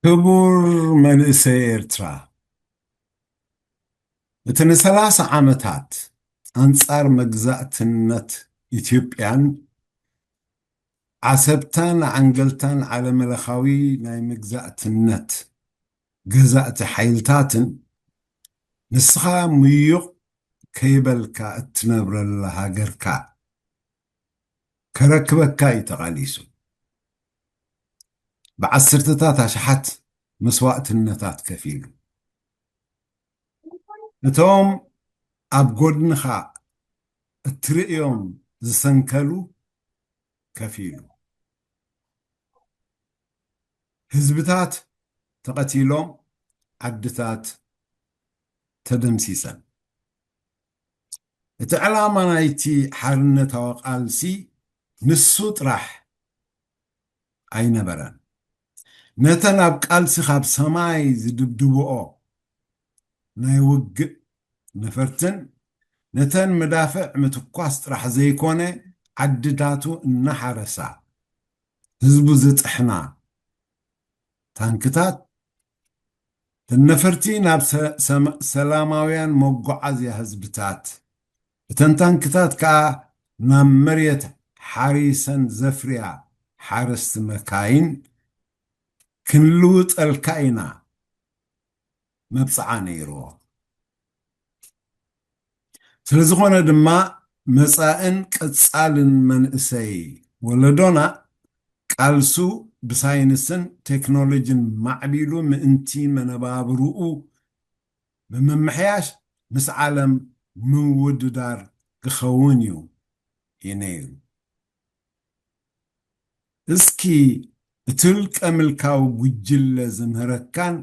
ክቡር መንእሰይ ኤርትራ፣ እቲ ንሰላሳ ዓመታት ኣንጻር መግዛእትነት ኢትዮጵያን ዓሰብታን ዓንገልታን ዓለመለኻዊ ናይ መግዛእትነት ገዛእቲ ሓይልታትን፣ ንስኻ ምዩቕ ከይበልካ እትነብረላ ሃገርካ ከረክበካ እዩ ተቓሊሱ። ብዓሰርተታት ኣሽሓት መስዋእትነታት ከፊሉ። እቶም ኣብ ጎድንኻ እትርእዮም ዝሰንከሉ ከፊሉ። ህዝብታት ተቐቲሎም፣ ዓድታት ተደምሲሰን። እቲ ዕላማ ናይቲ ሓርነታዊ ቃልሲ ንሱ ጥራሕ ኣይነበረን። ነተን ኣብ ቃልሲ ካብ ሰማይ ዝድብድብኦ ናይ ውግእ ነፈርትን ነተን መዳፍዕ ምትኳስ ጥራሕ ዘይኮነ፣ ዓድታቱ እናሓረሳ ህዝቡ ዝጥሕና ታንክታት፣ እተን ነፈርቲ ናብ ሰ-፣ ሰማ-፣ ሰላማውያን መጓዓዝያ ህዝብታት፣ እተን ታንክታት ከኣ ናብ መሬት ሓሪሰን ዘፍርያ ሓረስቲ መካይን ክንልውጠልካ ኢና መብጽዓ ነይርዎ። ስለ ዝኾነ ድማ መጻእን ቀጻልን መንእሰይ ወለዶና ቃልሱ ብሳይንስን ቴክኖሎጂን ማዕቢሉ ምእንቲ መነባብርኡ ብምምሕያሽ ምስ ዓለም ምውድዳር ክኸውን እዩ ነይሩ። እስኪ እቲ ውልቀ ምልካዊ ጉጅለ ዝምህረካን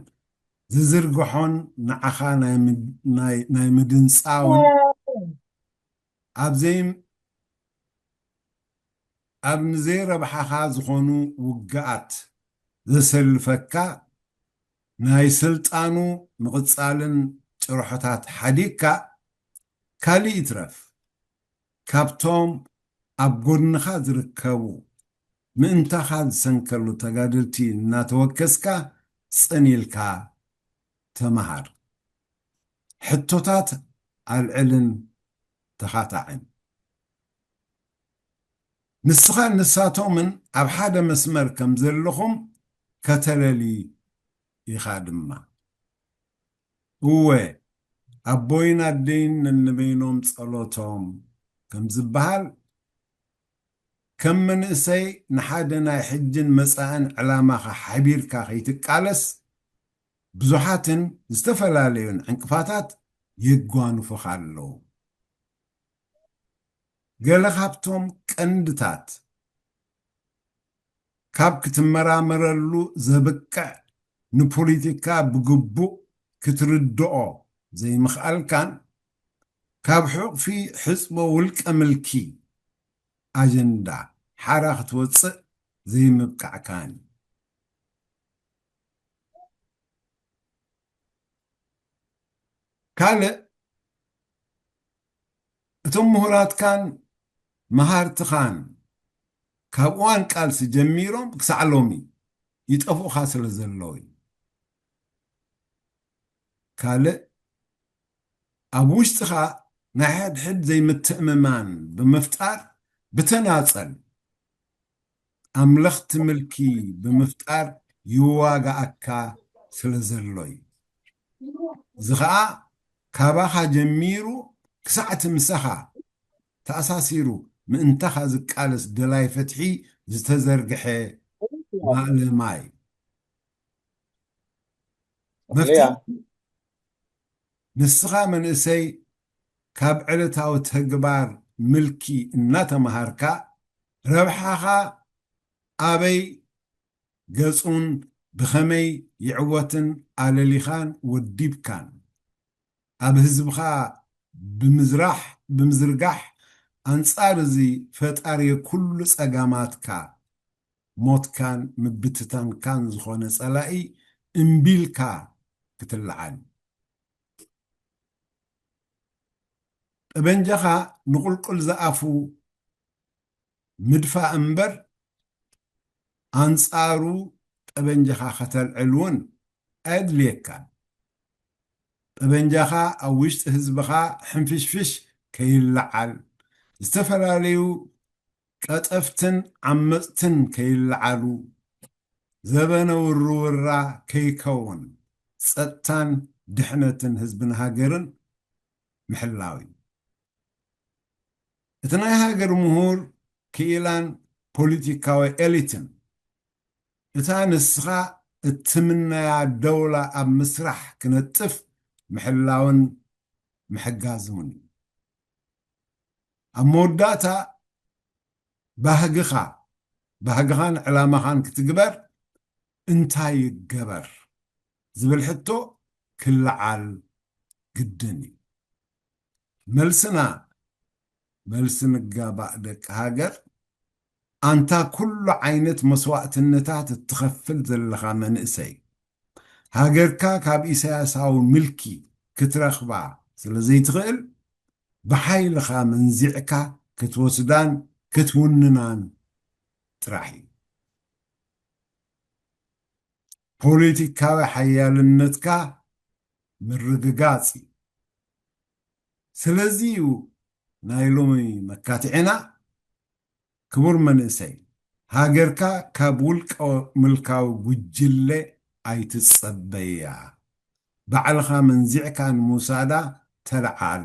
ዝዝርግሖን ንዓኻ ናይ ምድ-፣ ናይ፣ ናይ ምድንጻውን ኣብ ዘይ-፣ ኣብ ንዘይረብሓኻ ዝኾኑ ውግኣት ዘሰልፈካ ናይ ስልጣኑ ምቕጻልን ጭርሖታት ሓዲግካ፣ ካልእ ይትረፍ ካብቶም ኣብ ጎድንኻ ዝርከቡ ምእንታኻ ዝሰንከሉ ተጋደልቲ እናተወከስካ ጽን ኢልካ ተመሃር። ሕቶታት ኣልዕልን ተኻታዕን። ንስኻን ንሳቶምን ኣብ ሓደ መስመር ከም ዘለኹም ከተለሊ ኢኻ ድማ። እወ፣ ኣቦይን ኣደይን ነንበይኖም ጸሎቶም ከም ዝበሃል፣ ከም መንእሰይ ንሓደ ናይ ሕጅን መጻእን ዕላማኻ ሓቢርካ ከይትቃለስ ብዙሓትን ዝተፈላለዩን ዕንቅፋታት የጓንፉኻ ኣለዉ። ገለ ካብቶም ቀንድታት ካብ ክትመራመረሉ ዘብቅዕ ንፖለቲካ ብግቡእ ክትርድኦ ዘይምኽኣልካን ካብ ሕቑፊ ሕጽቦ ውልቀ ምልኪ ኣጀንዳ ሓራ ክትወጽእ ዘይምብቃዕካን። ካልእ፣ እቶም ምሁራትካን መሃርትኻን ካብ እዋን ቃልሲ ጀሚሮም ክሳዕ ሎሚ ይጠፍኡኻ ስለ ዘለዉ እዩ። ካልእ፣ ኣብ ውሽጥኻ ናይ ሕድሕድ ዘይምትእምማን ብምፍጣር ብተናጸል ኣምለኽቲ ምልኪ ብምፍጣር ይዋጋኣካ ስለ ዘሎ እዩ። እዚ ኸኣ ካባኻ ጀሚሩ ክሳዕ እቲ ምሳኻ ተኣሳሲሩ ምእንታኻ ዝቃለስ ደላይ ፍትሒ ዝተዘርግሐ ማእለማ እዩ። መፍትሒ ንስኻ መንእሰይ ካብ ዕለታዊ ተግባር ምልኪ እናተምሃርካ ረብሓኻ ኣበይ ገጹን ብኸመይ ይዕወትን ኣለሊኻን ወዲብካን ኣብ ህዝብኻ ብምዝራሕ፣ ብምዝርጋሕ ኣንጻር እዚ ፈጣሪ ኩሉ ጸጋማትካ ሞትካን ምብትታንካን ዝኾነ ጸላኢ እምቢልካ ክትለዓል። ጠበንጃኻ ንቁልቁል ዝኣፉ ምድፋእ እምበር ኣንጻሩ ጠበንጃኻ ከተልዕል እውን ኣየድልየካን። ጠበንጃኻ ኣብ ውሽጢ ህዝብኻ ሕንፍሽፍሽ ከይለዓል፣ ዝተፈላለዩ ቀጠፍትን ዓመጽትን ከይለዓሉ፣ ዘበነ ውርውራ ከይከውን፣ ጸጥታን ድሕነትን ህዝብን ሃገርን ምሕላው እዩ። እቲ ናይ ሃገር ምሁር ክኢላን ፖለቲካዊ ኤሊትን፣ እታ ንስኻ እትምነያ ደውላ ኣብ ምስራሕ ክነጥፍ ምሕላውን ምሕጋዝን እዩ። ኣብ መወዳእታ ባህግኻ፣ ባህግኻን ዕላማኻን ክትግበር እንታይ ይገበር ዝብል ሕቶ ክለዓል ግድን እዩ። መልስና፣ መልሲ ንጋባእ ደቂ ሃገር፣ ኣንታ ኩሉ ዓይነት መስዋእትነታት እትኸፍል ዘለኻ መንእሰይ፣ ሃገርካ ካብ ኢሳያሳዊ ምልኪ ክትረኽባ ስለ ዘይትኽእል፣ ብሓይልኻ መንዚዕካ ክትወስዳን ክትውንናን ጥራሕ እዩ። ፖለቲካዊ ሓያልነትካ ምርግጋጽ እዩ። ስለዚ እዩ ናይ ሎሚ መካትዒና፣ ክቡር መንእሰይ፣ ሃገርካ ካብ ውልቀ ምልካዊ ጉጅለ ኣይትጸበያ። ባዕልኻ መንዚዕካ ንምውሳዳ ተለዓል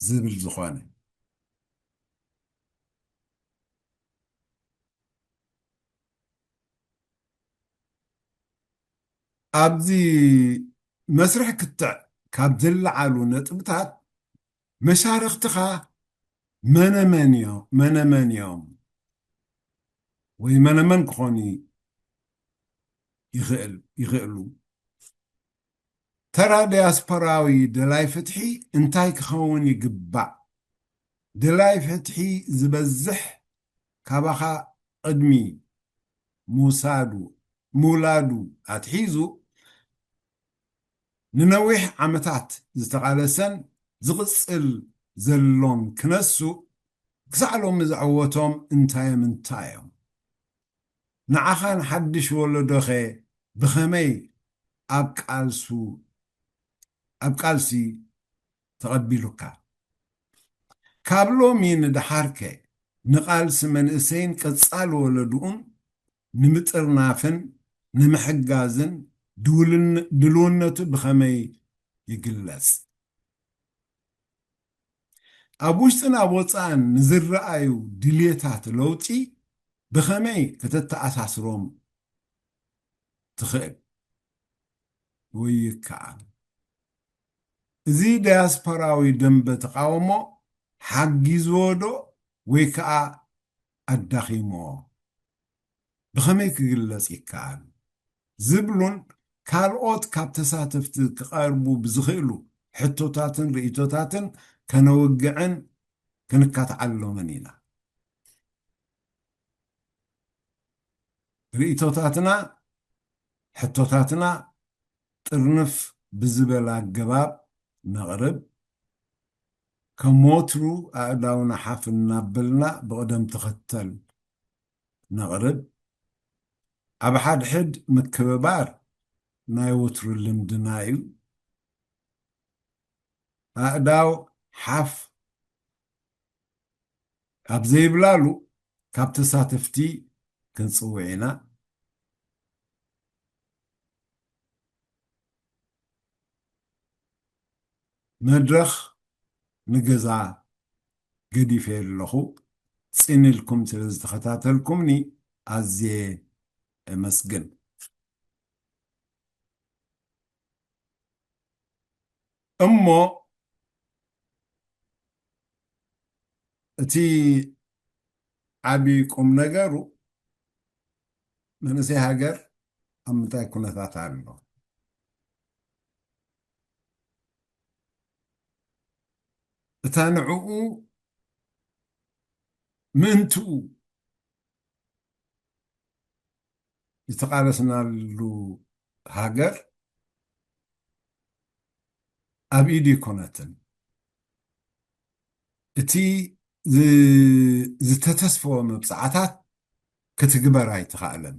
ዝብል ዝኾነ። ኣብዚ መስርሕ ክትዕ ካብ ዝለዓሉ ነጥብታት፣ መሻርኽትኻ መነመን እዮ-፣ መነመን እዮም ወይ መነመን ክኾኑ ይኽእል-፣ ይኽእሉ? ተራ ዲያስፖራዊ ደላይ ፍትሒ እንታይ ክኸውን ይግባእ? ደላይ ፍትሒ ዝበዝሕ ካባኻ ቅድሚ ምውሳዱ፣ ምውላዱ ኣትሒዙ ንነዊሕ ዓመታት ዝተቓለሰን ዝቕጽል ዘሎን ክነሱ፣ ክሳዕ ሎሚ ዘዕወቶም እንታይ ምንታይ እዮም? ንዓኻን ሓድሽ ወለዶኸ ብኸመይ ኣብ ቃልሱ፣ ኣብ ቃልሲ ተቐቢሉካ? ካብ ሎሚ ንደሓርከ ንቓልሲ መንእሰይን ቀጻሊ ወለድኡን ንምጥርናፍን ንምሕጋዝን ድውልን-፣ ድልውነቱ ብኸመይ ይግለጽ? ኣብ ውሽጥን ኣብ ወጻእን ንዝረኣዩ ድልየታት ለውጢ ብኸመይ ከተተኣሳስሮም ትኽእል ወይ ይከኣል? እዚ ዳያስፖራዊ ደንበ ተቓውሞ ሓጊዝዎ ዶ ወይ ከኣ ኣዳኺምዎ? ብኸመይ ክግለጽ ይከኣል? ዝብሉን ካልኦት ካብ ተሳተፍቲ ክቐርቡ ብዝኽእሉ ሕቶታትን ርእይቶታትን ከነውግዕን ክንካትዓሎምን ኢና። ርእይቶታትና፣ ሕቶታትና ጥርንፍ ብዝበለ ኣገባብ ነቕርብ። ከም ወትሩ ኣእዳውና ሓፍ እናበልና ብቕደም ተኸተል ነቕርብ። ኣብ ሓድሕድ ምክብባር ናይ ወትሩ ልምድና እዩ። ኣእዳው ሓፍ ኣብ ዘይብላሉ ካብ ተሳተፍቲ ክንጽውዕ ኢና። መድረኽ ንገዛ ገዲፈ ኣለኹ። ጽን ኢልኩም ስለ ዝተኸታተልኩምኒ ኣዝየ እመስግን። እሞ እቲ ዓቢ ቁም ነገሩ መንእሰይ ሃገር ኣብ ምንታይ ኩነታት ኣሎ? እታ ንዕኡ ምእንትኡ ዝተቓለስናሉ ሃገር ኣብ ኢዱ ኣይኮነትን። እቲ ዝ-፣ ዝተተስፈወ መብጽዓታት ክትግበር ኣይተኻእለን።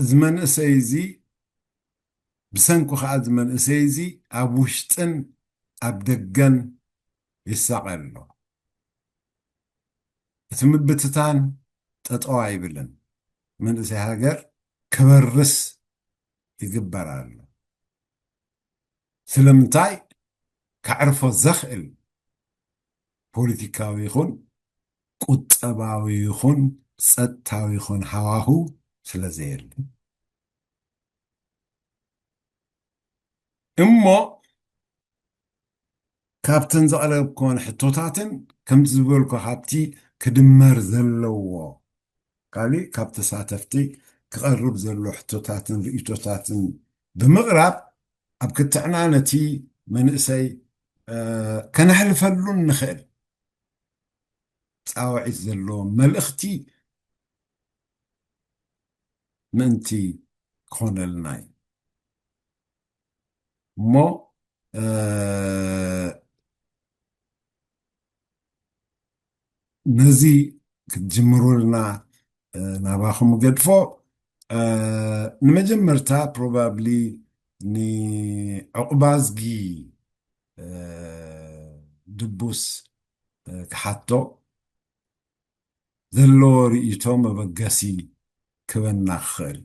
እዚ መንእሰይ እዚ፣ ብሰንኩ ከዓ እዚ መንእሰይ እዚ ኣብ ውሽጥን ኣብ ደገን ይሳቐ ኣሎ። እቲ ምብትታን ጠጠው ኣይብልን። መንእሰይ ሃገር ክበርስ ይግበር ኣሎ። ስለምንታይ? ከዕርፎ ዘኽእል ፖለቲካዊ ይኹን ቁጠባዊ ይኹን ጸጥታዊ ይኹን ሃዋሁ ስለ ዘየለ። እሞ ካብተን ዘቕረብክወን ሕቶታትን ከምቲ ዝበልኩ ካብቲ ክድመር ዘለዎ ካሊእ ካብ ተሳተፍቲ ክቐርብ ዘሎ ሕቶታትን ርእይቶታትን ብምቕራብ ኣብ ክትዕና ነቲ መንእሰይ ከነሕልፈሉ እንኽእል ጻውዒት ዘለዎ መልእኽቲ ምእንቲ ክኾነልና እዩ እሞ ነዚ ክትጅምሩልና ናባኹም ገድፎ። ንመጀመርታ ፕሮባብሊ ንዕቑባዝጊ ድቡስ ክሓቶ ዘለዎ ርእይቶ መበገሲ ክበና ክኽእል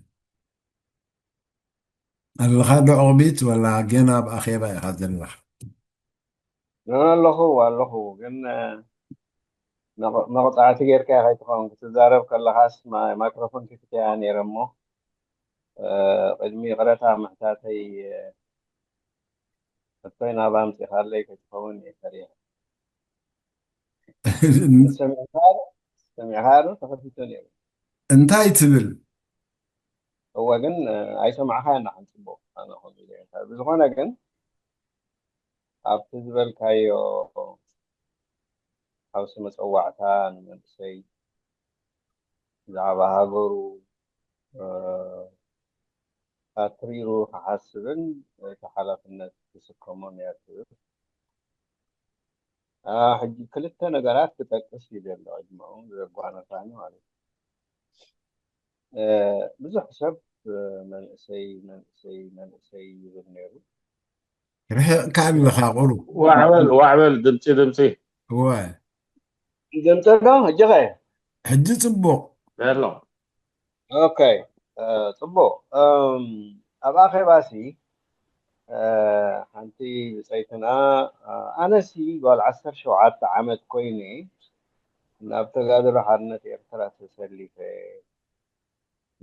ኣለኻ ዶ ዕቑቢት ወላ ገና ኣብ ኣኼባ ኢኻ ዘለኻ? ኣለኹ ኣለኹ ግን መቕፃዕቲ ጌርካ ከይትኸውን ክትዛረብ ከለኻስ ማይክሮፎን ክፍትያ ነይረ እሞ ቅድሚ ይቕረታ ምሕታተይ ሕቶይ ናባ ኣምፂኻለይ ከይትኸውን እየ ፈሪሐ ሰሚዕካ ዶ ተኸፊቱ ነይሩ እንታይ ትብል እወ ግን ኣይሰማዕካ እና ክንፅቡቅ ኣነ ብዝኾነ ግን ኣብቲ ዝበልካዮ ኣብ ስመፀዋዕታ ንመንእሰይ ብዛዕባ ሃገሩ ኣትሪሩ ክሓስብን እቲ ሓላፍነት ክስከሞን እያ ትብል። ሕጂ ክልተ ነገራት ክጠቅስ ይደሊ ቅድሚኡ ዘጓነፋኒ ማለት እዩ። ብዙሕ ሰብ መንእሰይ መንእሰይ መንእሰይ ይብል ነይሩ። ርሕቕካ ኣለኻ ቁሩብ። ዋዕበል ዋዕበል ድምፂ ድምፂ። እወ። ድምፂ ዶ ሕጂ ኸ? ሕጂ ፅቡቕ። ዘሎ። ኦኬ ፅቡቕ። ኣብ ኣኼባሲ ሓንቲ ብፀይትና ኣነሲ ጓል ዓሰርተ ሸውዓተ ዓመት ኮይነ ናብ ተጋድሎ ሓርነት ኤርትራ ተሰሊፈ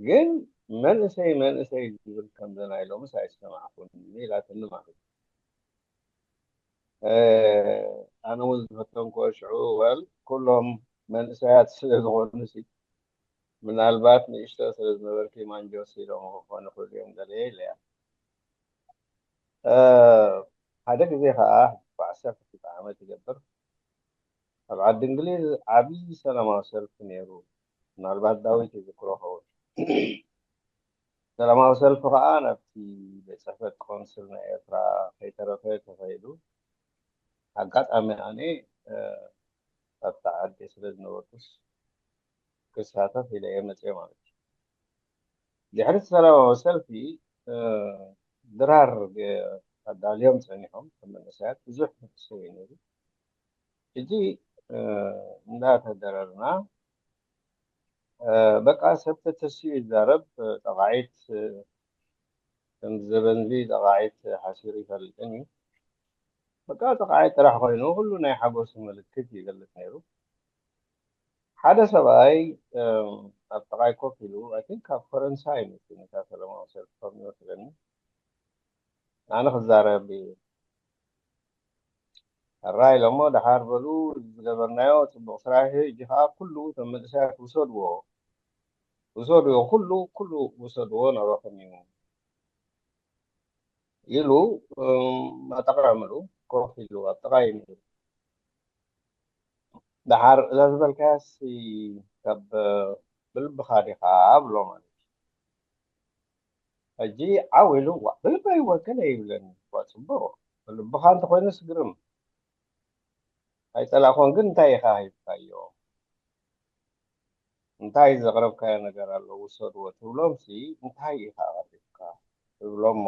ግን መንእሰይ መንእሰይ ዝብል ከምዚ ናይ ሎምስ ኣይሰማዕኩን ኢላትኒ ማለት እዩ። ኣነ እውን ዝፈተንክዎ ሽዑ ወል ኩሎም መንእሰያት ስለ ዝኾኑ ሲ ምናልባት ንእሽቶ ስለ ዝነበርኪ ማንጆስ ኢሎም ክኾኑ ክእሉ እዮም ገለ ኢለያ። ሓደ ግዜ ከዓ ብዓሰርተ ክልተ ዓመት ይገብር ኣብ ዓዲ እንግሊዝ ዓብዪ ሰላማዊ ሰልፊ ነይሩ። ምናልባት ዳዊት ይዝክሮ ኸውን። ሰላማዊ ሰልፊ ከዓ ናብቲ ቤት ፅሕፈት ቆንስል ናይ ኤርትራ ከይተረፈ ተኸይዱ። ኣጋጣሚ ኣነ ኣብታ ዓዲ ስለ ዝነበርኩስ ክሳተፍ ኢለ እየ መፅየ ማለት እዩ። ድሕሪ ሰላማዊ ሰልፊ ድራር ኣዳልዮም ፀኒሖም መንእሰያት ብዙሕ መንእሰይ ነይሩ። ሕጂ እንዳተደረርና በቃ ሰብ ተተሲኡ ይዛረብ ጠቃዒት ከም ዘበንዚ ጠቃዒት ሓሲሩ ይፈልጥን እዩ በቃ ጠቃዒት ጥራሕ ኮይኑ ኩሉ ናይ ሓጎሱ ምልክት ይገልፅ ነይሩ ሓደ ሰብኣይ ኣብ ጥቃይ ኮፍ ኢሉ ኣይ ቲንክ ካብ ፈረንሳይ መፂኡ ነታ ሰላማዊ ሰልፊ ከም ይመስለኒ ኣነ ክዛረብ ሕራይ ኢሎሞ ደሓር በሉ ዝገበርናዮ ፅቡቅ ስራሕ እዩ ሕጂ ከዓ ኩሉ እቶም መንእሰያት ውሰድዎ ውሰድዎ ኩሉ ኩሉ ውሰድዎ ናባኹም እዩ ኢሉ ኣጠቃዕምሉ ኮፍ ኢሉ ኣብ ጥቃይ ነይሩ ደሓር እዛ ዝበልካያስ ካብ ብልብኻ ዲኻ ብሎ ማለት እዩ ሕጂ ዓው ኢሉ ዋ ብልበይ ወገነ ይብለኒ ዋ ፅቡቅ ብልብኻ እንተኮይኑስ ግርም ኣይፀላእኮን ግን እንታይ ኢኻ ሂብካዮ እንታይ ዘቕረብካዮ ነገር ኣሎ ውሰድዎ ትብሎም ሲ እንታይ ኢኻ ኣቐሪብካ ትብሎ እሞ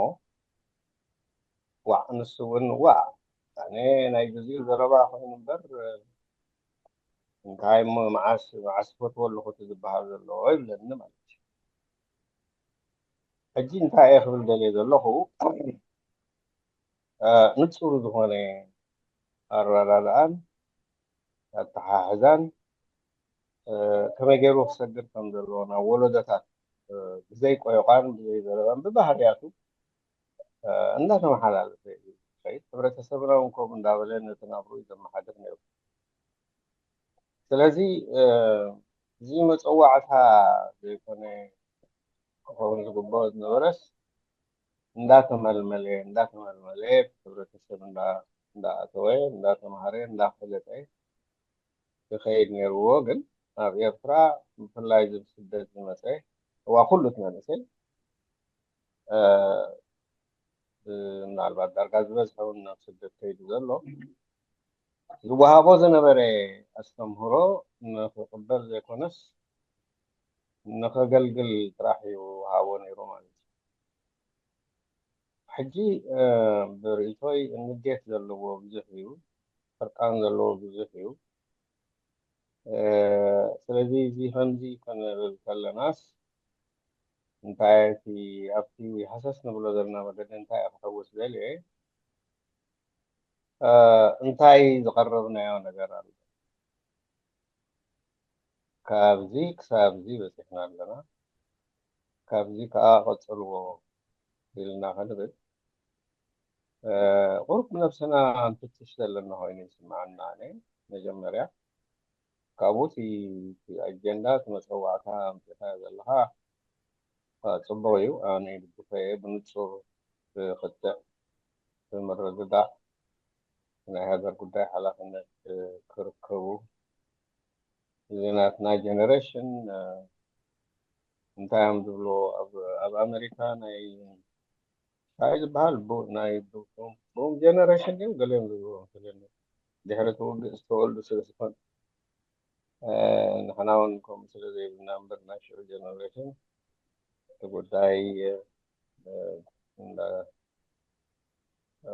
ዋዕ ንሱ እውን ዋዕ ኣነ ናይ ግዜኡ ዘረባ ኮይኑ እምበር እንታይ እሞ መዓስ መዓስ ፈትዎ ኣለኹ እቲ ዝበሃል ዘሎ ይብለኒ ማለት እዩ። ሕጂ እንታይ እየ ክብል ደልየ ዘለኹ ንፁር ዝኾነ ኣረዳድኣን ኣተሓሕዛን ከመይ ገይሩ ክሰግር ከም ዘለዎ ናብ ወለዶታት ብዘይ ቆይቋን ብዘይ ዘረባን ብባህርያቱ እንዳተመሓላለፈ እዩ ዝኸይድ። ሕብረተሰብና እውን ከምኡ እንዳበለ ነቲ ናብርኡ እዩ ዘመሓድር ነይሩ። ስለዚ እዚ መፀዋዕታ ዘይኮነ ክኸውን ዝግብኦ ዝነበረስ እንዳተመልመለ እንዳተመልመለ ሕብረተሰብ እንዳኣተወ እንዳተምሃረ እንዳፈለጠ ክኸይድ ነይርዎ። ግን ኣብ ኤርትራ ብፍላይ እዚ ብስደት ዝመፀ እዋ ኩሉ እቲ መንእሰይ ምናልባት ዳርጋ ዝበዝሐ እውን ናብ ስደት ከይዱ ዘሎ ዝወሃቦ ዝነበረ ኣስተምህሮ ንክቕበል ዘይኮነስ ንኸገልግል ጥራሕ እዩ ወሃቦ ነይሩ ማለት እዩ። ሕጂ ብርእቶይ ንዴት ዘለዎ ብዙሕ እዩ፣ ሕርቃን ዘለዎ ብዙሕ እዩ። ስለዚ እዚ ከምዚ ክንብል ከለናስ እንታይ እቲ ኣብቲ ሃሰስ ንብሎ ዘለና መገዲ እንታይ ክሕውስ ደልየ እንታይ ዝቐረብናዮ ነገር ኣሎ? ካብዚ ክሳብዚ በፂሕና ኣለና፣ ካብዚ ከዓ ቀፅልዎ ኢልና ክንብል ቁሩብ ነብስና ንፍትሽ ዘለና ኮይኑ ይስምዓና። ኣነ መጀመርያ ካብኡ እቲ ኣጀንዳ እቲ መፀዋዕታ ኣምፂእካዮ ዘለካ ፅቡቅ እዩ። ኣነ ይድግፎ እየ ብንፁር ብክትዕ ብምርድዳእ ናይ ሃገር ጉዳይ ሓላፍነት ክርከቡ እዚ ናትና ጀነሬሽን እንታይ እዮም ዝብልዎ ኣብ ኣሜሪካ ናይ እንታይ ዝበሃል ናይ ቡም ጀነሬሽን ድዩ ገለ እዮም ዝብልዎ ድሕሪ እቲ ውግእ ዝተወልዱ ስለ ዝኾን ንሕና እውን ከምኡ ስለ ዘይብልና እምበር ናይ ሽዑ ጀነሬሽን እቲ ጉዳይ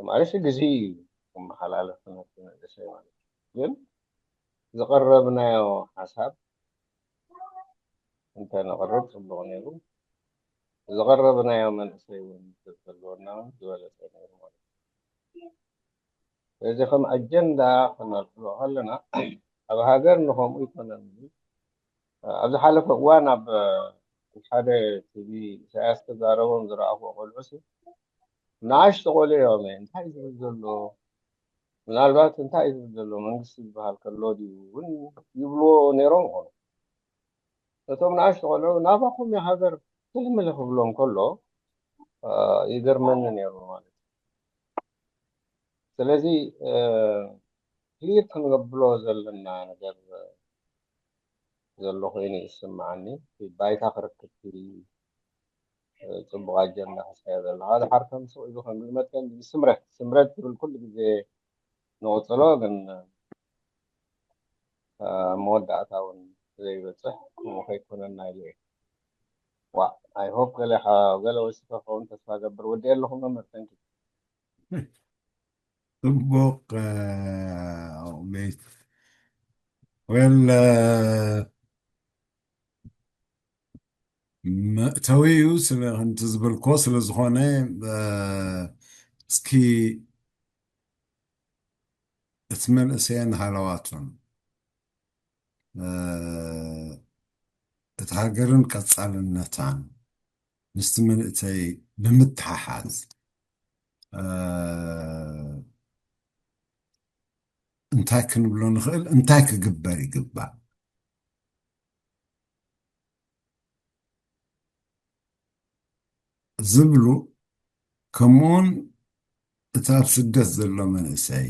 ማለት ግዜ ክመሓላለፍ ነቲ መንእሰይ ማለት እዩ። ግን ዝቐረብናዮ ሓሳብ እንተነቕርብ ፅቡቕ ነይሩ። ዝቐረብናዮ መንእሰይ እውን ተዝህልወና እውን ዝበለፀ ነይሩ ማለት እዩ። ስለዚ ከም ኣጀንዳ ክነልዕሎ ከለና ኣብ ሃገር ንከምኡ ይኮነን ኣብ ዝሓለፈ እዋን ኣብ ሓደ ቲቪ ኢሳያስ ተዛረቦም ዝረኣኹዎ ቆልዑ ሲ ንኣሽቱ ቆልዑ እዮም እንታይ ዝብል ዘሎ ምናልባት እንታይ ዝብል ዘሎ መንግስቲ ዝበሃል ከሎ ድዩ እውን ይብልዎ ነይሮም ይኾኑ። እቶም ንኣሽቱ ቆልዑ ናባኹም ሃገር ትልምል ክብሎም ከሎ ይገርመኒ ነይሩ ማለት እዩ። ስለዚ ክሊር ክንገብሎ ዘለና ነገር ዘሎ ኮይኑ ይስምዓኒ። ባይታ ክርክብቲ ፅቡቅ ኣጀንዳ ሕዝካዮ ዘለካ ድሓር ከም ስቕ ኢሉ ከም ዝመፀን ስምረት ስምረት ትብል ኩሉ ግዜ ንቕፅሎ ግን መወዳእታ እውን ዘይበፅሕ ከምኡ ከይኮነና ኢሉ እየ። ዋ ኣይ ሆፕ ገለ ገለ ወሲፈ ከውን ተስፋ ገብር ወዲ ኣለኹም መመርተንኪ ጽቡቕ ሜት ወል መእተዊኡ ስለ ከምቲ ዝበልኮ ስለ ዝኾነ እስኪ እቲ መንእሰየን ሃለዋቱን እቲ ሃገርን ቀጻልነታን ምስቲ መንእሰይ ብምትሓሓዝ እንታይ ክንብሎ ንኽእል እንታይ ክግበር ይግባእ ዝብሉ ከምኡውን እቲ ኣብ ስደት ዘሎ መንእሰይ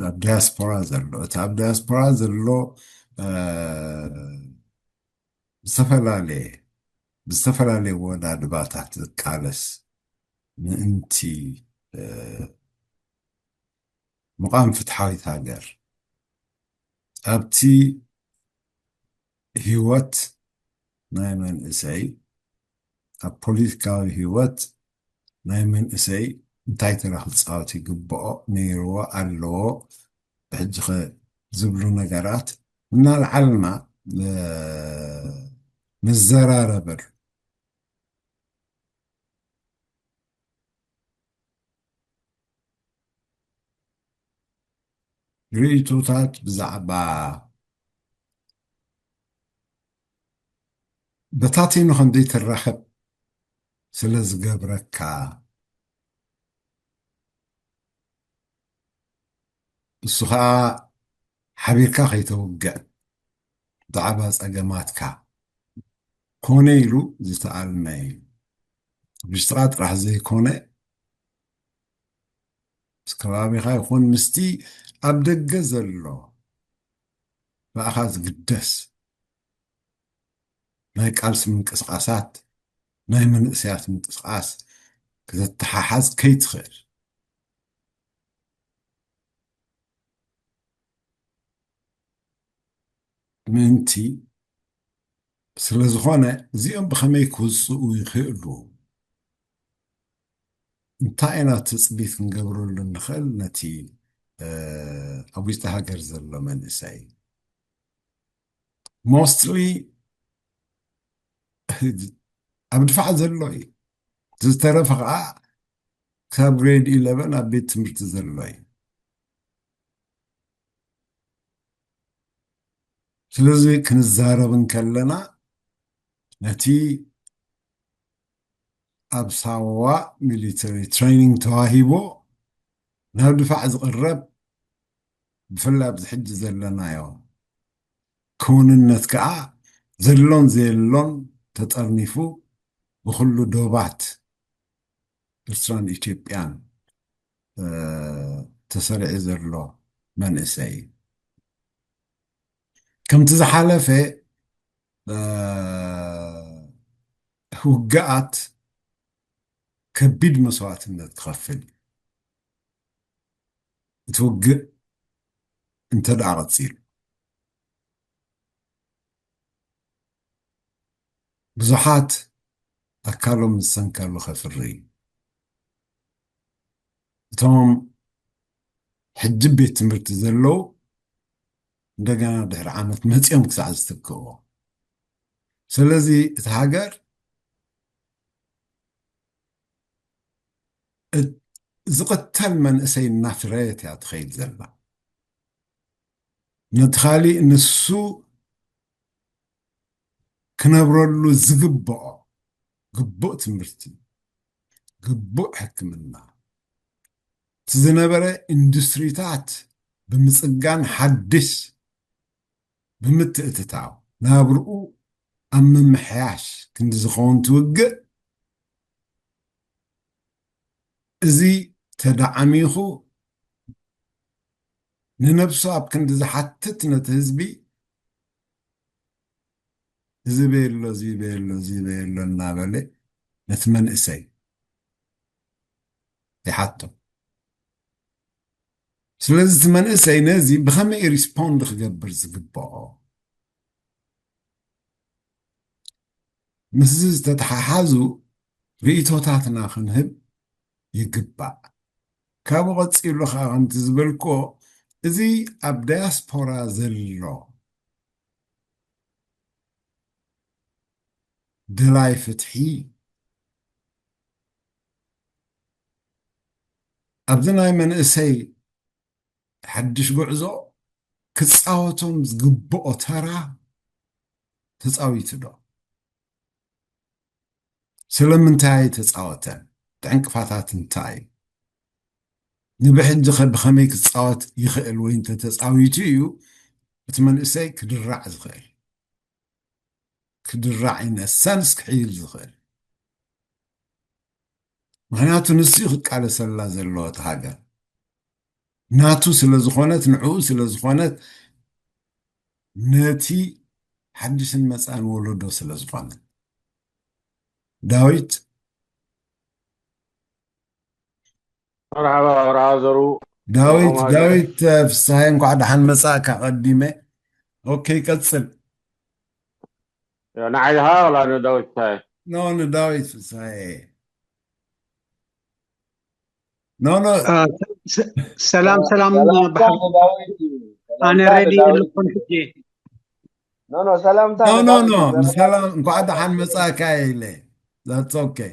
ኣብ ዲያስፖራ ዘሎ እቲ ኣብ ዲያስፖራ ዘሎ ዝተፈላለየ ብዝተፈላለየ ወዳድባታት ዝቃለስ ምእንቲ ምቓም ፍትሓዊት ሃገር ኣብቲ ህይወት ናይ መንእሰይ፣ ኣብ ፖለቲካዊ ህይወት ናይ መንእሰይ እንታይ ተራ ክፃወት ይግብኦ፣ ነይርዎ፣ ኣለዎ፣ ብሕጂ ኸ ዝብሉ ነገራት እናልዓልና ንዘራረበሉ። ርእይቶታት ብዛዕባ በታቲኑ ከም ዘይትራኸብ ስለ ዝገብረካ፣ እሱ ኸዓ ሓቢርካ ከይተውግዕ ብዛዕባ ጸገማትካ ኮነ ኢሉ ዝተኣልመ እዩ። ውሽጥኻ ጥራሕ ዘይኮነ፣ ምስ ከባቢኻ ይኹን ምስቲ ኣብ ደገ ዘሎ ብኣኻ ዝግደስ ናይ ቃልሲ ምንቅስቓሳት፣ ናይ መንእሰያት ምንቅስቓስ ከተተሓሓዝ ከይትኽእል ምእንቲ፣ ስለ ዝኾነ እዚኦም ብኸመይ ክውፅኡ ይኽእሉ? እንታይ ኢና ትፅቢት ክንገብረሉ ንኽእል? ነቲ፣ እ፣ ኣብ ውሽጢ ሃገር ዘሎ መንእሰይ ሞስትሊ ኣብ ድፋዕ ዘሎ እዩ። ዝተረፈ ከዓ ክሳብ ግሬድ ኢለቨን ኣብ ቤት ትምህርቲ ዘሎ እዩ። ስለዚ ክንዛረብ እንከለና ነቲ ኣብ ሳዋ ሚሊተሪ ትሬኒንግ ተዋሂቦ ናብ ድፋዕ ዝቕረብ፣ ብፍላይ ኣብዚ ሕጂ ዘለናዮ ክውንነት ከዓ ዘሎን ዘየሎን ተጠርኒፉ ብኹሉ ዶባት ኤርትራን ኢትዮጵያን፣ እ፣ ተሰሪዑ ዘሎ መንእሰይ እዩ። ከምቲ ዝሓለፈ፣ እ፣ ውግኣት ከቢድ መስዋእትነት ክኸፍል እዩ። እቲ ውግእ እንተ ደኣ ቀጺሉ፣ ብዙሓት ኣካሎም ዝሰንከሉ ከፍሪ እዩ። እቶም ሕጂ ቤት ትምህርቲ ዘለዉ እንደገና ድሕሪ ዓመት መጺኦም ክሳዕ ዝትክእዎ። ስለዚ እቲ ሃገር እ-፣ ዝቕተል መንእሰይ እናፍረየት እያ ትኸይድ ዘላ። ነቲ ካሊእ ንሱ ክነብረሉ ዝግብኦ ግቡእ ትምህርቲ፣ ግቡእ ሕክምና፣ እቲ ዝነበረ ኢንዱስትሪታት ብምጽጋን ሓድሽ ብምትእትታው ናብርኡ ኣብ ምምሕያሽ ክንዲ ዝኸውን ትውግእ። እዚ ተደዓሚኹ ንነብሱ ኣብ ክንዲ ዝሓትት ነቲ ህዝቢ እዚ በየሎ፣ እዚ በየሎ፣ እዚ በየሎ እናበለ ነቲ መንእሰይ ይሓቶ። ስለዚ እቲ መንእሰይ ነዚ ብኸመይ ሪስፖንድ ክገብር ዝግብኦ? ምስዚ ዝተተሓሓዙ ርእይቶታትና ክንህብ ይግባእ። ካብኡ ቀጺሉ ኸዓ ከምቲ ዝበልክዎ፣ እዚ ኣብ ዳያስፖራ ዘሎ ደላይ ፍትሒ ኣብዚ ናይ መንእሰይ ሓድሽ ጉዕዞ ክጻወቶም ዝግብኦ ተራ ተጻዊቱ ዶ? ስለምንታይ ኣይተጻወተን? እቲ ዕንቅፋታት እንታይ እዩ? ንብሕጂ ኸ ብኸመይ ክጻወት ይኽእል ወይ እንተተጻዊቱ እዩ እቲ መንእሰይ ክድራዕ ዝኽእል? ክድራዕ ኢነ ሰንስ ክሕይል ዝኽእል? ምኽንያቱ ንሱ እዩ ክቃለሰላ ዘለዎ እቲ ሃገር። ናቱ ስለ ዝኾነት፣ ንዕኡ ስለ ዝኾነት፣ ነቲ ሓድሽን መጻእን ወለዶ ስለ ዝኾነ። ዳዊት፣ መርሓባ፣ መርሓባ ዘሩ። ዳዊት፣ ዳዊት፣ እ፣ ፍስሃየ፣ እንኳዕ ደሓን መጻእካ ቀዲመ። ኦኬ፣ ቀጽል። ንዓይ ድኻ ዋላ ንዳዊት ፍሳየ? ኖ ንዳዊት ፍሳየ። ኖ ኖ አ፣ ሰ- ሰላም ሰላም ሰላም ብሓ- ንዳዊት እዩ። ኣነ ሰላምታ ሬዲ ንዳዊት ኣለኹን ሕጂ። ኖ ኖ ሰላምታ ኖ ኖ ንዳዊት ኖ እዩ። ሰላም፣ እንኳዕ ደሓን መጻእካ ኢለ። That's okay።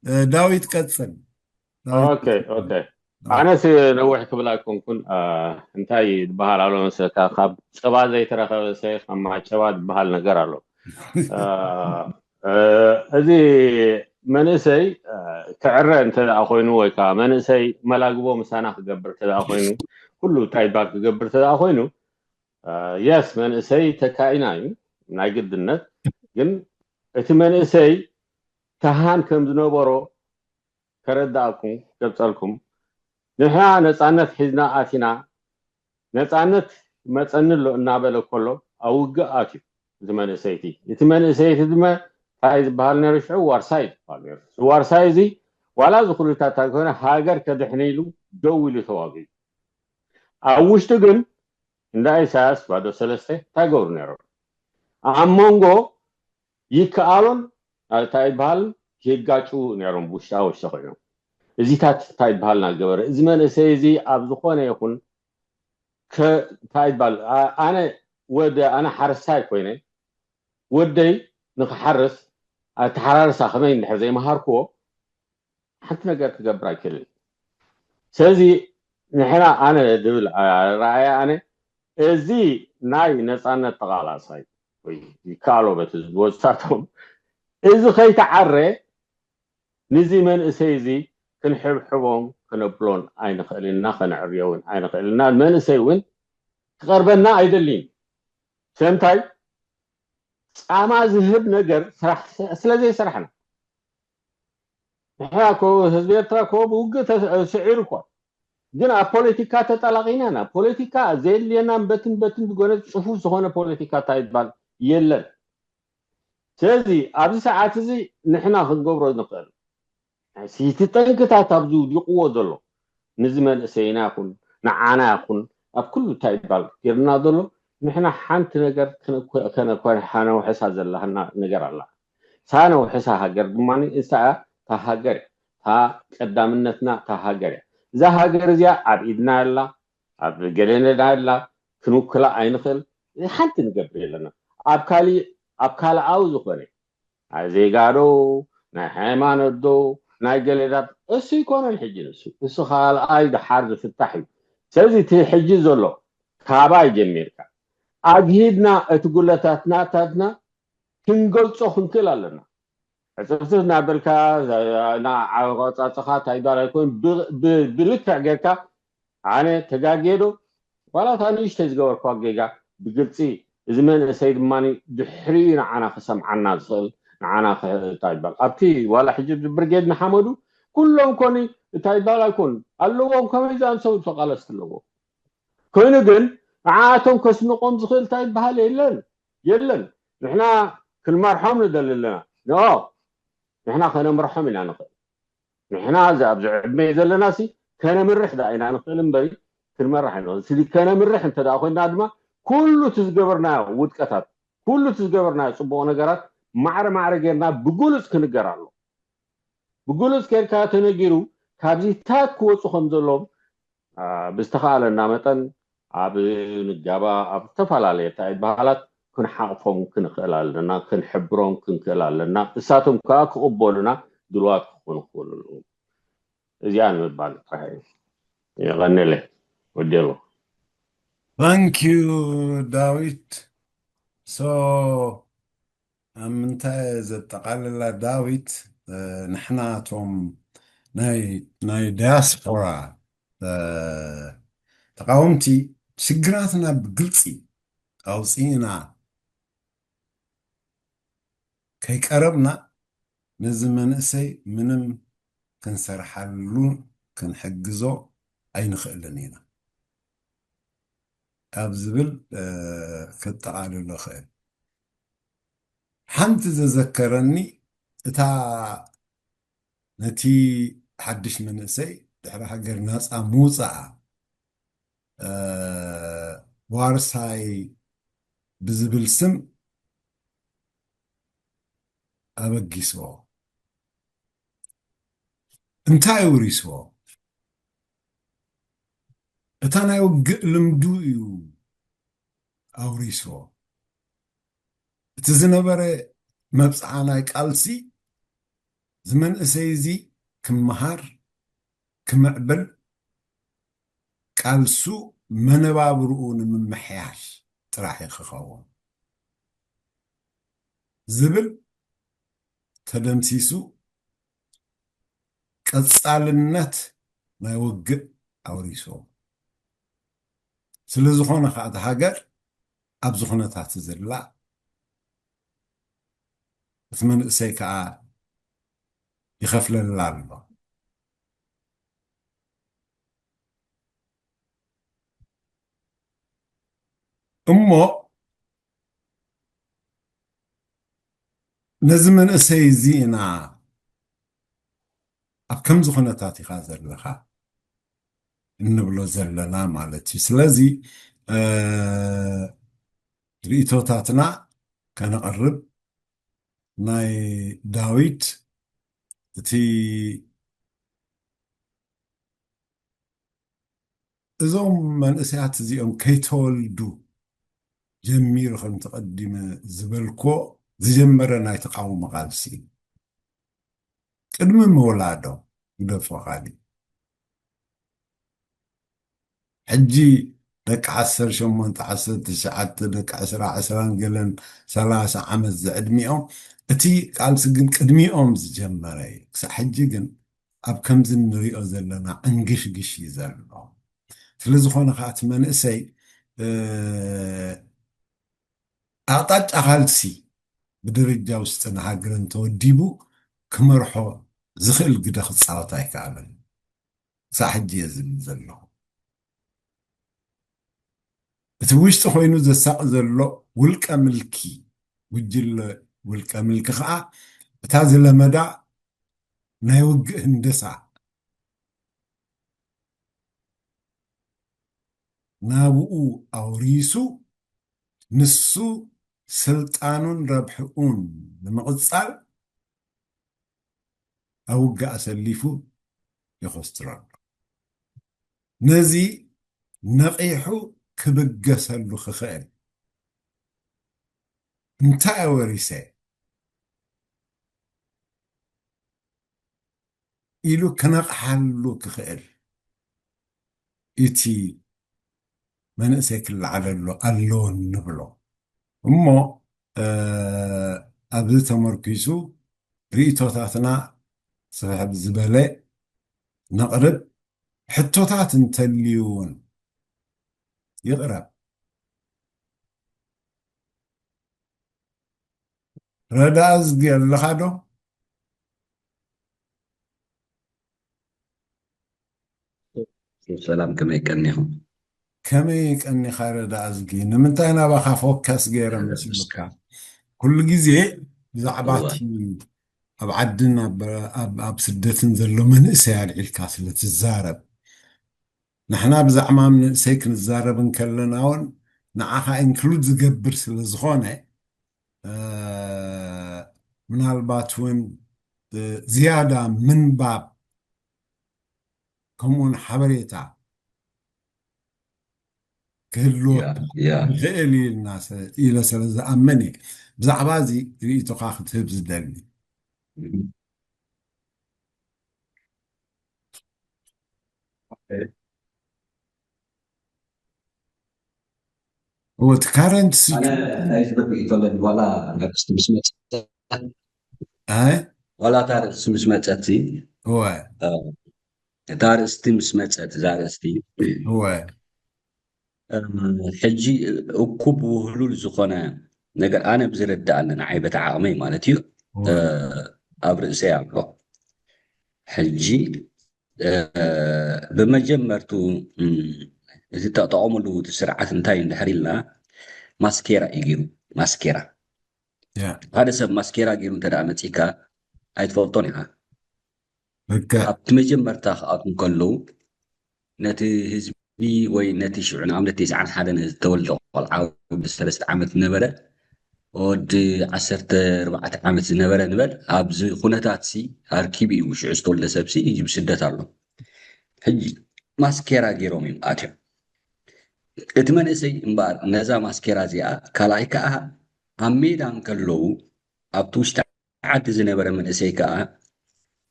እ፣ ዳዊት ቀጽል። ዳዊት ኦኬ ኦኬ። ኣነስ ነዊሕ ክብል ኣይኮንኩን። አ፣ እንታይ ዝበሃል ኣሎ መሰለካ፣ ካብ ጨባ ዘይተረኸበ ሰ ካብ ማጨባ ዝበሃል ነገር ኣሎ። አ፣ እ፣ እዚ መንእሰይ አ፣ ክዕረ እንተ ደኣ ኮይኑ ወይ ከዓ መንእሰይ መላግቦ ምሳና ክገብር እንተ ደኣ ኮይኑ፣ ኩሉ እንታይ ይባል ክገብር እንተ ደኣ ኮይኑ፣ የስ መንእሰይ ተካኢና እዩ ናይ ግድነት። ግን እቲ መንእሰይ ተሃን ከም ዝነበሮ ከረዳእኩም ገብፀልኩም። ንሕና ነፃነት ሒዝና ኣቲና፣ ነፃነት መፀኒ ኣሎ እናበለ ከሎ ኣብ ውግእ ኣትዩ። እቲ መንእሰይቲ እቲ መንእሰይቲ ድማ እንታይ ዝበሃል ነሩ ሽዑ ዋርሳይ ዝበሃል ነሩ። እዚ ዋርሳይ እዚ ዋላ እዚ ኩሉታት እንተኮነ ሃገር ከድሕን ኢሉ ደው ኢሉ ተዋጊኡ። ኣብ ውሽጢ ግን እንዳ ኢሳያስ ባዶ ሰለስተ እንታይ ገብሩ ነሮም? ኣብ መንጎ ይከኣሎን እንታይ ይበሃል ይጋጩ ነሮም። ውሽጣ ውሽጢ ኮይኖም እዚታት እንታይ ይበሃል እናገበረ እዚ መንእሰይ እዚ ኣብ ዝኾነ ይኹን ከ- እንታይ ይበሃል ኣ- ኣነ ወደ ኣነ ሓረስታይ ኮይነ ወደይ ንክሓርስ ኣተሓራርሳ ከመይ እንድሕር ዘይመሃርክዎ ሓንቲ ነገር ክገብር ኣይክእልን። ስለዚ ንሕና ኣነ ድብል ኣረኣያ ኣነ እዚ ናይ ነፃነት ተቓላሳይ ወይ ይከኣሎ በቲ ዝወሳቶም እዚ ከይተዓረ ንዚ መንእሰይ እዚ ክንሕብሕቦን ክነብሎን ኣይንኽእልን ኢና፣ ከነዕብዮ እውን ኣይንኽእልን ኢና። መንእሰይ እውን ክቐርበና ኣይደልይን። ስለምንታይ? ጻማ ዝህብ ነገር ስራሕ ስለ ዘይሰራሕና። ንሕና እኮ ህዝቢ ኤርትራ እኮ ብውግእ ተ- ስዒሩ እኮ። ግን ኣብ ፖለቲካ ተጠላቒና ኢና። ፖለቲካ ዘየድልየና በትን በትን ዝጎነ ጽፉፍ ዝኾነ ፖለቲካ እንታይ ይባል የለን። ስለዚ ኣብዚ ሰዓት እዚ ንሕና ክንገብሮ ንኽእል እቲ ጠንክታት ኣብዚ ውዲቕዎ ዘሎ ንዚ መንእሰይና ይኹን ንዓና ይኹን ኣብ ኩሉ እንታይ ይባል ጌርና ዘሎ ንሕና ሓንቲ ነገር ከነውሕሳ ዘለሃና ነገር ኣላ። እታ ነውሕሳ ሃገር ድማ እንስሳ እያ። እታ ሃገር እያ። እታ ቀዳምነትና እታ ሃገር እያ። እዛ ሃገር እዚኣ ኣብ ኢድና ኣላ፣ ኣብ ገሌና ኣላ፣ ክንውክላ ኣይንኽእል። ሓንቲ ንገብር የለና። ኣብ ካሊእ ኣብ ካልኣዊ ዝኾነ ናይ ዜጋ ዶ ናይ ሃይማኖት ዶ ናይ ገሌታት እሱ ይኮነን ሕጂ ንሱ እሱ ካልኣይ ድሓር ዝፍታሕ እዩ። ስለዚ እቲ ሕጂ ዘሎ ካባይ ጀሚርካ ኣግሂድና እቲ ጉለታትናታትና ክንገልጾ ክንክእል ኣለና። ሕፅፍፅፍ እናበልካ ቆፃፅኻ እንታይ ይባል ኣይኮን ብልክዕ ጌርካ ኣነ ተጋጌዶ ዋላ እታ ንእሽተይ ዝገበርኳ ጌጋ ብግልፂ እዚ መንእሰይ ድማ ድሕሪኡ ንዓና ክሰምዓና ዝኽእል ንዓና እንታይ ይባል ኣብቲ ዋላ ሕጂ ብርጌድ ንሓመዱ ኩሎም ኮኒ እንታይ ይባል ኣይኮን ኣለዎም ከመይ ዝኣምሰሉ ተቃለስቲ ኣለዎ ኮይኑ ግን ንዓኣቶም ከስንቆም ዝኽእል እንታይ ይበሃል የለን የለን ንሕና ክንመርሖም ንደሊ ኣለና ንኦ ንሕና ከነምርሖም ኢና ንኽእል ንሕና እዚ ኣብዚ ዕድመ ዘለና ሲ ከነምርሕ ዳ ኢና ንኽእል እምበሪ ክንመራሕ ኢና ስዚ ከነምርሕ እንተ ደኣ ኮይና ድማ ኩሉ እቲ ዝገበርናዮ ውድቀታት ኩሉ እቲ ዝገበርናዮ ፅቡቕ ነገራት ማዕረ ማዕረ ጌርና ብግሉፅ ክንገር ኣሎ ብግሉፅ ጌርካ ተነጊሩ ካብዚታት ክወፁ ከም ዘለዎም ብዝተኻእለና መጠን ኣብ ንጋባ ኣብ ዝተፈላለየ ታይት ባህላት ክንሓቕፎም ክንኽእል ኣለና ክንሕብሮም ክንክእል ኣለና እሳቶም ከዓ ክቕበሉና ድልዋት ክኾኑ ክኽእሉ ኣለዎም እዚኣ ንምባል ጥራሕ እዩ የቐንለ ወዲሉ Thank you ዳዊት so ኣብ ምንታይ ዘጠቓልላ ዳዊት ንሕና እቶም ናይ ዳያስፖራ ተቃወምቲ ሽግራትና ብግልፂ ኣውፅእና ከይቀረብና ነዚ መንእሰይ ምንም ክንሰርሓሉ ክንሕግዞ ኣይንኽእልን ኢና ካብ ዝብል ከጠቓልሎ ኽእል ሓንቲ ዘዘከረኒ እታ ነቲ ሓድሽ መንእሰይ ድሕሪ ሃገር ናፃ ምውፃኣ ዋርሳይ ብዝብል ስም ኣበጊስዎ። እንታይ ውሪስዎ? እታ ናይ ውግእ ልምዱ እዩ ኣውሪስዎ። እቲ ዝነበረ መብጽዓ ናይ ቃልሲ፣ እዚ መንእሰይ እዚ ክመሃር፣ ክምዕብል፣ ቃልሱ መነባብርኡ ንምምሕያሽ ጥራሕ እዩ ክኸውን ዝብል ተደምሲሱ፣ ቀጻልነት ናይ ውግእ ኣውሪሱ። ስለ ዝኾነ ኸኣ እታ ሃገር ኣብዚ ኩነታት ዘላ፣ እቲ መንእሰይ ከኣ ይኸፍለላ ኣሎ። እሞ ነዚ መንእሰይ እዚ ኢና ኣብ ከምዚ ኩነታት ኢኻ ዘለኻ እንብሎ ዘለና ማለት እዩ። ስለዚ፣ እ፣ ርእይቶታትና ከነቕርብ ናይ ዳዊት እቲ እዞም መንእሰያት እዚኦም ከይተወልዱ ጀሚሩ፣ ከምቲ ቀዲመ ዝበልክዎ፣ ዝጀመረ ናይ ተቃውሞ ቃልሲ እዩ። ቅድሚ ምውላዶም ግደፎ ካሊእ። ሕጂ ደቂ ዓሰርተ ሸሞንተ፣ ዓሰርተ ትሽዓተ፣ ደቂ ዕስራ፣ ዕስራን ገለን ሰላሳ ዓመት ዝዕድሚኦም፣ እቲ ቃልሲ ግን ቅድሚኦም ዝጀመረ እዩ። ክሳዕ ሕጂ ግን ኣብ ከምዚ እንሪኦ ዘለና ዕንግሽግሽ እዩ ዘሎ። ስለ ዝኾነ ከዓ እቲ መንእሰይ፣ እ፣ ኣቕጣጫ ቃልሲ ብደረጃ ውስጥን ሃገርን ተወዲቡ ክመርሖ ዝኽእል ግደ ክጻወት ኣይከኣለን። ክሳዕ ሕጂ እየ ዝብል ዘለኹ። እቲ ውሽጢ ኮይኑ ዘሳቒ ዘሎ ውልቀ ምልኪ፣ ጉጅለ ውልቀ ምልኪ ከዓ እታ ዝለመዳ ናይ ውግእ ህንደሳ ናብኡ ኣውሪሱ፣ ንሱ ስልጣኑን ረብሕኡን ንምቕጻል ኣብ ውግእ ኣሰሊፉ የኾስትሮ ኣሎ። ነዚ ነቒሑ ክብገሰሉ ክኽእል፣ እንታይ ኣወሪሰ ኢሉ ክነቕሓሉ ክኽእል፣ እቲ መንእሰይ ክለዓለሉ ኣለዎ እንብሎ እሞ፣ እ፣ ኣብዚ ተመርኪሱ ርእይቶታትና ስፍሕ ዝበለ ነቕርብ። ሕቶታት እንተልዩ እውን ይቕረብ። ረዳእዝጊ ኣለኻ ዶ? ሰላም፣ ከመይ ቀኒኹም? ከመይ ቀኒኻ ረዳእዝጊ? ንምንታይ ናባኻ ፎከስ ገይረ መሲሉካ? ኩሉ ግዜ ብዛዕባ እወ። እቲ ኣብ ዓድን ኣብ፣ ኣብ፣ ኣብ ስደትን ዘሎ መንእሰይ ኣልዒልካ ስለ ትዛረብ፣ ንሕና ብዛዕባ መንእሰይ ክንዛረብ እንከለና እውን ንዓኻ ኢንክሉድ ዝገብር ስለ ዝኾነ፣ እ፣ ምናልባት እውን፣ እ፣ ዝያዳ ምንባብ ከምኡውን ሓበሬታ ክህልወካ ያ፣ ያ። ይኽእል ኢልና ሰ-፣ ኢለ ስለ ዝኣምን እየ ብዛዕባ እዚ ርእይቶኻ ክትህብ ዝደሊ። እወ፣ እቲ ካረንት ኣነ ሲቹ-፣ ናይ ዝብል ርእይቶ ኣለኒ። ዋላ ኣርእስቲ ምስ መጸ-፣ ኣይ? ዋላ እታ ኣርእስቲ ምስ መጸት፣ እወ። እ፣ እታ ኣርእስቲ ምስ መጸት፣ እዛ ኣርእስቲ፣ እወ። እ፣ ሕጂ እኩብ ውህሉል ዝኾነ ነገር ኣነ ብዝረዳኣኒ ንዓይ በቲ ዓቕመይ ማለት እዩ፣ እወ። እ፣ ኣብ ርእሰይ ኣሎ። ሕጂ፣ እ፣ ብመጀመርቱ፣ እም፣ እቲ ተጠቐምሉ እቲ ስርዓት እንታይ እንድሕር ኢልና፣ ማስኬራ እዩ ገይሩ። ማስኬራ። ያ። ሓደ ሰብ ማስኬራ ገይሩ እንተ ደኣ መጺካ ኣይትፈልጦን ኢኻ። ልክዕ። ኣብቲ መጀመርታ ክኣትዉ ከለዉ ነቲ ህዝቢ ወይ ነቲ ሽዑ ንኣብነት ተስዓን ሓደን ዝተወልደ ቆልዓ ወዲ ሰለስተ ዓመት ዝነበረ ወዲ ዓሰርተ ኣርባዕተ ዓመት ዝነበረ ንበል ኣብዚ ኩነታት ሲ ኣርኪቡ እዩ። ሽዑ ዝተወልደ ሰብ ሲ ሕጂ ብስደት ኣሎ። ሕጂ ማስኬራ ገይሮም እዮም ኣትዮም። እቲ መንእሰይ እምበኣር ነዛ ማስኬራ እዚኣ ካልኣይ ከዓ ኣብ ሜዳ እንከለዉ ኣብቲ ውሽጢ ዓዲ ዝነበረ መንእሰይ ከዓ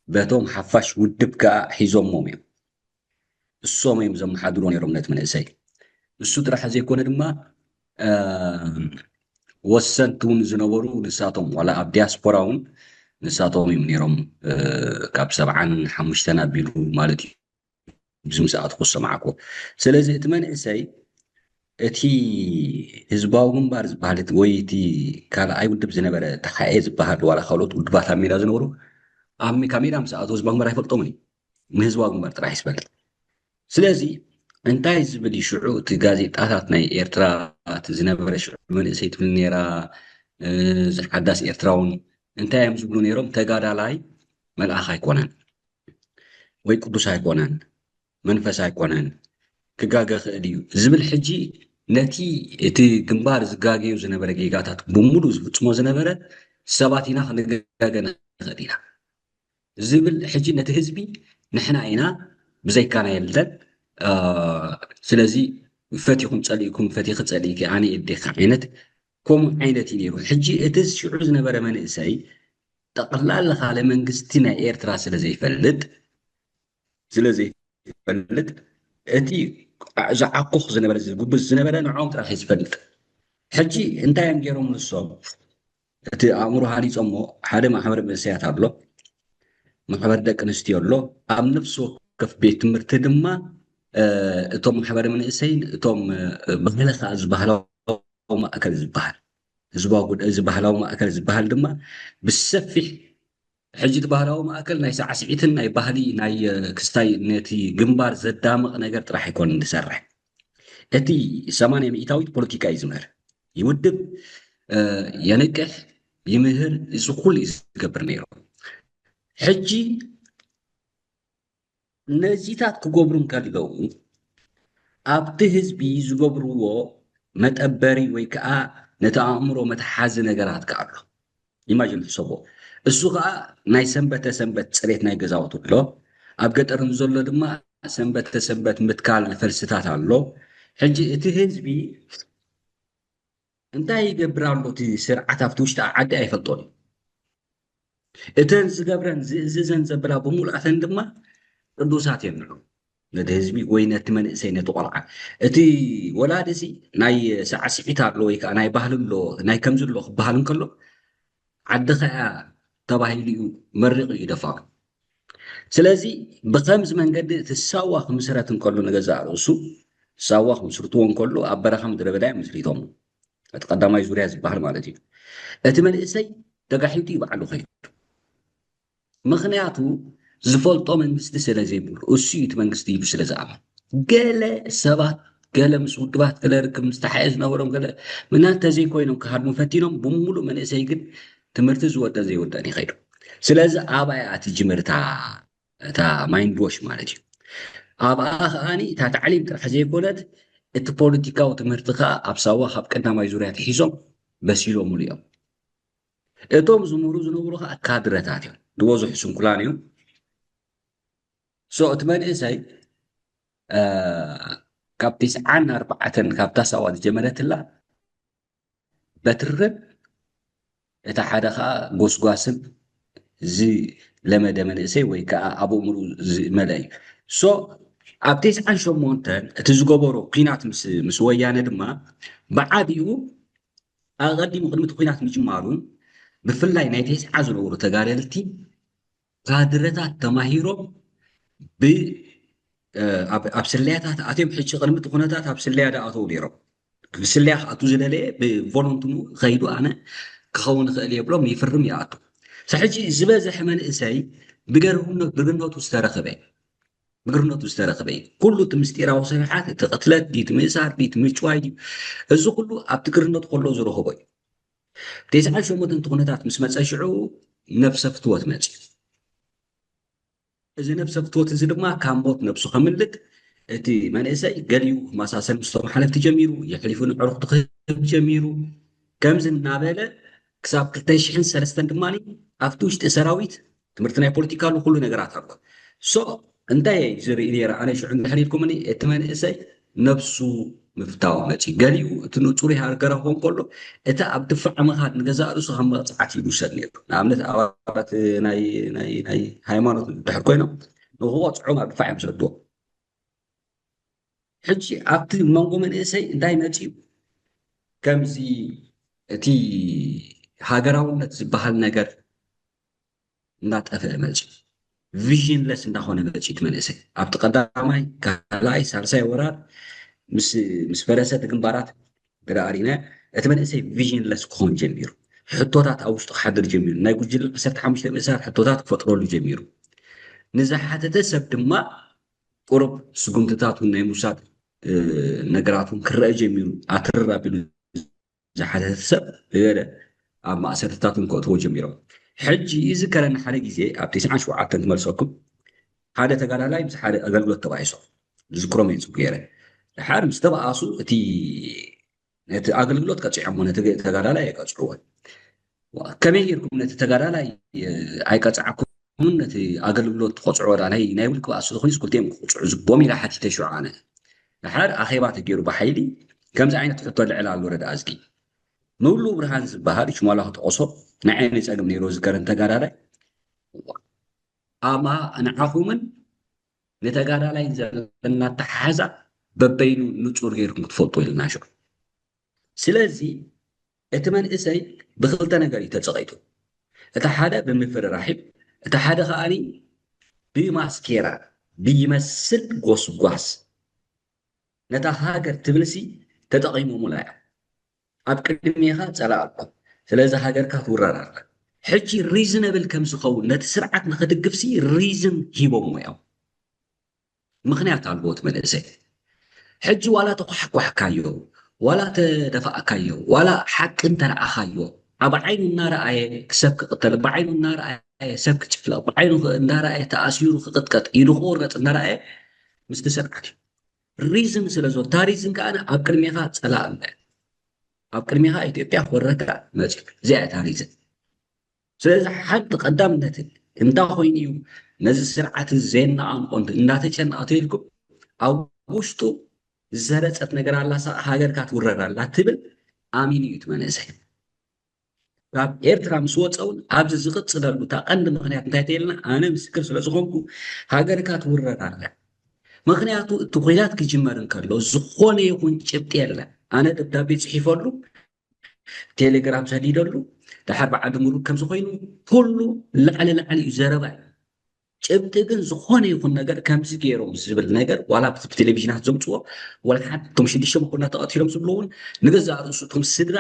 በቶም ሓፋሽ ውድብ ከዓ ሒዞሞም እዮም። እሶም እዮም ዘመሓድሮ ነይሮም ነቲ መንእሰይ። እሱ ጥራሕ ዘይኮነ ድማ ወሰንቲ እውን ዝነበሩ ንሳቶም ዋላ ኣብ ዲያስፖራ እውን ንሳቶም እዮም ነይሮም። ካብ ሰብዓን ሓሙሽተን ኣቢሉ ማለት እዩ። ብዙ ምስ ኣትኩ ዝሰማዕኩ። ስለዚ እቲ መንእሰይ እቲ ህዝባዊ ግንባር ዝበሃል ወይ እቲ ካልኣይ ውድብ ዝነበረ ተሓኤ ዝበሃል ዋላ ካልኦት ውድባት ኣብ ሜዳ ዝነበሩ ኣብ ካብ ሜዳ ምስ ኣተው ህዝባዊ ግንባር ኣይፈልጦምን እዩ። ንህዝባዊ ግንባር ጥራሕ ይስበል። ስለዚ እንታይ ዝብል እዩ ሽዑ እቲ ጋዜጣታት ናይ ኤርትራ እቲ ዝነበረ ሽዑ መንእሰይ ትብል ነይራ ዝሓዳስ ኤርትራውን እንታይ እዮም ዝብሉ ነይሮም? ተጋዳላይ መልኣኽ ኣይኮነን ወይ ቅዱስ ኣይኮነን መንፈስ ኣይኮነን ክጋገ ክእል እዩ ዝብል ሕጂ ነቲ እቲ ግንባር ዝጋገዩ ዝነበረ ጌጋታት ብምሉ ዝፍጽሞ ዝነበረ ሰባት ኢና ክንጋገ ንኽእል ኢና ዝብል ሕጂ ነቲ ህዝቢ ንሕና ኢና ብዘይካና የለን። ስለዚ ፈቲኹም ጸሊእኩም ፈቲኺ ጸሊእኪ ኣነ የዴካ ዓይነት ከምኡ ዓይነት እዩ ነይሩ። ሕጂ እቲ ሽዑ ዝነበረ መንእሰይ ጠቕላላ ካልእ መንግስቲ ናይ ኤርትራ ስለ ዘይፈልጥ ስለ ዘይፈልጥ እቲ ዝዓኩኽ ዝነበረ ዝጉብዝ ዝነበረ ንዕኦም ጥራሕ እዩ ዝፈልጥ። ሕጂ እንታይ እዮም ገይሮም ንሶም? እቲ ኣእምሮ ሃኒፆሞ ሓደ ማሕበር መንእሰያት ኣሎ፣ ማሕበር ደቂ ኣንስትዮ ኣሎ። ኣብ ነፍሲ ወከፍ ቤት ትምህርቲ ድማ እቶም ማሕበር መንእሰይን እቶም ባህለ ከዓ ዝበሃላዊ ማእከል ዝበሃል ህዝባዊ ጉዳይ እዚ ባህላዊ ማእከል ዝበሃል ድማ ብሰፊሕ ሕጂ እቲ ባህላዊ ማእከል ናይ ሳዕስዒትን ናይ ባህሊ ናይ ክስታይ ነቲ ግንባር ዘዳምቕ ነገር ጥራሕ ኣይኮነን ዝሰርሕ። እቲ ሰማንያ ሚእታዊት ፖለቲካ እዩ ዝምህር፣ ይውድብ፣ የንቅሕ፣ ይምህር፣ እዚ ኩሉ እዩ ዝገብር ነይሩ። ሕጂ ነዚታት ክገብሩ እንከለዉ ኣብቲ ህዝቢ ዝገብርዎ መጠበሪ ወይ ከዓ ነቲ ኣእምሮ መትሓዚ ነገራት ከዓ ኣሎ። ኢማጅን ሕሰቦ። እሱ ከዓ ናይ ሰንበተ ሰንበት ፅሬት ናይ ገዛውቲ ኣሎ። ኣብ ገጠር ንዘሎ ድማ ሰንበተ ሰንበት ምትካል ፈልስታት ኣሎ። ሕጂ እቲ ህዝቢ እንታይ ይገብር ኣሎ እቲ ስርዓት ኣብቲ ውሽጢ ዓዲ ኣይፈልጦን እዩ። እተን ዝገብረን ዝእዝዘን ዘብላ ብምሉኣተን ድማ ቅዱሳት እዮም ንዑ ነቲ ህዝቢ ወይ ነቲ መንእሰይ ነቲ ቆልዓ። እቲ ወላዲ ሲ ናይ ሳዕስዒት ኣሎ ወይ ከዓ ናይ ባህሊ ኣሎ ናይ ከምዚ ኣሎ ክበሃል እንከሎ ዓድኻ እያ ተባሂሉ እዩ መሪቑ እዩ ደፋሩ። ስለዚ ብኸምዚ መንገዲ እቲ ሳዋ ክምስረት እንከሎ ንገዛእ ርእሱ ሳዋ ክምስርትዎ እንከሎ ኣብ በረኻ ምድረ በዳ እዮም ምስሪቶም እቲ ቀዳማይ ዙርያ ዝበሃል ማለት እዩ። እቲ መንእሰይ ተጋሒጡ እዩ ባዕሉ ከይዱ። ምኽንያቱ ዝፈልጦ መንግስቲ ስለ ዘይብሉ እሱ እዩ እቲ መንግስቲ ኢሉ ስለ ዝኣምን። ገለ ሰባት ገለ ምስ ውድባት ገለ ርክብ ምስ ተሓኤ ዝነበሮም ገለ ምናተ ዘይኮይኖም ክሃድሙ ፈቲኖም ብምሉእ መንእሰይ ግን ትምህርቲ ዝወደ ዘይወደን ይኸይዱ። ስለዚ ኣብኣ እያ እቲ ጅምርታ እታ ማይንድ ዎሽ ማለት እዩ። ኣብኣ ከዓኒ እታ ታዕሊም ጥራሕ ዘይኮነት እቲ ፖለቲካዊ ትምህርቲ ከዓ ኣብ ሳዋ ካብ ቀዳማይ ዙርያ ተሒዞም በሲሎምሉ እዮም። እቶም ዝምህሩ ዝነብሩ ከዓ ካድረታት እዮም፣ ዝበዝሑ ስንኩላን እዮም። ሶ እቲ መንእሰይ ካብ ቲስዓን ኣርባዕተን ካብታ ሳዋ ዝጀመረትላ በትርን እታ ሓደ ከዓ ጎስጓስን ዝለመደ መንእሰይ ወይ ከዓ ኣብ ኣእምርኡ ዝመልአ እዩ። ሶ ኣብ ቴስዓን ሸሞንተን እቲ ዝገበሮ ኲናት ምስ ምስ ወያነ ድማ ብዓቢኡ ኣቐዲሙ ቅድሚ እቲ ኲናት ምጅማሩ ብፍላይ ናይ ቴስዓ ዝነበሩ ተጋደልቲ ካድረታት ተማሂሮም ብ ኣብ ኣብ ስለያታት ኣትዮም ሕጂ ቅድሚ እቲ ኩነታት ኣብ ስለያ ዶ ኣተው ነይሮም ብስለያ ክኣቱ ዝደለየ ብቮሎንትኑ ከይዱ ኣነ ክኸውን ይኽእል እየ ብሎም ይፍርም ይኣቱ። ሕጂ ዝበዝሐ መንእሰይ ብገርህነቱ ዝተረኸበ እዩ። ብግርነቱ ዝተረኸበ እዩ። ኩሉ እቲ ምስጢራዊ ስርሓት፣ እቲ ቅትለት ድዩ፣ እቲ ምእሳር ድዩ፣ እቲ ምጭዋይ ድዩ፣ እዚ ኩሉ ኣብቲ ግርነቱ ከሎ ዝረኸቦ እዩ። ተስዓን ሸሞንተን እቲ ኩነታት ምስ መፀ ሽዑ ነብሰ ፍትወት መፅዩ። እዚ ነብሰ ፍትወት እዚ ድማ ካብ ሞት ነብሱ ከምልጥ እቲ መንእሰይ ገሊኡ ክመሳሰል ምስቶም ሓለፍቲ ጀሚሩ፣ የሕሊፉ ንዕሩኽቱ ክህብ ጀሚሩ። ከምዚ እናበለ ክሳብ ክልተ ሽሕን ሰለስተን ድማ ኣብቲ ውሽጢ ሰራዊት ትምህርቲ ናይ ፖለቲካ ኣሎ፣ ኩሉ ነገራት ኣሎ። ሶ እንታይ እየ ዝርኢ ነይረ ኣነ ሽዑ እንድሕር ኢልኩምኒ፣ እቲ መንእሰይ ነብሱ ምፍታው መፂ ገሊኡ እቲ ንፁር ሃገራዊ ክኾን ከሎ እቲ ኣብ ድፋዕ ምኻድ ንገዛእ ርእሱ ከም መቕፃዕቲ ይውሰድ ነይሩ። ንኣብነት ኣባላት ናይ ናይ ናይ ሃይማኖት ድሕር ኮይኖም ንክቆፅዖም ኣብ ድፋዕ እዮም ዝሰድዎም። ሕጂ ኣብቲ መንጎ መንእሰይ እንታይ መፂኡ? ከምዚ እቲ ሃገራውነት ዝበሃል ነገር እንዳጠፍአ መፂኡ፣ ቪዥንለስ እንዳኾነ መፂኡ እቲ መንእሰይ። ኣብቲ ቀዳማይ፣ ካልኣይ፣ ሳልሳይ ወራር ምስ ምስ ፈረሰ እቲ ግንባራት ገዳ ኣሪና እቲ መንእሰይ ቪዥንለስ ክኾን ጀሚሩ። ሕቶታት ኣብ ውሽጡ ክሓድር ጀሚሩ። ናይ ጉጅለ ዓሰርተ ሓሙሽተ ምእሳር ሕቶታት ክፈጥረሉ ጀሚሩ። ንዝሓተተ ሰብ ድማ ቁሩብ ስጉምትታት እውን ናይ ምውሳድ ነገራት እውን ክረአ ጀሚሩ። ኣትርር ኣቢሉ ዝሓተተ ሰብ ገለ ኣብ ማእሰርትታት እውን ከእትዎ ጀሚሮም። ሕጂ ይዝከረኒ ሓደ ግዜ ኣብ ተስዓን ሸውዓተን ክመልሰኩም ሓደ ተጋዳላይ ምስ ሓደ ኣገልግሎት ተባኢሶ ዝዝክሮም እየ ጽቡቅ ገይረ። ድሓር ምስ ተባኣሱ እቲ ነቲ ኣገልግሎት ቀጺዖሞ ነቲ ተጋዳላይ ኣይቀጽዕዎን። ከመይ ጌርኩም ነቲ ተጋዳላይ ኣይቀጻዕኩምን ነቲ ኣገልግሎት ትቆጽዕዎ ዳ ናይ ናይ ውልቂ ባእሲ ዝኾይስ ክልቲኦም ክቁጽዑ ዝግቦም ኢለ ሓቲተ ሽዑ ኣነ። ድሓር ኣኼባ ተገይሩ ብሓይሊ ከምዚ ዓይነት ሕቶ ልዕል ኣሎ ረዳ ኣዝጊ ምብሉ ብርሃን ዝበሃል ሽማላ ክጠቆሶ ንዓይ ጸገም ነይሩ ዝከረን ተጋዳላይ ኣማ ንዓኹምን ንተጋዳላይ ዘለና ኣተሓሕዛ በበይኑ ንጹር ጌርኩም ክትፈልጡ ኢልና ሽዑ። ስለዚ እቲ መንእሰይ ብክልተ ነገር እዩ ተጸቒጡ። እቲ ሓደ ብምፍርራሕ እዩ፣ እቲ ሓደ ከኣኒ ብማስኬራ ብይመስል ጎስጓስ ነታ ሃገር ትብልሲ ተጠቒሞሙላ እያ። ኣብ ቅድሜኻ ጸላእ ኣሎ፣ ስለዚ ሃገርካ ትውረር ኣላ። ሕጂ ሪዝነብል ከም ዝኸውን ነቲ ስርዓት ንኽድግፍሲ ሪዝን ሂቦምዎ እዮም። ምኽንያት ኣልቦ እቲ መንእሰይ። ሕጂ ዋላ ተኳሕኳሕካዮ፣ ዋላ ተደፋእካዮ፣ ዋላ ሓቂ እንተረኣኻዮ፣ ኣብ ዓይኑ እናረኣየ ሰብ ክቕተል፣ ብዓይኑ እናረኣየ ሰብ ክጭፍለቕ፣ ብዓይኑ እናረኣየ ተኣሲሩ ክቕጥቀጥ፣ ኢዱ ክቑረፅ እናረኣየ ምስቲ ስርዓት እዩ። ሪዝን ስለ ዘሎ፣ እታ ሪዝን ከዓ ኣብ ቅድሜኻ ፀላእ ኣለ። ኣብ ቅድሜኻ ኢትዮጵያ ክወረካ መፂ። እዚኣ እታ ሪዝን። ስለዚ ሓንቲ ቀዳምነትን እንታይ ኮይኑ እዩ ነዚ ስርዓት እዚ ዘየነቓንቆ እንተ እንዳተጨነቐ ተይልኩም ኣብ ውሽጡ ዝሰረፀት ነገር ኣላ፣ ሃገርካ ትውረር ኣላ ትብል ኣሚኑ እዩ እቲ መንእሰይ። ካብ ኤርትራ ምስ ወፀ እውን ኣብዚ ዝቕፅለሉ እታ ቀንዲ ምኽንያት እንታይ ተይልና ኣነ ምስክር ስለ ዝኾንኩ ሃገርካ ትውረር ኣላ። ምክንያቱ እቲ ኩናት ክጅመር እንከሎ ዝኾነ ይኹን ጭብጢ የለ። ኣነ ደብዳቤ ፅሒፈሉ ቴሌግራም ሰዲደሉ ድሓር ብዓዲ ምሩድ ከምዚ ኮይኑ ኩሉ ላዕሊ ላዕሊ እዩ ዘረባ እዩ። ጭብጢ ግን ዝኾነ ይኹን ነገር ከምዚ ገይሮም ዝብል ነገር ዋላ ብቴሌቪዥናት ዘምፅዎ ዋላ ሓንቲ እቶም ሽዱሽተ መኮንና ተቐቲሎም ዝብሉ እውን ንገዛእ ርእሱ እቶም ስድራ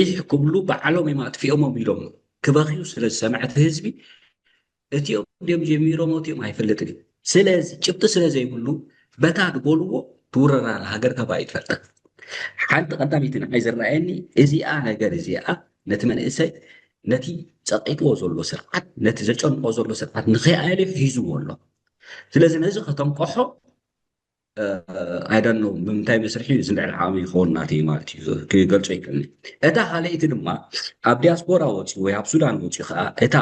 ኢሕ ክብሉ ባዕሎም እዮም ኣጥፊኦሞም ኢሎም ክበኽዩ ስለ ዝሰምዐ እቲ ህዝቢ እቲኦም ድዮም ጀሚሮሞ እቲኦም ኣይፈልጥን እዩ። ስለዚ ጭብጢ ስለ ዘይብሉ በታ ዝበልዎ ትውረር ኣላ ሃገር ካብ ኣይትፈልጥን። ሓንቲ ቀዳመይቲ ንዓይ ዝረኣየኒ እዚኣ ነገር እዚኣ ነቲ መንእሰይ ነቲ ጸቂጥዎ ዘሎ ስርዓት ነቲ ዘጨንቆ ዘሎ ስርዓት ንኸይኣልዮ ሒዝዎ ኣሎ። ስለዚ ነዚ ከተንቀሖ ኣይደኖ ብምንታይ መስርሒ እዚ ልዕሊ ዓቕሚ ይኸውን ናተይ ማለት እዩ ክገልጾ ይክእልኒ። እታ ካልኣይቲ ድማ ኣብ ዲያስፖራ ወፂኡ ወይ ኣብ ሱዳን ወፂኡ ከዓ እታ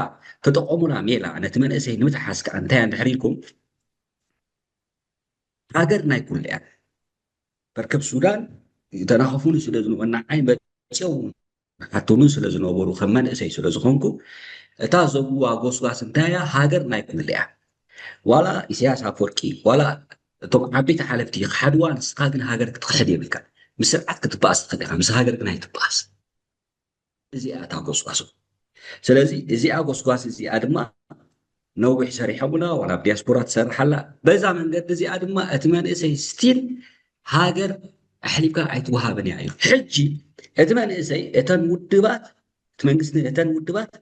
ተጠቐሙላ ሜላ ነቲ መንእሰይ ንምትሓዝ ከዓ እንታይ እንድሕር ኢልኩም ሃገር ናይ ኩሉ እያ። በርክብ ሱዳን ተናኸፉኒ ስለ ዝነበሩ ንዓይ መፅኦም ሓቶምን ስለ ዝነበሩ ከም መንእሰይ ስለ ዝኾንኩ እታ ዘብዋ ጎስጓስ እንታይ እያ ሃገር ናይ ኩሉ እያ። ዋላ ኢሳያስ ኣፈወርቂ ዋላ እቶም ዓበይቲ ሓለፍቲ ይኽሓድዋ ንስኻ ግን ሃገር ክትኽሕድ የብልካ። ምስ ስርዓት ክትበኣስ ትኽእል ኢኻ ምስ ሃገር ግን ኣይትበኣስ። እዚኣ እታ ጎስጓሶ። ስለዚ እዚኣ ጎስጓስ እዚኣ ድማ ነዊሕ ሰሪሖምላ ዋላ ኣብ ዲያስፖራ ትሰርሓላ በዛ መንገዲ እዚኣ ድማ እቲ መንእሰይ ስቲል ሃገር ኣሕሊፍካ ኣይትወሃብን እያ እዩ። ሕጂ እቲ መንእሰይ እተን ውድባት እቲ መንግስቲ እተን ውድባት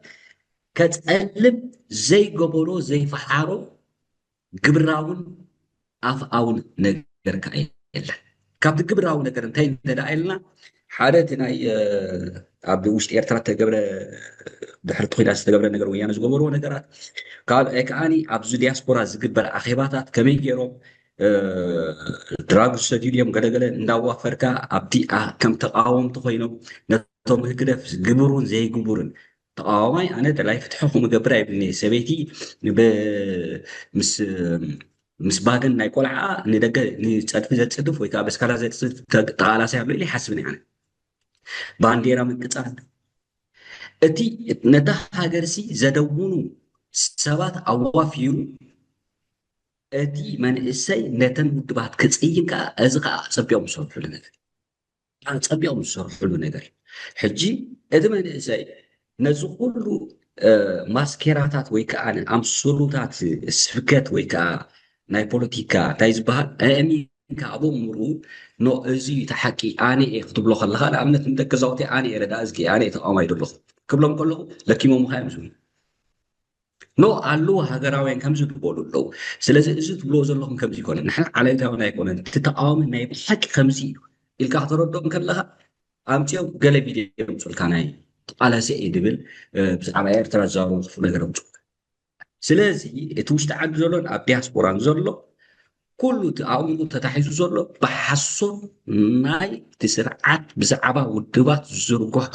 ከፀልም ዘይገበሮ ዘይፈሓሮ ግብራውን ኣፍኣውን ነገር ከዓ የለን። ካብቲ ግብራዊ ነገር እንታይ እንተደኣ ኢልና ሓደ እቲ ናይ ኣብ ውሽጢ ኤርትራ ተገብረ ድሕርቲ ኩናት ዝተገብረ ነገር ወያነ ዝገበርዎ ነገራት ካልኣይ ከዓኒ ኣብዚ ዲያስፖራ ዝግበር ኣኼባታት ከመይ ገይሮም ድራግ ዝሰትዩ ድዮም ገለገለ እንዳዋፈርካ ኣብቲ ከም ተቃወምቲ ኮይኖም ነቶም ህግደፍ ዝግብሩን ዘይግቡርን ተቃዋማይ ኣነ ደላይ ፍትሒ ክምገብር ኣይብልኒ። ሰበይቲ ምስ ባገን ናይ ቆልዓ ንደገ ንፀድፊ ዘፅድፍ ወይ ከዓ በስካላ ዘፅድፍ ተቃላሳይ ኣሎ ኢለ ይሓስብን ኣነ። ባንዴራ ምቅፃል እቲ ነታ ሃገርሲ ዘደውኑ ሰባት ኣዋፊሩ እቲ መንእሰይ ነተን ውድባት ክፅይን ከዓ እዚ ከዓ ፀቢቆም ዝሰርሕሉ ነገር ፀቢቆም ዝሰርሕሉ ነገር። ሕጂ እቲ መንእሰይ ነዚ ኩሉ ማስኬራታት ወይ ከዓ ኣምስሉታት ስብከት ወይ ከዓ ናይ ፖለቲካ እንታይ ዝበሃል ኣእሚንካ ኣብ ኣእምርኡ ኖ እዚ እዩ እቲ ሓቂ ኣነ እየ ክትብሎ ከለካ ንኣብነት ንደቂ ዛውቲ ኣነ እየ ረዳ እዝጊ ኣነ እየ ተቃዋማይ ዘለኹ ክብሎም ከለኹ ለኪሞምካ እዮም ዝብሉ። ኖ ኣለዉ ሃገራውያን ከምዚ ዝበሉ ኣለዉ። ስለዚ እዚ ትብልዎ ዘለኹም ከምዚ ይኮነ ንሕና ዓለታውን ኣይኮነን እቲ ተቃዋሚ ናይ ብሓቂ ከምዚ እዩ ኢልካ ክተረድኦም ከለካ ኣምፅኦም ገለ ቪድዮ የምፁልካ ናይ ተቃላሲ እዩ ድብል ብዛዕባ ኤርትራ ዝዛረቡ ክፉ ነገር ኣምፁልካ። ስለዚ እቲ ውሽጢ ዓዲ ዘሎን ኣብ ዲያስፖራን ዘሎ ኩሉ እቲ ኣእምሮ ተታሒዙ ዘሎ ብሓሶት ናይ እቲ ስርዓት ብዛዕባ ውድባት ዝዝርግሖ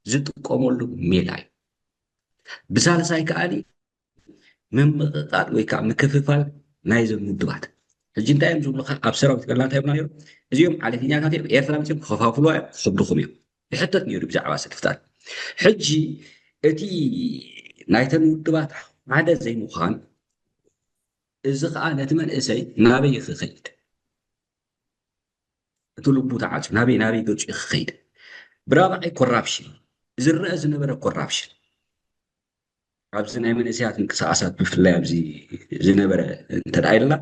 ዝጥቀመሉ ሜላ እዩ። ብሳልሳይ ከዓኒ ምምቕቓል ወይ ከዓ ምክፍፋል ናይዞም ውድባት። ሕጂ እንታይ እዮም ዝብሉካ ኣብ ሰራዊት ገላ እንታይ ይብሉና ነይሮም? እዚኦም ዓሌትኛታት እዮም፣ ኤርትራ መፅኦም ክኸፋፍሉዋ እዮም፣ ክሕብዱኹም እዮም። ይሕተት ነይሩ ብዛዕባ ሰልፍታት። ሕጂ እቲ ናይተን ውድባት ሓደ ዘይምዃን እዚ ከዓ ነቲ መንእሰይ ናበይ ክኸይድ እቲ ልቡ ተዓፅዩ ናበይ ናበይ ገፁ ክኸይድ ብራብዓይ ኮራፕሽን ዝረአ ዝነበረ ኮራፕሽን ኣብዚ ናይ መንእሰያት ምንቅስቃሳት ብፍላይ ኣብዚ ዝነበረ እንተ ኢልና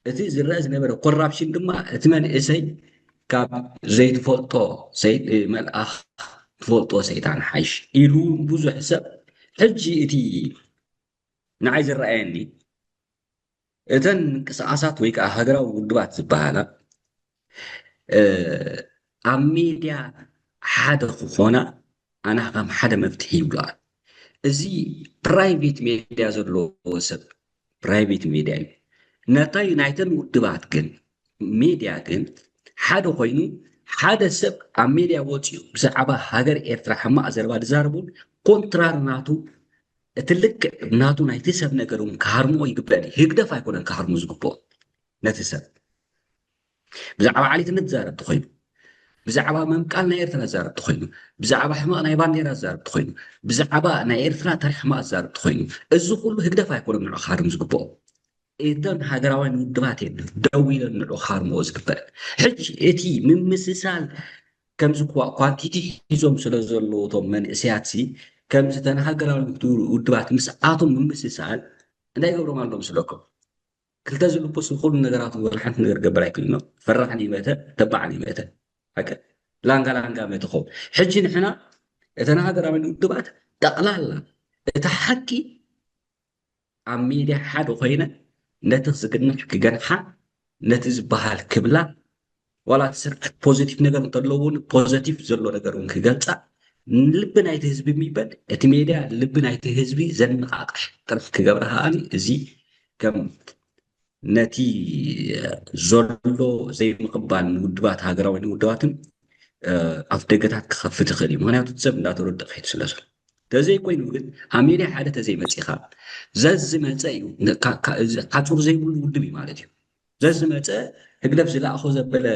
እቲ ዝረአ ዝነበረ ኮራፕሽን ድማ እቲ መንእሰይ ካብ ዘይትፈልጦ መልኣኽ ትፈልጦ ሰይጣን ሓይሽ ኢሉ ብዙሕ ሰብ ሕጂ እቲ ንዓይ ዝረኣየኒ እተን ምንቅስቃሳት ወይ ከዓ ሃገራዊ ውድባት ዝበሃላ ኣብ ሜድያ ሓደ ክኾና ኣና ከም ሓደ መፍትሒ ይብለዋል። እዚ ፕራይቬት ሜድያ ዘለዎ ሰብ ፕራይቬት ሜድያ እዩ። ነታይ ናይተን ውድባት ግን ሜድያ ግን ሓደ ኮይኑ ሓደ ሰብ ኣብ ሜድያ ወፂኡ ብዛዕባ ሃገር ኤርትራ ሕማቕ ዘረባ ዝዛረቡን ኮንትራር ናቱ እቲ ልክዕ ናቱ ናይቲ ሰብ ነገር እውን ክሃርምዎ ይግበእ። ህግደፍ ኣይኮነን ክሃርሙ ዝግብኦ ነቲ ሰብ ብዛዕባ ዓሌትነት ዝዛረብ ተኮይኑ ብዛዕባ ምምቃል ናይ ኤርትራ ዝዛረብ ተኮይኑ ብዛዕባ ሕማቕ ናይ ባንዴራ ዝዛረብ ተኮይኑ ብዛዕባ ናይ ኤርትራ ታሪክ ሕማቕ ዝዛረብ ተኮይኑ እዚ ኩሉ ህግደፍ ኣይኮነም ንዑ ክሃርም ዝግብኦ። እተን ሃገራውያን ውድባት እየን ደው ኢለን ንዑ ክሃርምዎ ዝግበአን። ሕጂ እቲ ምምስሳል ከምዚ ኳንቲቲ ሒዞም ስለ ዘለዉ እቶም መንእሰያት ሲ ከምዚ ተን ሃገራዊ ውድባት ምስኣቶም ምምስሳል እንታይ ይገብሮም ኣሎ መስለኩም? ክልተ ዝልኩስ ንኩሉ ነገራቱ ወላ ሓንቲ ነገር ገበር ኣይክእልኖ። ፈራሕ ንመተ ተባዕ ንመተ ሓቀ ላንጋ ላንጋ መትኾ። ሕጂ ንሕና እተን ሃገራዊ ውድባት ጠቕላላ እቲ ሓቂ ኣብ ሜድያ ሓደ ኮይነ ነቲ ዝግንሕ ክገንሓ ነቲ ዝበሃል ክብላ ዋላ እቲ ስርዓት ፖዘቲቭ ነገር እንተለዎ እውን ፖዘቲቭ ዘሎ ነገር እውን ክገልፃ ልቢ ናይቲ ህዝቢ የሚበል እቲ ሜድያ ልቢ ናይቲ ህዝቢ ዘነቃቅሕ ጥራሕ ክገብረ ከኣኒ እዚ ከም ነቲ ዘሎ ዘይምቕባል ንውድባት ሃገራዊ ንውድባትን ኣፍ ደገታት ክኸፍት ይኽእል እዩ። ምክንያቱ ሰብ እንዳተረድእ ከይድ ስለ ዘሎ ተዘይኮይኑ ግን ኣብ ሜድያ ሓደ ተዘይመፂኻ ዘዝመፀ እዩ ሓፁር ዘይብሉ ውድብ እዩ ማለት እዩ። ዘዝመፀ ህግደፍ ዝለኣኾ ዘበለ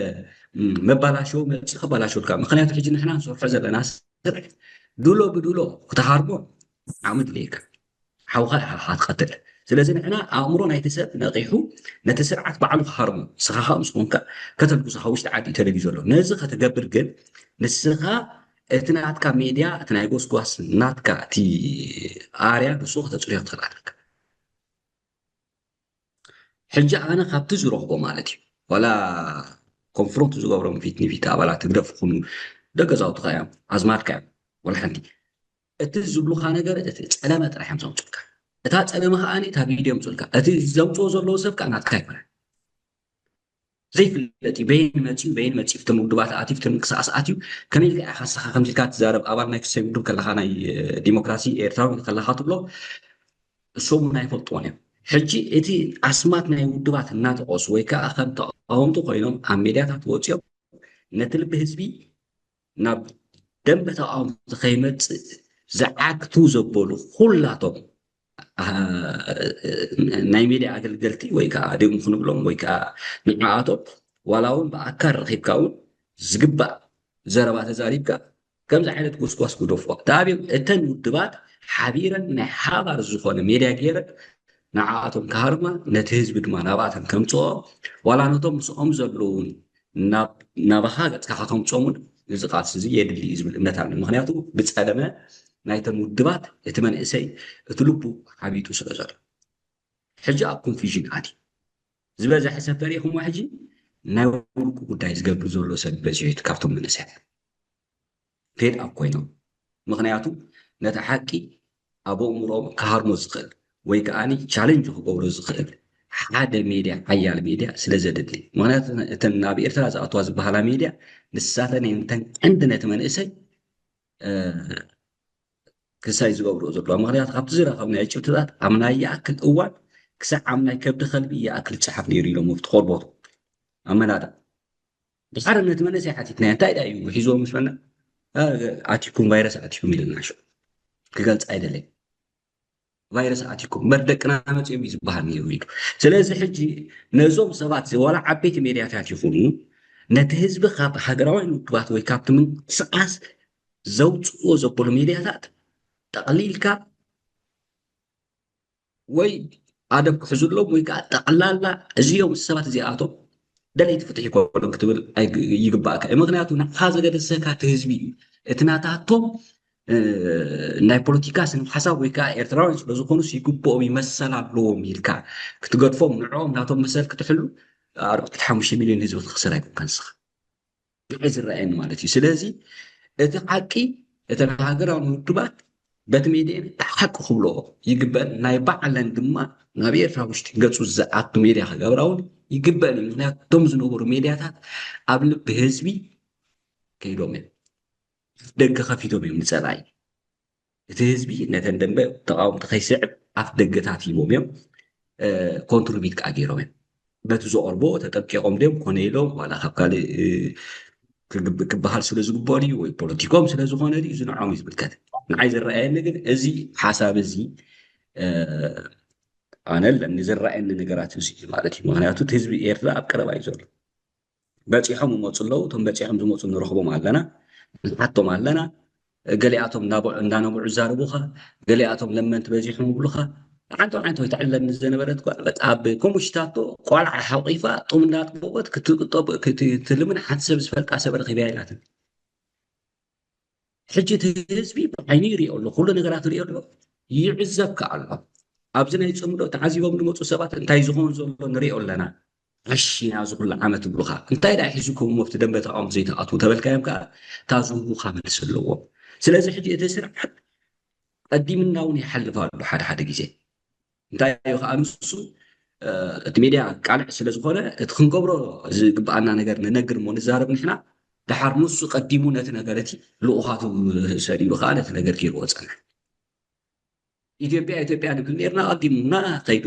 መባላሸው መፂ ከባላሸውልካ ምክንያቱ ሕጂ ንሕና ንሰርሖ ዘለና ስርሕ ድሎ ብድሎ ክትሃርሞ ዓቕሚ ድልየካ ሓውካ ኢኻ ክትቀትል። ስለዚ ንሕና ኣእምሮ ናይቲ ሰብ ነቒሑ ነቲ ስርዓት ባዕሉ ክሃርሞ ንስኻ ከዓ ምስ ኮንካ ከተልጉሶ ካብ ውሽጢ ዓዲ እዩ ተደልዩ ዘሎ። ነዚ ከተገብር ግን ንስኻ እቲ ናትካ ሜድያ እቲ ናይ ጎስጓስ ናትካ እቲ ኣርያ ንሱ ከተፅርዮ ትኽእል ኣለካ። ሕጂ ኣነ ካብቲ ዝረኽቦ ማለት እዩ ዋላ ኮንፍሮንት ዝገብሮም ፊት ንፊት ኣባላት ህግደፍ ይኹኑ ደገዛውትኻ እዮም ኣዝማድካ እዮም ዋላ ሓንቲ እቲ ዝብሉኻ ነገር እቲ ፀለመ ጥራሕ እዮም ዘምፁልካ። እታ ፀለመ ከዓኒ እታ ቪድዮ የምፁልካ። እቲ ዘምፅኦ ዘለዉ ሰብ ከዓ ናትካ ኣይኮነን። ዘይፍለጥ እዩ። በይን መፅዩ በይን መፅዩ ፍትን ውድባት ኣትዩ ፍትን ምንቅስቃስ ኣትዩ ከመይ ኢልካ ኢኻ ንስኻ ከምዚ ኢልካ ትዛረብ ኣባል ናይ ክሰይ ውድብ ከለኻ ናይ ዲሞክራሲ ኤርትራዊ ከለኻ ትብሎ እሶም እውን ኣይፈልጥዎን እዮም። ሕጂ እቲ ኣስማት ናይ ውድባት እናጠቐሱ ወይ ከዓ ከም ተቃወምቲ ኮይኖም ኣብ ሜድያታት ወፂኦም ነቲ ልቢ ህዝቢ ናብ ደንበ ተቃወምቲ ከይመፅእ ዝዓግቱ ዘበሉ ኩላቶም ናይ ሜድያ ኣገልገልቲ ወይ ከዓ ድም ክንብሎም ወይ ከዓ ንዓኣቶም ዋላ እውን ብኣካል ረኺብካ እውን ዝግባእ ዘረባ ተዛሪብካ ከምዚ ዓይነት ጎስጓስ ግደፎ። ተኣብዮም እተን ውድባት ሓቢረን ናይ ሓባር ዝኾነ ሜድያ ገይረን ንዓኣቶም ክሃርማ ነቲ ህዝቢ ድማ ናብኣተን ከምፅኦ ዋላ ነቶም ምስኦም ዘለውን ናባኻ ገፅካ ከተምፅኦም እውን እዚ ቃልሲ እዚ የድሊ እዩ ዝብል እምነት ኣሎ። ምክንያቱ ብፀለመ ናይተን ውድባት እቲ መንእሰይ እቲ ልቡ ሓቢጡ ስለ ዘሎ ሕጂ ኣብ ኮንፊዥን ኣትዩ ዝበዝሐ ሰብ ተሪኢኹሞ ሕጂ ናይ ውልቁ ጉዳይ ዝገብር ዘሎ ሰብ በዚሑ ካብቶም መንእሰያት ፌድ ኣብ ኮይኖም ምክንያቱ ነቲ ሓቂ ኣብ ኣእምሮኦም ክሃርሞ ዝኽእል ወይ ከዓ ቻለንጅ ክገብሮ ዝኽእል ሓደ ሜድያ ሓያል ሜድያ ስለ ዘድሊ ምክንያቱ እተን ናብ ኤርትራ ዝኣትዋ ዝበሃላ ሜድያ ንሳተን እየን እተን ቀንዲ ነቲ መንእሰይ ክሳይ ዝገብርኦ ዘለዋ ምክንያቱ ካብቲ ዝረኸብናዮ ጭብትታት ኣብ ናይ ይኣክል እዋን ክሳዕ ኣብ ናይ ከብዲ ከልቢ ይኣክል ዝፀሓፍ ነይሩ ኢሎም ኣብቲ ቆርቦቱ ኣመናዳ ድሓር ነቲ መንእሰይ ሓቲትናዮ እንታይ ዳ እዩ ሒዝዎ ምስ በልና ኣቲኩም ቫይረስ ኣቲኩም ኢልና ሽ ክገልፅ ኣይደለይ ቫይረስ ኣቲኩም እምበር ደቅና መፅኦም እዩ ዝበሃል ነይሩ ኢሉ ስለዚ ሕጂ ነዞም ሰባት ዋላ ዓበይቲ ሜድያታት ይኹኑ ነቲ ህዝቢ ካብ ሃገራውያን ውድባት ወይ ካብቲ ምንቅስቃስ ዘውፅዎ ዘበሉ ሜድያታት ጠቕሊልካ ወይ ኣደብ ክሕዙሎም ወይ ከዓ ጠቕላላ እዚኦም ሰባት እዚኣቶም ደለይቲ ፍትሒ ይኮኖም ክትብል ይግባእካ እዩ ምክንያቱ ንዓኻ ዘገደሰካ እቲ ህዝቢ እዩ እቲ ናታቶም ናይ ፖለቲካ ስነ ሓሳብ ወይ ከዓ ኤርትራውያን ስለዝኮኑስ ይግብኦም ይመሰል ኣለዎም ኢልካ ክትገድፎም ንዕኦም ናቶም መሰል ክትሕሉ ኣርባዕተ ሓሙሽተ ሚልዮን ህዝቢ ክትኽስር ኣይኮንካ ንስኻ ብቀይ ዝረኣየኒ ማለት እዩ ስለዚ እቲ ሓቂ እተን ሃገራዊ ውድባት በቲ ሜድየን ሓቂ ክብልኦ ይግበአን ናይ ባዕለን ድማ ናብ ኤርትራ ውሽጢ ገፁ ዝኣቱ ሜድያ ክገብራ እውን ይግበአን እዩ ምክንያቱ እቶም ዝነበሩ ሜድያታት ኣብ ልቢ ህዝቢ ከይዶም እዮም ደገ ከፊቶም እዮም ንፀላኢ እቲ ህዝቢ ነተን ደንበ ተቃወምቲ ከይስዕብ ኣፍ ደገታት ሂቦም እዮም ኮንትሪቢት ከዓ ገይሮም እዮም በቲ ዝቀርቦ ተጠቂቆም ድዮም ኮነ ኢሎም ዋላ ካብ ካልእ ክበሃል ስለ ዝግበኦ ድዩ ወይ ፖለቲኮም ስለ ዝኾነ ድዩ ዝንዖም እዩ ዝምልከት ንዓይ ዝረኣየኒ ግን እዚ ሓሳብ እዚ ኣነ ኣለኒ ዝረኣየኒ ነገራት እዚ ማለት እዩ ምክንያቱ ህዝቢ ኤርትራ ኣብ ቀረባ እዩ ዘሎ በፂሖም ይመፁ ኣለዉ እቶም በፂሖም ዝመፁ ንረኽቦም ኣለና ንሓቶም ኣለና ገሊኣቶም እንዳነብዑ ይዛረቡኻ ገሊኣቶም ለመንቲ በዚሖም ይብሉኻ ዓንቶ ዓንቶ ይትዕለኒ ዝነበረት ጓል በጣ ኣብ ኮሙሽታቶ ቆልዓ ሓቂፋ ጡም እንዳጥበወት ክትልምን ሓንቲ ሰብ ዝፈልጣ ሰብ ረኺብያ ኢላትን ሕጂ እቲ ህዝቢ ብዓይኑ ይሪኦ ኣሎ ኩሉ ነገራት ይሪኦ ኣሎ ይዕዘብ ከኣ ኣሎ ኣብዚ ናይ ፅምዶ ተዓዚቦም ዝመፁ ሰባት እንታይ ዝኾን ዘሎ ንሪኦ ኣለና ዓሺ ናብዚ ኩሉ ዓመት ይብሉኻ እንታይ ደኣ ሒዙኩም ኣብቲ ደንበ ተቃውሞ ዘይትኣትዉ ተበልካዮም ከዓ እታ ዝህቡኻ መልሲ ኣለዎም ስለዚ ሕጂ እቲ ስርዓት ቀዲምና እውን ይሓልፍ ኣሎ ሓደ ሓደ ግዜ እንታይ እዩ ከዓ ንሱ እቲ ሜድያ ቃልዕ ስለ ዝኾነ እቲ ክንገብሮ ዝግብኣና ነገር ንነግር እሞ ንዛረብ ንሕና ደሓር ንሱ ቀዲሙ ነቲ ነገር እቲ ልኡኻቱ ሰዲዱ ከዓ ነቲ ነገር ገይርዎ ፀንሐ ኢትዮጵያ ኢትዮጵያ ንብል ነርና ኣዲምና ከይዱ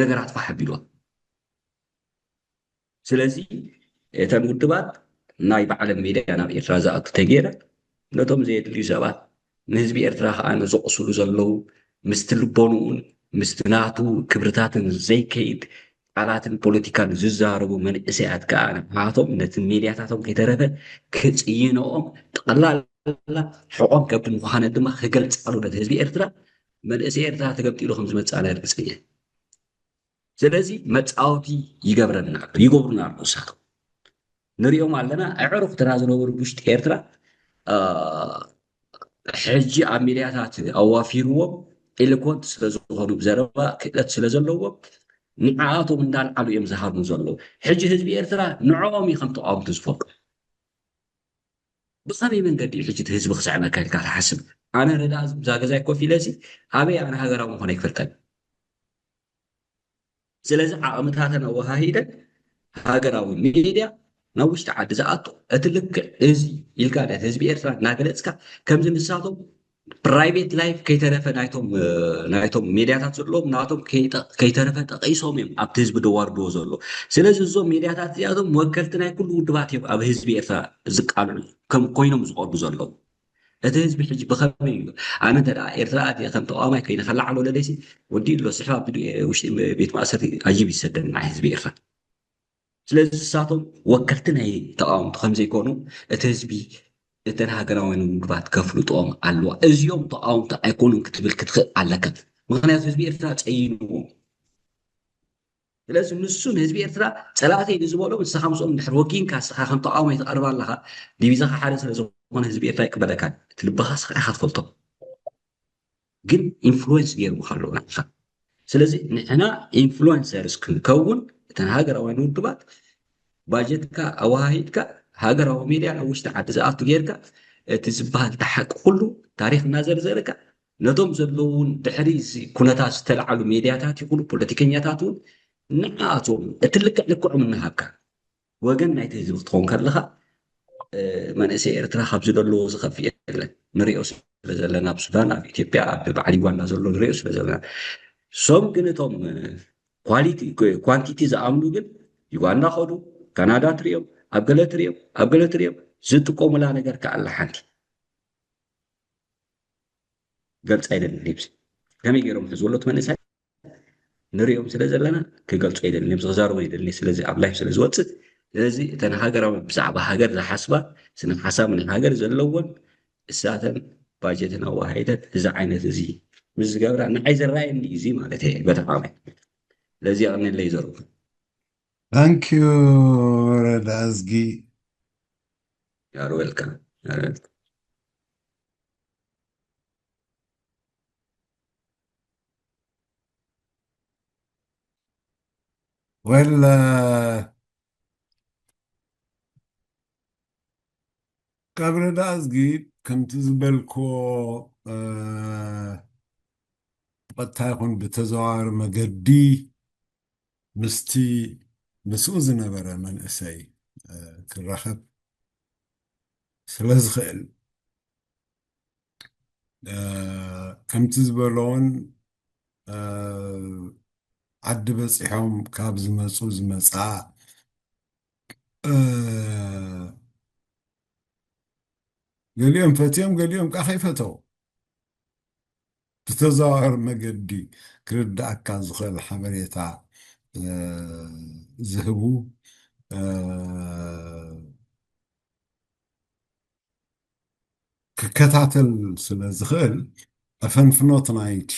ነገራት ፋሕ ኣቢልዋ ስለዚ እተን ውድባት ናይ ባዕለን ሜድያ ናብ ኤርትራ ዝኣቱ ተገይረ ነቶም ዘየድልዩ ሰባት ንህዝቢ ኤርትራ ከዓ ንዘቕስሉ ዘለዉ ምስቲ ልቦንኡን ምስቲ ናቱ ክብርታትን ዘይከይድ ቃላትን ፖለቲካን ዝዛረቡ መንእሰያት ከዓ ንዓቶም ነቲ ሜድያታቶም ከይተረፈ ክፅይንኦም ጠቕላላ ሕቖም ከብዲ ምዃነ ድማ ክገልፃሉ ነቲ ህዝቢ ኤርትራ መንእሰይ ኤርትራ ተገምጢሉ ከም ዝመፅእ ኣነ ርግፀኛ ስለዚ መፃወቲ ይገብረና ይገብሩና ኣሎ እሳቶም ንሪኦም ኣለና ኣዕሩኽትና ዝነበሩ ውሽጢ ኤርትራ ሕጂ ኣብ ሚድያታት ኣዋፊርዎም ኤሎኮንት ስለዝኾኑ ብዘረባ ክእለት ስለዘለዎም ንዓኣቶም እንዳልዓሉ እዮም ዝሃርሙ ዘለዉ ሕጂ ህዝቢ ኤርትራ ንዕኦም እዩ ከም ተቃወምቲ ዝፈልጦ ብኸመይ መንገዲ እዩ ሕጂ እቲ ህዝቢ ክስዕመካ ኢልካ ትሓስብ ኣነ ረዳ እዛ ገዛይ ኮፍ ኢለ ሲ ኣበይ ኣነ ሃገራዊ ምኾነ ይክፈልጠኒ ስለዚ ዓቕምታተን ኣወሃሂደን ሃገራዊ ሚድያ ናብ ውሽጢ ዓዲ ዝኣቱ እቲ ልክዕ እዚ ኢልካ ነቲ ህዝቢ ኤርትራ እናገለፅካ ከምዚ ንሳቶም ፕራይቬት ላይፍ ከይተረፈ ናይቶም ናይቶም ሜድያታት ዘለዎም ናቶም ከይተረፈ ጠቂሶም እዮም ኣብቲ ህዝቢ ደዋርድዎ ዘሎ። ስለዚ እዞም ሜድያታት እዚኣቶም ወከልቲ ናይ ኩሉ ውድባት እዮም ኣብ ህዝቢ ኤርትራ ዝቃልዑ ከም ኮይኖም ዝቀርቡ ዘለዉ። እቲ ህዝቢ ሕጂ ብኸመይ እዩ? ኣነ እንተ ኤርትራ ኣትየ ከም ተቃዋማይ ከይነ ከላዓሎ ለደይሲ ወዲ ኣሎ ስሕባ ውሽጢ ቤት ማእሰርቲ ኣጅብ ይሰደን ናይ ህዝቢ ኤርትራ። ስለዚ ንሳቶም ወከልቲ ናይ ተቃወምቲ ከም ዘይኮኑ እቲ ህዝቢ እተን ሃገራውያን ውድባት ከፍልጥኦም ኣለዋ። እዚኦም ተቃወምቲ ኣይኮኑን ክትብል ክትኽእል ኣለካ። ምክንያቱ ህዝቢ ኤርትራ ጸይንዎም። ስለዚ ንሱ ንህዝቢ ኤርትራ ጸላእተይ ንዝበሎም ንስኻ ምስኦም ድሕር ወጊንካ ንስኻ ከም ተቃዋማይ ትቐርብ ኣለኻ። ዲቪዛኻ ሓደ ስለ ዝኾነ ህዝቢ ኤርትራ ይቅበለካ። እቲ ልብኻ ስኻ ኢኻ ትፈልጦ። ግን ኢንፍሉዌንስ ገይሩ ከሎ ንዓኻ። ስለዚ ንሕና ኢንፍሉዌንሰርስ ክንከውን እተን ሃገራውያን ውድባት ባጀትካ ኣወሃሂድካ ሃገራዊ ሜድያ ናብ ውሽጢ ዓዲ ዝኣቱ ጌርካ እቲ ዝበሃል ተሓቂ ኩሉ ታሪክ እናዘርዘርካ ነቶም ዘለውን ድሕሪ እዚ ኩነታት ዝተለዓሉ ሜድያታት ይኹኑ ፖለቲከኛታት እውን ንዓኣቶም እቲ ልክዕ ልክዖም እናሃብካ ወገን ናይቲ ህዝቢ ክትኸውን ከለኻ መንእሰይ ኤርትራ ካብዚ ዘለዎ ዝኸፍእ የለን። ንሪኦ ስለ ዘለና ኣብ ሱዳን ኣብ ኢትዮጵያ ኣብ በዓል ዩጋንዳ ዘሎ ንሪኦ ስለ ዘለና ሶም ግን እቶም ኳሊቲ ኳንቲቲ ዝኣምኑ ግን ዩጋንዳ ከዱ ካናዳ ትሪኦም ኣብ ገለ ትሪኦም ኣብ ገለ ትሪኦም ዝጥቀሙላ ነገር ከኣላ ሓንቲ ገልጻ ኣይደልን ሊብስ ከመይ ገይሮም ሕዝበሎ እቲ መንእሰይ ንሪኦም ስለ ዘለና ክገልጾ ኣይደልን ሊብስ ክዛረቦ ኣይደልን ስለዚ ኣብ ላይፍ ስለ ዝወፅእ ስለዚ እተን ሃገራዊ ብዛዕባ ሃገር ዝሓስባ ስነ ሓሳብ ናይ ሃገር ዘለወን እሳተን ባጀትን ኣዋሃይደን እዚ ዓይነት እዚ ምስ ዝገብራ ንዓይ ዝረኣየኒ እዚ ማለት እየ በተቃማይ ስለዚ ኣቕንለይ ዘርጉ Thank you ረዳ እዝጊ You're welcome. You're welcome. ወላ ካብ ረዳ እዝጊ ከምቲ ዝበልኮ ቀጥታ ይኹን ብተዘዋዋሪ መገዲ ምስቲ ምስኡ ዝነበረ መንእሰይ ክራኸብ ስለ ዝኽእል ከምቲ ዝበሎውን ዓዲ በፂሖም ካብ ዝመፁ ዝመፃ ገሊኦም ፈትዮም ገሊኦም ከዓ ከይፈተው ብተዘዋዋሪ መገዲ ክርዳእካ ዝኽእል ሓበሬታ ዝህቡ ክከታተል ስለ ዝኽእል ኣፈንፍኖት ናይቲ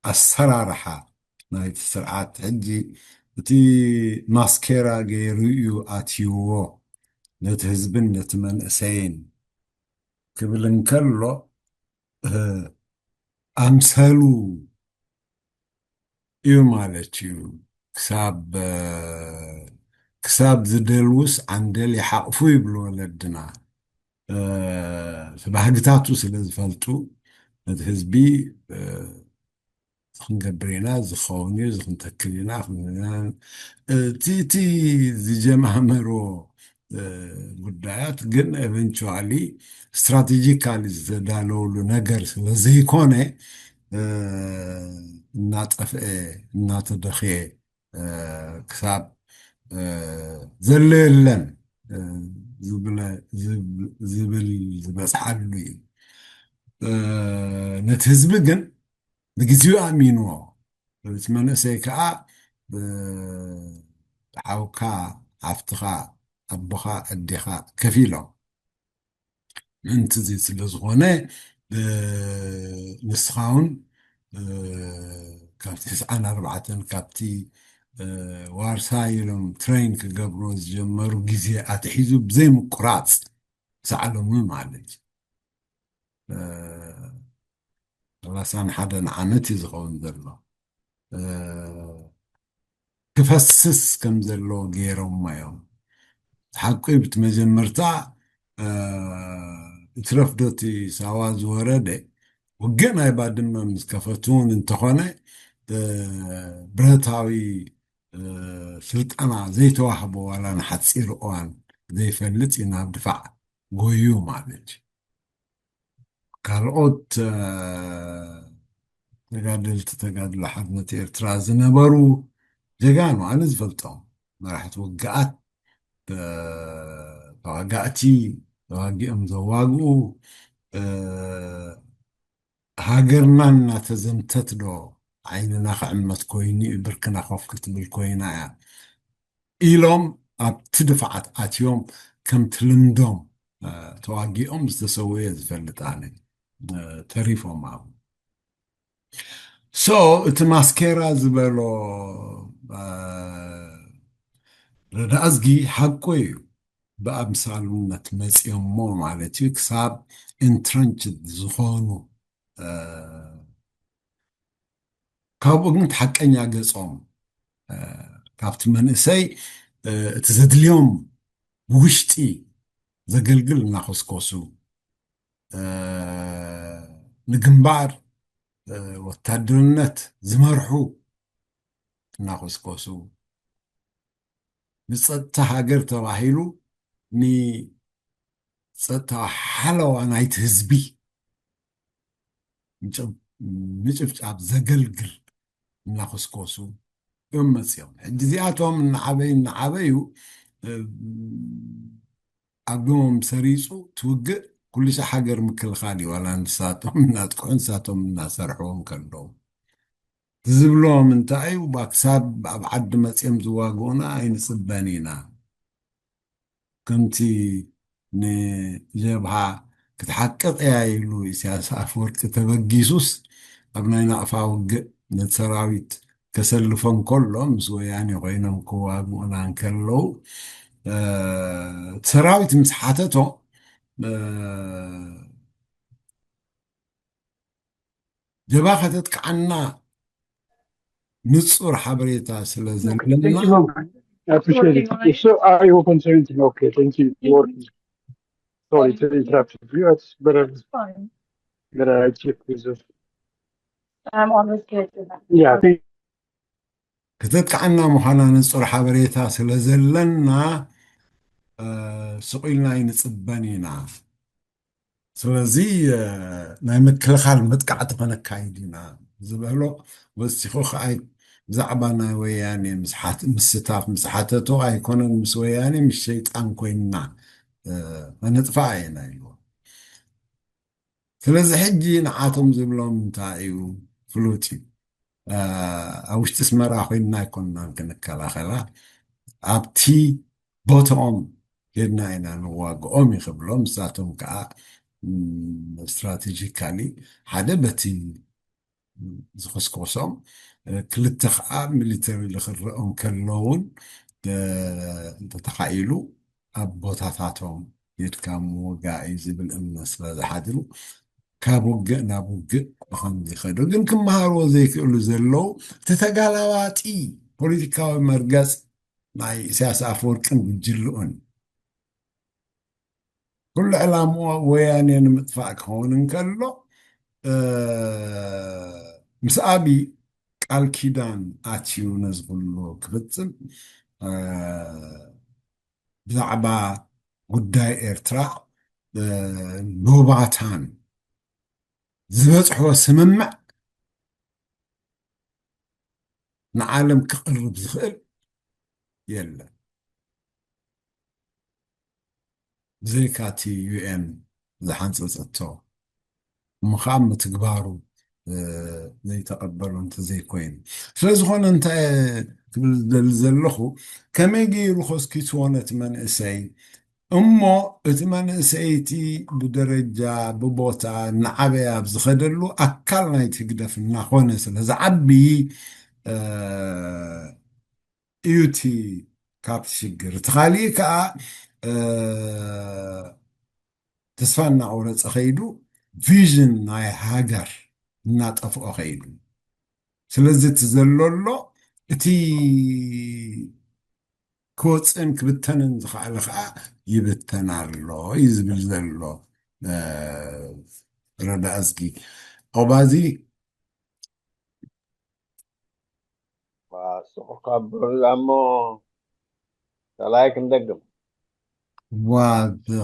ኣሰራርሓ ናይቲ ስርዓት ሕጂ እቲ ማስኬራ ገይሩ እዩ ኣትይዎ ነቲ ህዝብን ነቲ መንእሰይን ክብል እንከሎ ኣምሰሉ እዩ ማለት እዩ ክሳብ ክሳብ ዝደልውስ ዓንደል ይሓቕፉ ይብሉ ወለድና ባህግታቱ ስለ ዝፈልጡ ነቲ ህዝቢ ክንገብር ኢና ዝኸውን እዩ ዝክንተክል ኢና እቲ ዝጀማመሮ ጉዳያት ግን ኤቨንቹዋሊ ስትራቴጂካሊ ዝተዳለውሉ ነገር ስለ ዘይኮነ እናጠፍአ እናተደኽየ ክሳብ ዘሎ የለን ዝብል ዝበፅሓሉ እዩ ነቲ ህዝቢ ግን ብግዜኡ ኣሚንዎ እቲ መንእሰይ ከዓ ሓውካ ሓፍትኻ ኣቦኻ ኣዴኻ ከፊሎም ምእንቲ እዚ ስለ ዝኾነ ንስኻ እውን ካብቲ ትስዓን ኣርባዕተን ካብቲ ዋርሳይ ኢሎም ትሬን ክገብርዎ ዝጀመሩ ግዜ ኣትሒዙ ብዘይ ምቁራፅ ክሳዕ ሎሚ ማለት እዩ ሰላሳን ሓደን ዓመት እዩ ዝኸውን ዘሎ ክፈስስ ከም ዘሎ ገይሮሞ እዮም ሓቂ ብቲ መጀመርታ እትረፍዶ እቲ ሳዋ ዝወረደ ውግእ ናይ ባድመ ምስ ከፈቱ እውን እንተኾነ ብረታዊ ስልጠና ዘይተዋህቦ ዋላ ንሓፂር እዋን ዘይፈልጥ እዩ ናብ ድፋዕ ጎዩ ማለት እዩ። ካልኦት ተጋደልቲ ተጋድሎ ሓርነት ኤርትራ ዝነበሩ ጀጋኑ ኣነ ዝፈልጦም መራሕቲ ውግኣት ተዋጋእቲ ተዋጊኦም ዘዋግኡ ሃገርና እናተዘምተት ዶ ዓይንና ክዕመት ኮይኑ እዩ ብርክና ኮፍ ክትብል ኮይና እያ ኢሎም ኣብቲ ድፋዓት ኣትዮም ከምቲ ልምዶም ተዋጊኦም ዝተሰወየ ዝፈልጥ ኣነ ተሪፎም ኣብ so እቲ ማስኬራ ዝበሎ ረዳእዝጊ ሓቆ እዩ። ብኣምሳሉነት መፅዮሞ ማለት እዩ ክሳብ ኢንትረንች ዝኾኑ ካብኡ ግን ሓቀኛ ገጾም ካብቲ መንእሰይ እቲ ዘድልዮም ብውሽጢ ዘገልግል እናኮስኮሱ ንግንባር ወታደርነት ዝመርሑ እናኮስኮሱ ንፀጥታ ሃገር ተባሂሉ ንፀጥታ ሓለዋ ናይቲ ህዝቢ ምጭፍጫፍ ዘገልግል እናኮስኮሱ እዮም መፅኦም። ሕጂ እዚኣቶም እናዓበዩ እናዓበዩ ዓቕሞም ሰሪፁ ትውግእ ኩሉ ሻዕ ሃገር ምክልኻል እዩ። ዋላ ንሳቶም እናጥቅዑ ንሳቶም እናሰርሕዎም ከለዉ ዝብሎም እንታይ እዩ? ክሳብ ኣብ ዓዲ መፅኦም ዝዋግኡና ኣይንፅበን ኢና። ከምቲ ንጀብሃ ክትሓቅቕ እያ ኢሉ ኢሳያስ ኣፈወርቂ ተበጊሱስ ኣብ ናይ ናቕፋ ውግእ ነቲ ሰራዊት ከሰልፎ እንከሎ ምስ ወያኔ ኮይኖም ክዋግኡና እንከለዉ ሰራዊት ምስ ሓተቶ ጀብሃ ከተጥቅዓና ንጹር ሓበሬታ ስለ ዘለና Appreciate it. So I will continue. Okay, thank you. Sorry to interrupt you. It's better. Better I check with you. I'm always good to that. Yeah, thank ከተጥቅዓና ምዃና ንጹር ሓበሬታ ስለ ዘለና ስቕ ኢልና ኣይንጽበን ኢና። ስለዚ ናይ ምክልኻል መጥቃዕቲ ከነካይድ ኢና ዝበሎ ወሲኹ ከኣይ ብዛዕባ ናይ ወያኔ ምስሓት ምስታፍ ምስ ሓተቶ ኣይኮነን ምስ ወያኔ ምስ ሸይጣን ኮይንና ከነጥፋኣ ኢና ኢልዎ። ስለዚ ሕጂ ንዓቶም ዝብሎም እንታይ እዩ ፍሉጥ እዩ። ኣብ ውሽጢ ኣስመራ ኮይንና ኣይኮንናን ክንከላኸላ ኣብቲ ቦትኦም ኬድና ኢና ንዋግኦም እዩ ክብሎም ንሳቶም ከዓ strategically ሓደ በቲ ዝኸስከሶም ክልተ ከዓ military ክረኦም ከለውን እንተተኻኢሉ ኣብ ቦታታቶም ኬድካ ምውጋእ እዩ ዝብል እምነት ስለ ዝሓድሩ ካብ ውግእ ናብ ውግእ ብኸምዚ ይኸዱ ግን ክመሃርዎ ዘይክእሉ ዘለዉ እቲ ተጋላባጢ ፖለቲካዊ መርገፅ ናይ ኢሳያስ ኣፈወርቅን ጉጅልኡን ኩሉ ዕላምኡ ወያኔ ንምጥፋእ ክኸውን እንከሎ ምስ ኣብይ ቃል ኪዳን ኣትዩ ነዚ ኩሉ ክፍፅም ብዛዕባ ጉዳይ ኤርትራ ሎባታን ዝበፅሖ ስምምዕ ንዓለም ክቕርብ ዝኽእል የለን። ብዘይካ እቲ ዩ ኤን ዝሓንፀፀቶ እሞ ከዓ ምትግባሩ ዘይተቐበሎ እንተዘይኮይኑ ስለዝኾነ እንታይ ክብል ዝደሊ ዘለኹ ከመይ ገይሩ ኮስኪስዎ ነቲ መንእሰይ እሞ እቲ መንእሰይ እቲ ብደረጃ ብቦታ እናዓበየ ኣብ ዝኸደሉ ኣካል ናይቲ ህግደፍ እናኾነ ስለ ዝዓቢ እዩ እቲ ካብቲ ሽግር እቲ ካሊእ ከዓ ተስፋ እናቆረፀ ከይዱ ቪዥን ናይ ሃገር እናጠፍኦ ከይዱ ስለዚ እቲ ዘሎ ኣሎ እቲ ክወፅእን ክብተንን ዝኽኣለ ከዓ ይብተን ኣሎ እዩ ዝብል ዘሎ ረዳ እዝጊ ኦባዚ ስቑ ካብ በሉላ እሞ ካልኣይ ክንደግም ዋ፣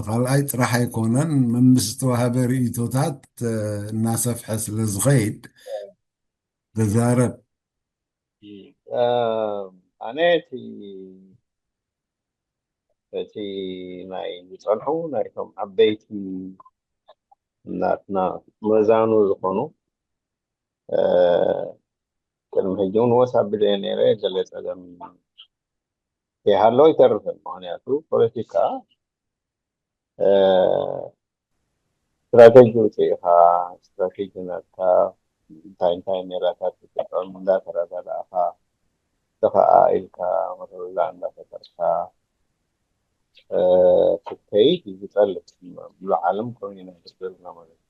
ካልኣይ ጥራሕ ኣይኮነን፣ መምስ ዝተዋህበ ርእይቶታት፣ እ፣ እናሰፍሐ ስለ ዝኸይድ ተዛረብ። እ፣ ኣነ እቲ፣ እቲ ናይ ዝጸንሑ ናይቶም ዓበይቲ ናትና መዛኑ ዝኾኑ፣ እ፣ ቅድሚ ሕጂ እውን ወስ ኣቢለ ነይረ፣ ገለ ጸገም ይሃሎ ይተርፍን። ምኽንያቱ ፖለቲካ፣ እ፣ ስትራቴጂ ውፅኢኻ፣ ስትራቴጂ ናትካ፣ እንታይ እንታይ ሜላታት ትጥቀም፣ እንዳተረዳዳእኻ፣ ተኸኣኢልካ፣ መረዳዳእ እንዳፈጠርካ፣ እ፣ ክትከይድ እዩ ዝጠልብ። ሙሉእ ዓለም ከምኡ ኢና ዘለና ማለት እዩ።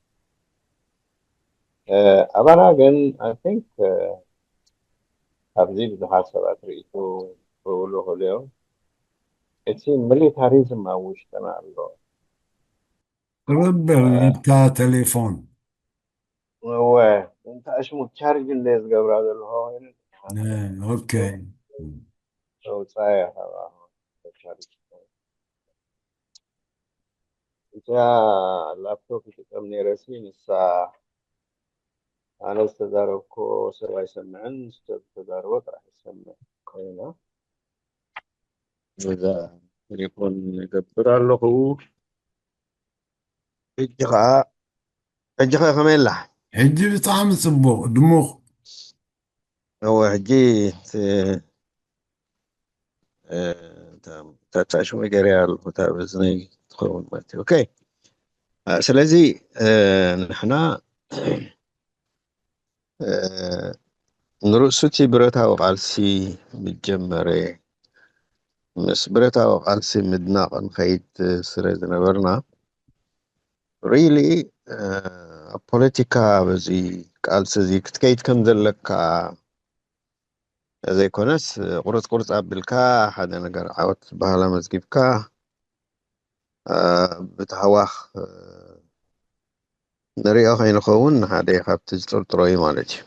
እ፣ ኣባና ግን፣ I think፣ እ፣ ኣብዚ ብዙሓት ሰባት ርእይቶ ክህብሉ ይኽእሉ እዮም። እቲ ሚሊታሪዝም ኣብ ውሽጥና ኣሎ። ቅርብ በል ነታ ቴሌፎን። እወ፣ እንተ ኣሽሙ ቻርጅ እንደ ዝገብራ ዘለኹ ኮይኑ። እ፣ ኦኬ። ተውጻኤ ካብ ቻርጅ። እዛ ላፕቶፕ ይጥቀም ነይረ ሲ፣ ንሳ ኣነ ዝተዛረብኮ ሰብ ኣይሰምዕን፣ ሰብ ዝተዛረቦ ጥራሕ ይሰምዕ ኮይና። እዛ ቴሌፎን ይገብር ኣለኹ። ሕጂ ኸዓ፣ ሕጂ ኸ ከመይ ኣላ? ሕጂ ብጣዕሚ ጽቡቕ፣ ድሙቕ። እወ፣ ሕጂ እቲ፣ እ፣ እታ፣ እታ ሽሙ ገይረያ ኣለኹ፣ እታ በዝነይ ትኸውን ማለት እዩ። ኦኬ። እ፣ ስለዚ፣ እ፣ ንሕና፣ እ፣ ንርእሱ እቲ ብረታዊ ቃልሲ ምጀመረ፣ ምስ ብረታዊ ቃልሲ ምድናቕ ንኸይድ ስለ ዝነበርና፣ ሪሊ፣ እ፣ ኣብ ፖለቲካ በዚ ቃልሲ እዚ ክትከይድ ከም ዘለካ ዘይኮነስ፣ ቁርጽ ቁርጽ ኣቢልካ ሓደ ነገር ዓወት ዝበሃል ኣመዝጊብካ፣ እ፣ ብታህዋኽ፣ እ፣ ንሪኦ ከይንኸውን ሓደ ካብቲ ዝጥርጥሮ እዩ ማለት እዩ።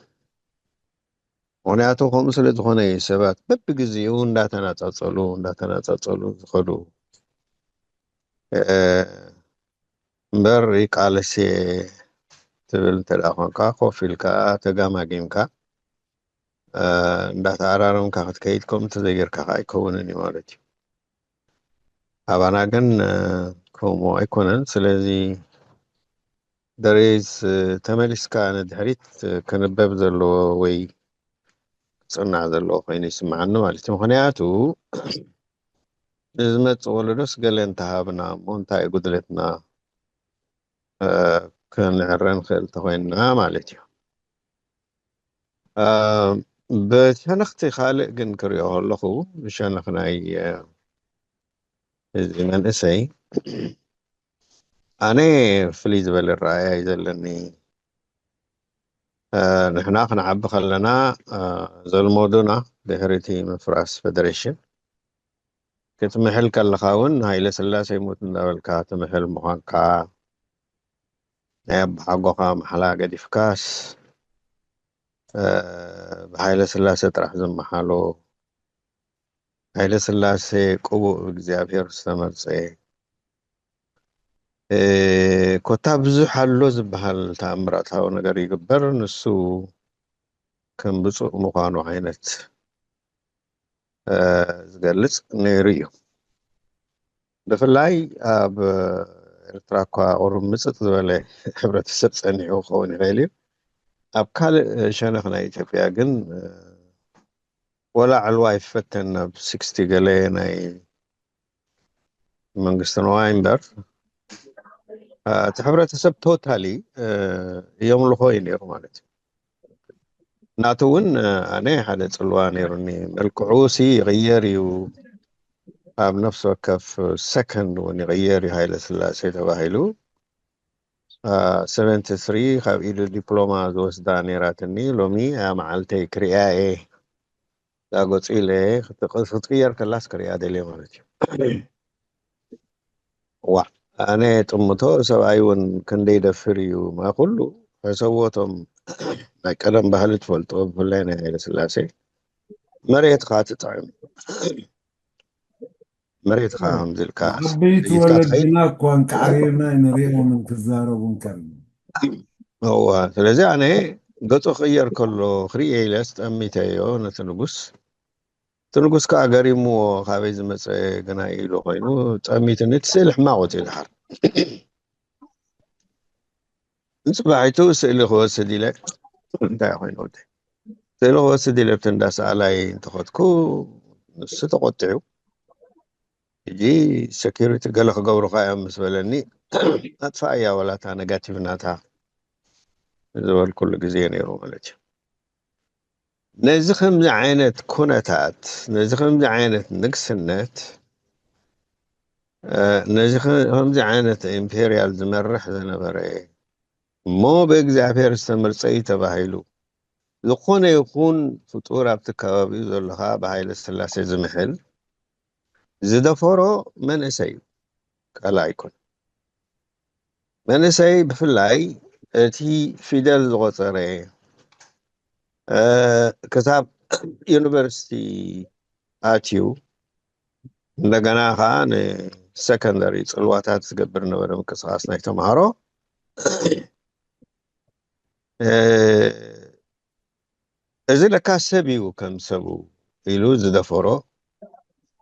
ምኽንያቱ ከምኡ ስለ ዝኾነ እዩ ሰባት በብግዜኡ እንዳተናጻጸሉ፣ እንዳተናጻጸሉ ዝኸዱ። እ፣ እምበር ይቃለስ እየ ትብል እንተ ደኣ ኾንካ፣ ኮፍ ኢልካ ተጋማጊምካ፣ እ፣ እንዳተኣራረምካ ክትከይድ፣ ከምኡ እንተዘይጌርካ ከኣ ኣይከውንን እዩ ማለት እዩ። ኣባና ግን፣ እ፣ ከምኡ ኣይኮነን። ስለዚ ደሬስ፣ እ፣ ተመሊስካ ንድሕሪት፣ እ፣ ክንበብ ዘለዎ ወይ ክጽናዕ ዘለዎ ኮይኑ ይስምዓኒ ማለት እዩ። ምኽንያቱ ንዝመጽእ ወለዶስ ገለ እንተሃብና እሞ እንታይ እዩ ጉድለትና፣ እ፣ ክንዕረ ንኽእል እንተኾይንና ማለት እዩ። እ፣ ብሸነኽቲ ካልእ ግን ክሪኦ ከለኹ፣ ብሸነኽ ናይ፣ እ፣ እዚ መንእሰይ፣ ኣነ ፍልይ ዝበለ ረኣያ እዩ ዘለኒ። እ፣ ንሕና ክንዓቢ ከለና፣ እ፣ ዘልመዱና ድሕሪ እቲ ምፍራስ ፈደሬሽን፣ ክትምሕል ከለኻ እውን ሃይለ ስላሴ ይሙት እንዳበልካ ትምሕል ምዃንካ፣ ናይ ኣቦሓጎኻ ማሕላ ገዲፍካስ፣ እ፣ ብሃይለ ስላሴ ጥራሕ ዝመሓሎ፣ ሃይለ ስላሴ ቅቡእ ብእግዚኣብሔር ዝተመርጸ፣ እ፣ ኮታ ብዙሕ ኣሎ ዝበሃል ተኣምራታዊ ነገር ይግበር፣ ንሱ ከም ብፁዕ ምዃኑ ዓይነት፣ እ፣ ዝገልጽ ነይሩ እዩ። ብፍላይ ኣብ ኤርትራ እኳ ቁሩብ ምጽጥ ዝበለ ሕብረተሰብ ጸኒሑ ክኸውን ይኽእል እዩ። ኣብ ካልእ ሸነኽ ናይ ኢትዮጵያ ግን፣ እ፣ ወላ ዕልዋ ይፈተን ኣብ ሲክስቲ ገለ ናይ መንግስቲ ነዋይ እምበር፣ እ፣ እቲ ሕብረተሰብ ቶታሊ፣ እ፣ የምልኾ እዩ ነይሩ ማለት እዩ። ናቱ እውን፣ እ፣ ኣነ ሓደ ጽልዋ ነይሩኒ። መልክዑ ሲ ይቕየር እዩ፣ ኣብ ነፍሲ ወከፍ ሰከንድ እውን ይቕየር እዩ ሃይለ ስላሴ ተባሂሉ። እ፣ ሰቨንቲ ስሪ ካብ ኢዱ ዲፕሎማ ዝወስዳ ነይራትኒ። ሎሚ እያ መዓልተይ ክሪኣ እየ። እዛ ገጹ ኢለ ክትቅ-፣ ክትቅየር ከላስ ክሪኣ ደልየ ማለት እዩ። ዋዕ፣ ኣነ ጥምቶ ሰብኣይ እውን ክንደይ ደፍር እዩ፣ ማ ኩሉ ሕሰብዎ። እቶም ናይ ቀደም ባህሊ ትፈልጦ፣ ብፍላይ ናይ ሃይለ ስላሴ፣ መሬትኻ ትጥዕም፣ መሬትኻ ከምዚ ኢልካ ዓበይቲ ኢድካ ትኸይድ ወለድና እኳ እንቃዕሪርና ንሪኦምን ክዛረቡ እንከለዉ እዋ ስለዚ ኣነ ገፁ ክቕየር ከሎ ክርእየ ኢለ ስጠሚተዮ ነቲ ንጉስ እቲ ንጉስ ከዓ ገሪምዎ ካበይ ዝመፀ ግናይ ኢሉ ኮይኑ ጠሚትኒ እቲ ስእሊ ሕማቕ ወፂኡ ድሓር ንፅባሒቱ ስእሊ ክወስድ ኢለ እንታይ ኮይኑ ወደ ስእሊ ክወስድ ኢለ ብቲ እንዳሰኣላይ እንተኸድኩ ንሱ ተቆጢዑ ሕጂ ሰኪሪቲ ገለ ክገብሩካ እዮም ምስ በለኒ ኣጥፋእያ ወላታ ነጋቲቭ ናታ ዝበልኩሉ ግዜ ነይሩ ማለት እዩ ነዚ ከምዚ ዓይነት ኩነታት ነዚ ከምዚ ዓይነት ንግስነት ነዚ ከምዚ ዓይነት ኢምፔርያል ዝመርሕ ዝነበረ እሞ ብእግዚኣብሔር ዝተመርፀ እዩ ተባሂሉ ዝኾነ ይኹን ፍጡር ኣብቲ ከባቢኡ ዘሎ ከዓ ብሃይለ ስላሴ ዝምሕል ዝደፈሮ መንእሰይ እዩ ካልእ ኣይኮን መንእሰይ ብፍላይ እቲ ፊደል ዝቆፀረ ክሳብ ዩኒቨርሲቲ ኣትዩ እንደገና ከዓ ንሰከንደሪ ፅልዋታት ዝገብር ነበረ ምንቅስቃስ ናይ ተምሃሮ እዚ ለካ ሰብ እዩ ከም ሰቡ ኢሉ ዝደፈሮ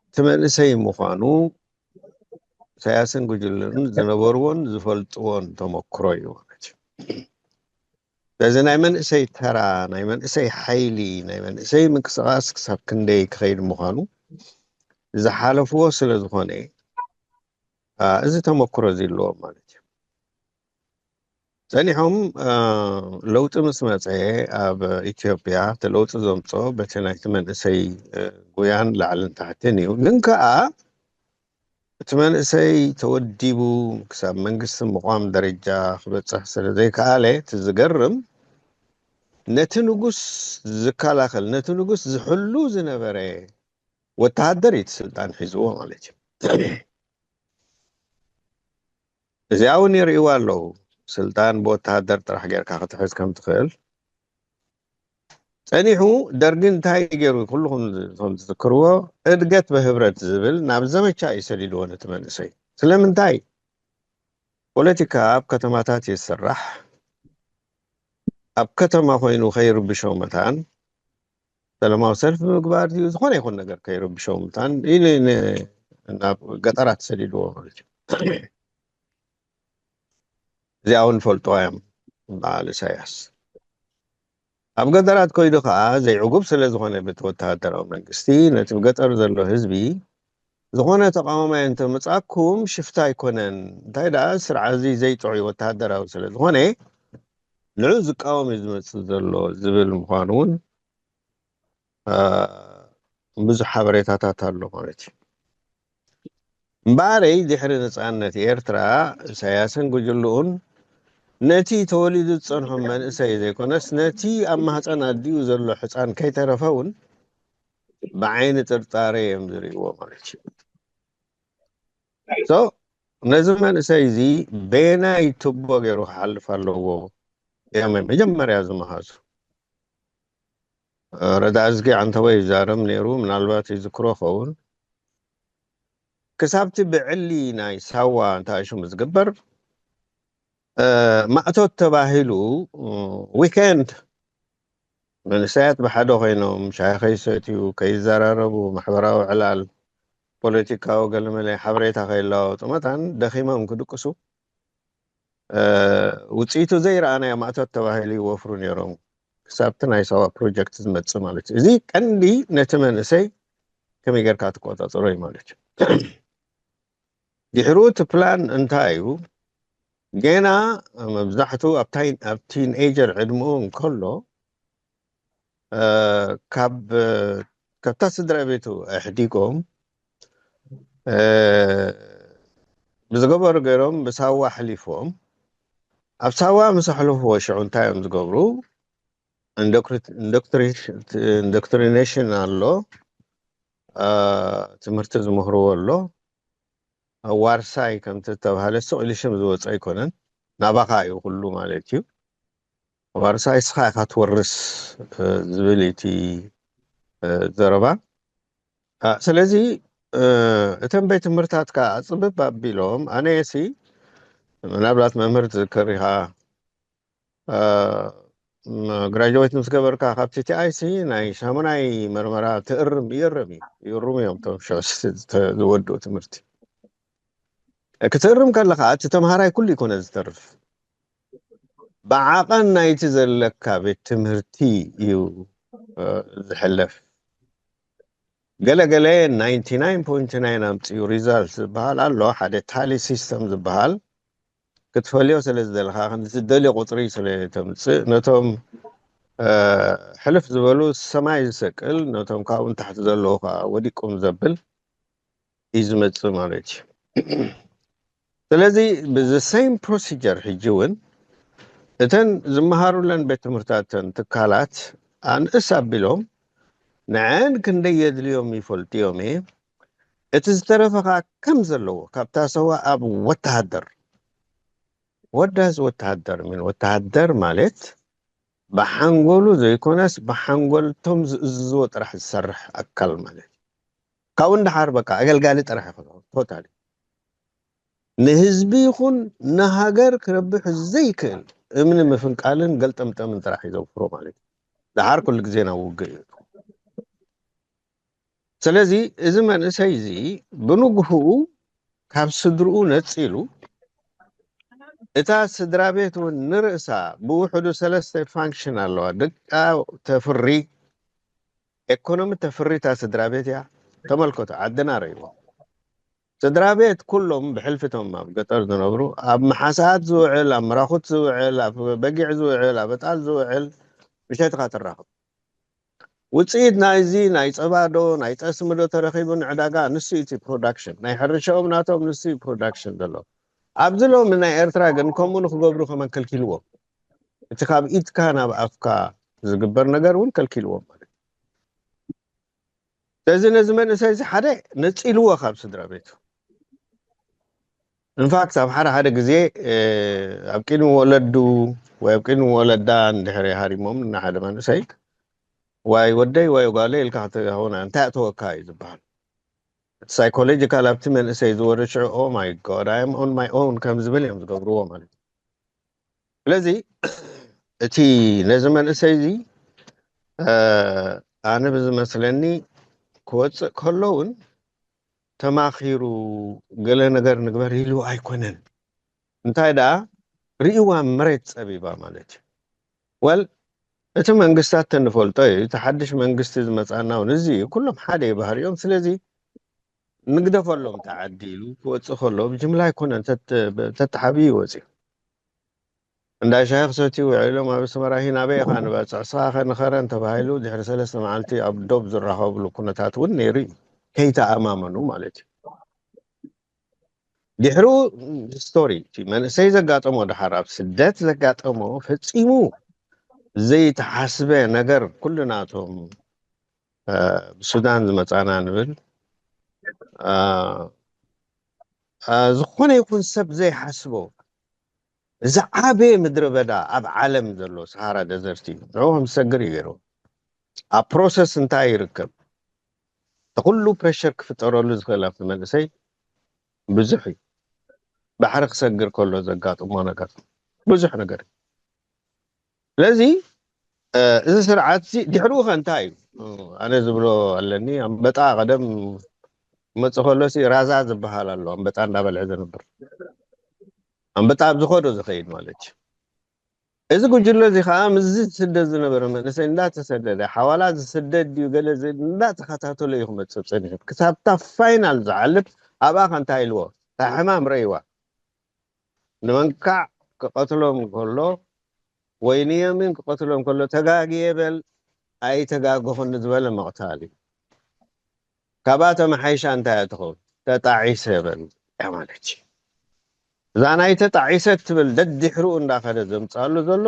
እቲ መንእሰይ ምዃኑ ኢሳያስን ጉጅልን ዝነበርዎን ዝፈልጥዎን ተመክሮ እዩ ማለት እዩ ስለዚ ናይ መንእሰይ ተራ ናይ መንእሰይ ሓይሊ ናይ መንእሰይ ምንቅስቃስ ክሳብ ክንደይ ክኸይድ ምዃኑ ዝሓለፍዎ ስለ ዝኾነ እዚ ተመክሮ እዚ ኣለዎም ማለት እዩ ጸኒሖም ለውጢ ምስ መፀ ኣብ ኢትዮጵያ እቲ ለውጢ ዘምፅኦ በቲ ናይቲ መንእሰይ ጉያን ላዕልን ታሕትን እዩ ግን ከዓ እቲ መንእሰይ ተወዲቡ ክሳብ መንግስቲ ምቋም ደረጃ ክበፅሕ ስለ ዘይከኣለ እቲ ዝገርም ነቲ ንጉስ ዝከላኸል ነቲ ንጉስ ዝሕሉ ዝነበረ ወተሃደር እዩ ስልጣን ሒዝዎ ማለት እዩ እዚኣ እውን ይርእይዋ ኣለዉ ስልጣን ብወተሃደር ጥራሕ ጌርካ ክትሕዝ ከም ትኽእል ጸኒሑ ደርጊ እንታይ ገይሩ ኩልኹም ትዝክርዎ እድገት በህብረት ዝብል ናብ ዘመቻ እዩ ሰዲድዎ ነቲ መንእሰይ ስለምንታይ ፖለቲካ ኣብ ከተማታት ይስራሕ ኣብ ከተማ ኮይኑ ከይርብሾ መታን ሰላማዊ ሰልፊ ምግባር ድዩ ዝኾነ ይኹን ነገር ከይርብሾ መታን ኢሉ ናብ ገጠራት ሰዲድዎ ማለት እዩ እዚኣ እውን ፈልጥዋ እዮም በዓል ኢሳያስ ኣብ ገጠራት ኮይዱ ከዓ ዘይዕጉብ ስለ ዝኾነ በቲ ወተሃደራዊ መንግስቲ ነቲ ገጠር ዘሎ ህዝቢ ዝኾነ ተቃዋማይ እንተመፃኩም ሽፍታ ኣይኮነን እንታይ ደኣ ስርዓት እዚ ዘይጥዑይ ወተሃደራዊ ስለ ዝኾነ ንዑ ዝቃወም እዩ ዝመፅእ ዘሎ ዝብል ምዃኑ እውን ብዙሕ ሓበሬታታት ኣሎ ማለት እዩ እምበኣረይ ድሕሪ ነፃነት ኤርትራ ኢሳያስን ጉጅልኡን ነቲ ተወሊዱ ዝፀንሖም መንእሰይ ዘይኮነስ ነቲ ኣብ ማህፀን ኣዲኡ ዘሎ ሕፃን ከይተረፈ እውን ብዓይኒ ጥርጣሬ እዮም ዝርእይዎ ማለት እዩ so ነዚ መንእሰይ እዚ በየናይ ቱቦ ገይሩ ክሓልፍ ኣለዎ እዮም መጀመርያ ዝመሃዙ ረዳእዝጊ ዓንተቦ ይዛረብ ነይሩ ምናልባት ይዝክሮ ኸውን ክሳብቲ ብዕሊ ናይ ሳዋ እንታይ ሽሙ ዝግበር ማእቶት ተባሂሉ ዊኬንድ መንእሰያት ብሓደ ኮይኖም ሻሂ ከይሰትዩ ከይዘራረቡ ማሕበራዊ ዕላል ፖለቲካዊ ገለመለ ሓበሬታ ከይለዋወጡ መታን ደኺሞም ክድቅሱ ውፅኢቱ ዘይረኣናዮ ማእቶት ተባሂሉ ይወፍሩ ነይሮም ክሳብቲ ናይ ሳዋ ፕሮጀክት ዝመፅእ ማለት እዩ እዚ ቀንዲ ነቲ መንእሰይ ከመይ ጌርካ ትቆፃፀሮ እዩ ማለት እዩ ድሕሩ እቲ ፕላን እንታይ እዩ ጌና መብዛሕቱ ኣብ ቲንኤጀር ዕድምኡ እንከሎ ካብ ከብታ ስድራ ቤቱ ኣሕዲጎም ብዝገበሩ ገይሮም ብሳዋ ኣሕሊፎም ኣብ ሳዋ ምስ ኣሕለፍዎ ሽዑ እንታይ እዮም ዝገብሩ ኢንዶክትሪኔሽን ኣሎ ትምህርቲ ዝምህርዎ ኣሎ ዋርሳይ ከምቲ ዝተባሃለ ስቕ ኢሉ ሽም ዝወፀ ኣይኮነን ናባኻ እዩ ኩሉ ማለት እዩ ዋርሳይ እስኻ ኢኻ ትወርስ ዝብል እቲ ዘረባ ስለዚ እተን ቤት ትምህርታት ከዓ ፅብብ ኣቢሎም ኣነሲ ምናልባት መምህር ትዝክር ኢኻ። ግራጅዌት ምስ ገበርካ ካብ ቲቲኣይሲ ናይ ሻሙናይ መርመራ ትእርም ይእርም እዩ ይእርሙ እዮም ቶም ዝወድኡ ትምህርቲ ክትእርም ከለካ እቲ ተምሃራይ ኩሉ ይኮነ ዝተርፍ ብዓቐን ናይቲ ዘለካ ቤት ትምህርቲ እዩ ዝሕለፍ ገለገለ ናይንቲ ናይን ፖይንት ናይን ኣምፅኡ ሪዛልት ዝበሃል ኣሎ ሓደ ታሊ ሲስተም ዝበሃል ክትፈልዮ ስለ ዝደለካ ክንዲ ትደልዮ ቁፅሪ ስለ ተምፅእ ነቶም ሕልፍ ዝበሉ ሰማይ ዝሰቅል ነቶም ካብኡ ንታሕቲ ዘለዉ ከዓ ወዲቁም ዘብል እዩ ዝመፅእ ማለት እዩ ስለዚ ብዚ ሴም ፕሮሲጀር ሕጂ እውን እተን ዝመሃሩለን ቤት ትምህርታተን ትካላት ኣንእስ ኣቢሎም ንዐን ክንደይ የድልዮም ይፈልጥዮም እየ እቲ ዝተረፈ ከዓ ከም ዘለዎ ካብታ ሰዋ ኣብ ወተሃደር ወዳዝ ወተሃደር ምን ወተሃደር ማለት ብሓንጎሉ ዘይኮነስ ብሓንጎልቶም ዝእዝዝዎ ጥራሕ ዝሰርሕ ኣካል ማለት ካብኡ እንዳሓር በቃ ኣገልጋሊ ጥራሕ ይኮነ ቶታሊ ንህዝቢ ይኹን ንሃገር ክረብሕ ዘይክእል እምኒ ምፍንቃልን ገልጠምጠምን ጥራሕ ይዘውፍሮ ማለት እዩ። ደሓር ኩሉ ግዜ ናብ ውግእ እዩ። ስለዚ እዚ መንእሰይ እዚ ብንግህኡ ካብ ስድርኡ ነፂሉ እታ ስድራ ቤት እውን ንርእሳ ብውሕዱ ሰለስተ ፋንክሽን ኣለዋ። ደቃ ተፍሪ፣ ኤኮኖሚ ተፍሪ እታ ስድራ ቤት እያ። ተመልከቱ፣ ዓድና ረእይዎ። ስድራ ቤት ኩሎም ብሕልፊቶም ኣብ ገጠር ዝነብሩ ኣብ መሓሳት ዝውዕል ኣብ ምራኹት ዝውዕል ኣብ በጊዕ ዝውዕል ኣብ እጣል ዝውዕል ምሸትካ ትራኽብ ውፅኢት ናይዚ ናይ ፀባዶ ናይ ጠስምዶ ተረኺቡ ንዕዳጋ ንሱ እቲ ፕሮዳክሽን ናይ ሕርሻኦም ናቶም ንሱ ፕሮዳክሽን ዘሎ ኣብዚ ሎሚ ናይ ኤርትራ ግን ከምኡ ንክገብሩ ከመን ከልኪልዎም እቲ ካብ ኢድካ ናብ ኣፍካ ዝግበር ነገር እውን ከልኪልዎም ማለት ስለዚ ነዚ መንእሰይ እዚ ሓደ ነፂልዎ ካብ ስድራ ቤቱ ኢንፋክት ኣብ ሓደ ሓደ ግዜ ኣብ ቅድሚ ወለዱ ወይ ኣብ ቅድሚ ወለዳ እንድሕር ሃሪሞም እና ሓደ መንእሰይ ዋይ ወደይ ወይ ጓለ ኢልካ ክትሆና እንታይ ኣተወካ እዩ ዝበሃል ሳይኮሎጂካል ኣብቲ መንእሰይ ዝወርድ ሽዑ ኦ ማይ ጋድ ኣይ ኦን ማይ ኦን ከም ዝብል እዮም ዝገብርዎ ማለት እዩ ስለዚ እቲ ነዚ መንእሰይ እዚ ኣነ ብዝመስለኒ ክወፅእ ከሎ እውን ተማኺሩ ገለ ነገር ንግበር ኢሉ ኣይኮነን እንታይ ደኣ ርእይዋ መሬት ፀቢባ ማለት እዩ ወል እቲ መንግስታት ተንፈልጦ እዩ እቲ ሓድሽ መንግስቲ ዝመፃና እውን እዚ እዩ ኩሎም ሓደ ይባህር እዮም ስለዚ ንግደፈሎም ተዓዲ ኢሉ ክወፅእ ከሎ ብጅምላ ኣይኮነን ተተሓብዩ ይወፅእ እንዳ ሻሂ ክሰትዩ ውዒሎም ኣብ ኣስመራ ሂ ናበይ ኢኻ ንበፅሕ ስኻ ከ ንኸረን ተባሂሉ ድሕሪ ሰለስተ መዓልቲ ኣብ ዶብ ዝራኸብሉ ኩነታት እውን ነይሩ እዩ ከይተኣማመኑ ማለት እዩ ድሕሩ ስቶሪ እቲ መንእሰይ ዘጋጠሞ ድሓር ኣብ ስደት ዘጋጠሞ ፈፂሙ ዘይተሓስበ ነገር ኩሉ ናቶም ብሱዳን ዝመፃና ንብል ዝኾነ ይኹን ሰብ ዘይሓስቦ እዚ ዓበየ ምድረ በዳ ኣብ ዓለም ዘሎ ሰሃራ ደዘርቲ እዩ ንዑ ከም ዝሰግር እዩ ገይሩ ኣብ ፕሮሰስ እንታይ ይርከብ እቲ ኩሉ ፕሬሸር ክፍጠረሉ ዝኽእል ኣብቲ መንእሰይ ብዙሕ እዩ ባሕሪ ክሰግር ከሎ ዘጋጥሞ ነገር ብዙሕ ነገር እዩ ስለዚ እዚ ስርዓት እዚ ድሕሪኡ ከ እንታይ እዩ ኣነ ዝብሎ ኣለኒ ኣንበጣ ቀደም መፅእ ከሎ ራዛ ዝበሃል ኣሎ ኣንበጣ እንዳበልዐ ዝነብር ኣንበጣ ኣብ ዝኸዶ ዝኸይድ ማለት እዩ እዚ ጉጅለ እዚ ከዓ ምስዚ ዝስደድ ዝነበረ መንእሰይ እንዳተሰደደ ሓዋላ ዝስደድ ድዩ ገለ እንዳተኸታተሎ እዩ ክመፅእ ፀኒሑ ክሳብታ ፋይናል ዝሓልፍ ኣብኣ ከ እንታይ ኢልዎ እታ ሕማም ረእይዋ ንመንካዕ ክቐትሎም ከሎ ወይ ንየሚን ክቐትሎም ከሎ ተጋግየ በል ኣይተጋገኹን ዝበለ መቕታል እዩ። ካብኣ ተመሓይሻ እንታይ እያ ትኸውን? ተጣዒሰ በል እያ ማለት እዩ። እዛ ናይ ተጣዒሰ እትብል ደድሕርኡ እንዳኸደ ዘምፅኣሉ ዘሎ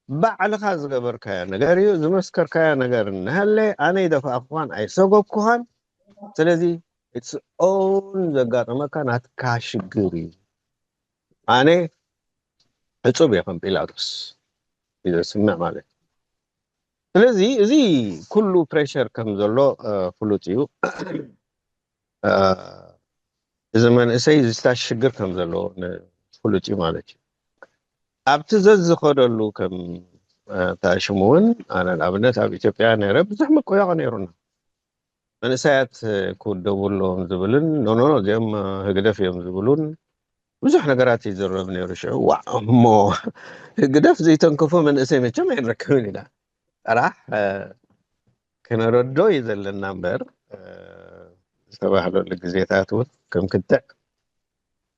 ባዕልኻ ዝገበርካዮ ነገር እዩ። ዝመስከርካዮ ነገር እናሃለ ኣነ ይደፋእኩኻን ኣይሰጎግኩኻን። ስለዚ it's all ዘጋጠመካ ናትካ ሽግር እዩ። ኣነ ዕፁብ እየ ከም ጲላጦስ እዩ ዘስምዕ ማለት እዩ። ስለዚ እዚ ኩሉ ፕሬሸር ከም ዘሎ ፍሉጥ እዩ። እዚ መንእሰይ ዝስታሽ ሽግር ከም ዘለዎ ፍሉጥ እዩ ማለት እዩ። ኣብቲ ዘዝኸደሉ ከም ታሽሙ እውን ኣነ ንኣብነት ኣብ ኢትዮጵያ ነረ ብዙሕ ምቆያቕ ነይሩና። መንእሰያት ክውደቡ ኣለዎም ዝብልን ኖኖኖ እዚኦም ህግደፍ እዮም ዝብሉን ብዙሕ ነገራት ይዝረብ ነይሩ። ሽዑ ዋዕ እሞ ህግደፍ ዘይተንከፎ መንእሰይ መቸም ኣይንረከብን ኢና። ጥራሕ ክነረዶ እዩ ዘለና እምበር ዝተባህለሉ ግዜታት እውን ከም ክትዕ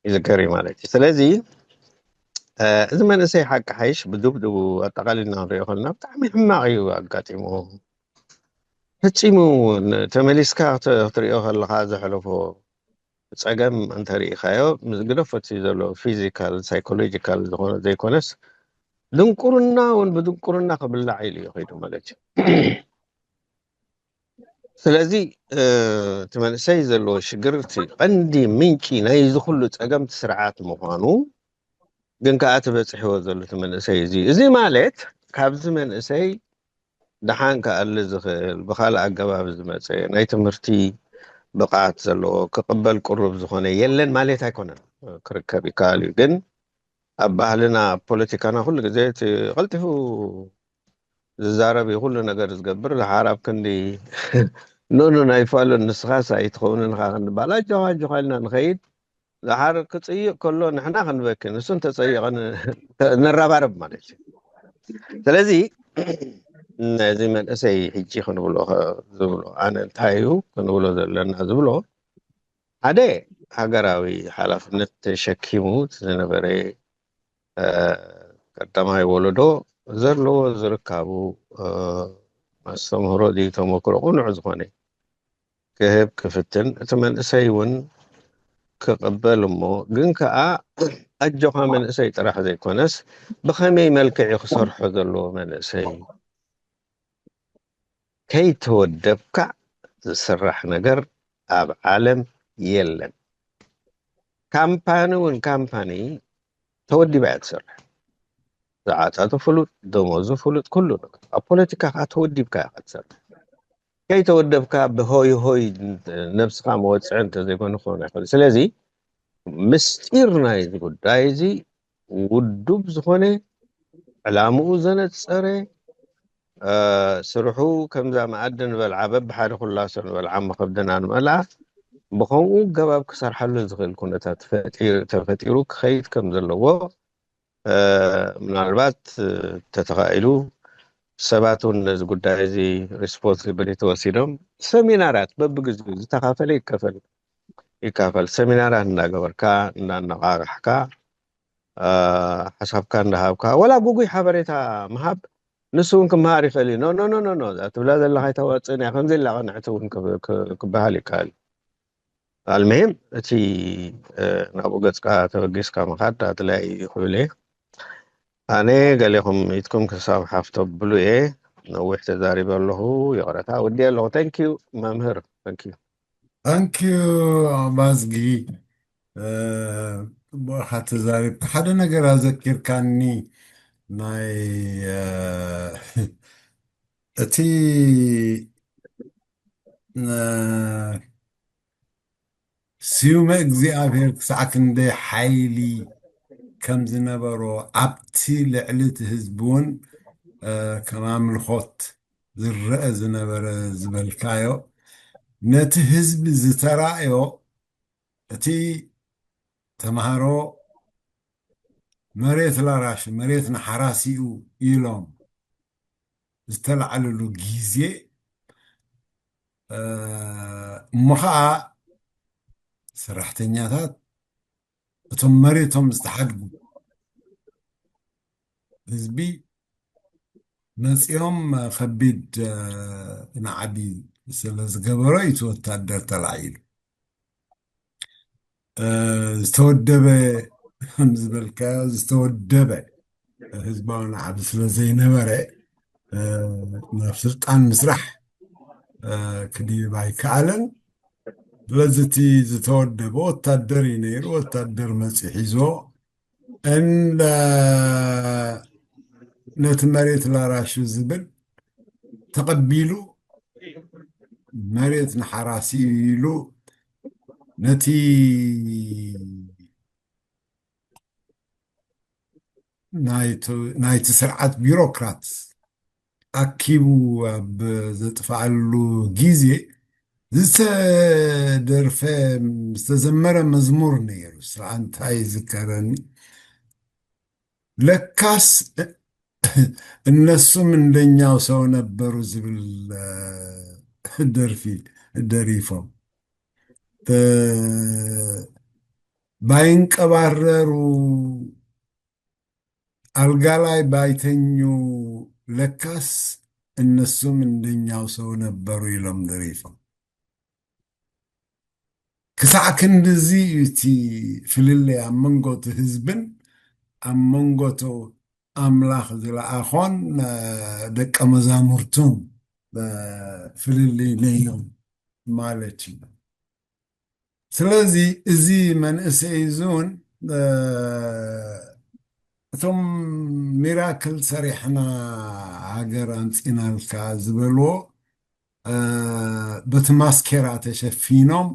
ይዝከር እዩ ማለት እዩ። ስለዚ እዚ መንእሰይ ሓቂ ሓይሽ ብድብድቡ ኣጠቓሊልና ክንሪኦ ከለና ብጣዕሚ ሕማቕ እዩ ኣጋጢሙ። ፈጺሙ ተመሊስካ ክትሪኦ ከለኻ ዘሕለፎ ፀገም እንተሪኢኻዮ ምስ ግደፎ እቲ ዘሎ ፊዚካል ሳይኮሎጂካል ዝኾነ ዘይኮነስ ድንቁርና እውን ብድንቁርና ክብላዕ ኢሉ እዩ ከይዱ ማለት እዩ። ስለዚ እቲ መንእሰይ ዘለዎ ሽግር እቲ ቀንዲ ምንጪ ናይዚ ኩሉ ፀገም እቲ ስርዓት ምዃኑ ግን ከዓ እቲ በፂሕዎ ዘሎ እቲ መንእሰይ እዚ እዚ ማለት ካብዚ መንእሰይ ደሓን ክኣሊ ዝኽእል ብካልእ ኣገባብ ዝመፀ ናይ ትምህርቲ ብቕዓት ዘለዎ ክቕበል ቅሩብ ዝኾነ የለን ማለት ኣይኮነን። ክርከብ ይከኣል እዩ ግን ኣብ ባህልና ኣብ ፖለቲካና ኩሉ ግዜ እቲ ቀልጢፉ ዝዛረብ እዩ ኩሉ ነገር ዝገብር ዝሓር ኣብ ክንዲ ኖኖ ናይ ፋሎን ንስኻስ ኣይትኸውንን ኻ ክንባል ኣጆኻ ኣጆኻ ኢልና ንኸይድ ዝሓር ክፅይቕ ከሎ ንሕና ክንበኪ ንሱ እንተፀይቐ ንረባረብ ማለት እዩ። ስለዚ ነዚ መንእሰይ ሕጂ ክንብሎ ዝብሎ ኣነ እንታይ እዩ ክንብሎ ዘለና ዝብሎ ሓደ ሃገራዊ ሓላፍነት ተሸኪሙ ዝነበረ ቀዳማይ ወለዶ ዘለዎ ዝርካቡ ኣስተምህሮ ድዩ ተመክሮ ቅኑዕ ዝኾነ ክህብ ክፍትን እቲ መንእሰይ እውን ክቕበል እሞ ግን ከዓ ኣጆኻ መንእሰይ ጥራሕ ዘይኮነስ ብኸመይ መልክዕ ክሰርሖ ዘለዎ መንእሰይ ከይተወደብካ ዝስራሕ ነገር ኣብ ዓለም የለን። ካምፓኒ እውን ካምፓኒ ተወዲባ እያ ትሰርሕ። ዝዓታቱ ፍሉጥ፣ ደሞዙ ፍሉጥ፣ ኩሉ ነገር ኣብ ፖለቲካ ከዓ ተወዲብካ ኢኻ ትሰርሕ። ከይተወደብካ ብሆይ ሆይ ነብስኻ መወፅዒ እንተዘይኮነ ክኾን ኣይኽእል። ስለዚ ምስጢር ናይዚ ጉዳይ እዚ ውዱብ ዝኾነ ዕላምኡ ዘነፀረ ስርሑ ከምዛ መኣዲ ንበልዓ በብሓደ ኩላሶ ንበልዓ መኸብድና ንመልኣ ብኸምኡ ገባብ ክሰርሓሉ ዝኽእል ኩነታት ተፈጢሩ ክኸይድ ከም ዘለዎ ምናልባት ተተኻኢሉ ሰባት እውን ነዚ ጉዳይ እዚ ሪስፖንሲቢሊቲ ወሲዶም ሰሚናራት በብግዜኡ ዝተኻፈለ ይከፈል ይካፈል ሰሚናራት እንዳገበርካ እንዳነቃቃሕካ ሓሳብካ እንዳሃብካ ወላ ጉጉይ ሓበሬታ ምሃብ ንሱ እውን ክመሃር ይኽእል እዩ። ኖ ኖ ኖ ኖ እዛ ትብላ ዘለኻ ኣይተዋፅእን እያ ከምዚ ኢላ ቅንዕቲ እውን ክበሃል ይከኣል እዩ። ኣልምሂም እቲ ናብኡ ገፅካ ተበጊስካ ምኻድ ኣድላይ እዩ ክብል እየ። ኣነ ገሌኹም ኢትኩም ክሳብ ሓፍ ተብሉ እየ። ነዊሕ ተዛሪበ ኣለኹ፣ ይቕረታ ወዲ ኣለኹ። Thank you መምህር። Thank you። Thank you ኣባዝጊ። ጽቡቕኻ ተዛሪብካ ሓደ ነገር ኣዘኪርካኒ ናይ እቲ ስዩመ እግዚኣብሔር ክሳዕ ክንደይ ሓይሊ ከም ዝነበሮ ኣብቲ ልዕሊ እቲ ህዝቢ እውን ከም ኣምልኾት ዝረአ ዝነበረ ዝበልካዮ ነቲ ህዝቢ ዝተራእዮ እቲ ተምሃሮ መሬት ላራሽ መሬት ንሓራሲኡ ኢሎም ዝተላዕልሉ ግዜ እሞ ከዓ ሰራሕተኛታት እቶም መሬቶም ዝተሓድጉ ህዝቢ መፂኦም ከቢድ ናዕቢ ስለ ዝገበሮ እዩ እቲ ወታደር ተላዒሉ። ዝተወደበ ከም ዝበልካዮ ዝተወደበ ህዝባዊ ናዕቢ ስለ ዘይነበረ ናብ ስልጣን ምስራሕ ክድይብ ኣይከኣለን። ስለዚ እቲ ዝተወደበ ወታደር እዩ ነይሩ። ወታደር መፂኡ ሒዝዎ እንደ ነቲ መሬት ላራሹ ዝብል ተቐቢሉ መሬት ንሓራሲ ኢሉ ነቲ ናይቲ ናይቲ ስርዓት ቢሮክራት ኣኪቡ ኣብ ዘጥፍኣሉ ግዜ ዝተደርፈ ዝተዘመረ መዝሙር ነይሩ። ስርዓ እንታይ ይዝከረኒ? ለካስ እነሱም እንደኛው ሰው ነበሩ ዝብል ደርፊ ደሪፎም ባይንቀባረሩ አልጋ ላይ ባይተኙ ለካስ እነሱም እንደኛው ሰው ነበሩ ኢሎም ደሪፎም። ክሳዕ ክንድዚ እዩ እቲ ፍልልይ ኣብ መንጎ እቲ ህዝብን ኣብ መንጎ እቲ ኣምላኽ ዝለኣኾን ደቀ መዛሙርቱን ፍልልይ ነይሩ ማለት እዩ። ስለዚ እዚ መንእሰይ እዚ እውን እቶም ሚራክል ሰሪሕና ሃገር ኣምፂናልካ ዝበልዎ በቲ ማስኬራ ተሸፊኖም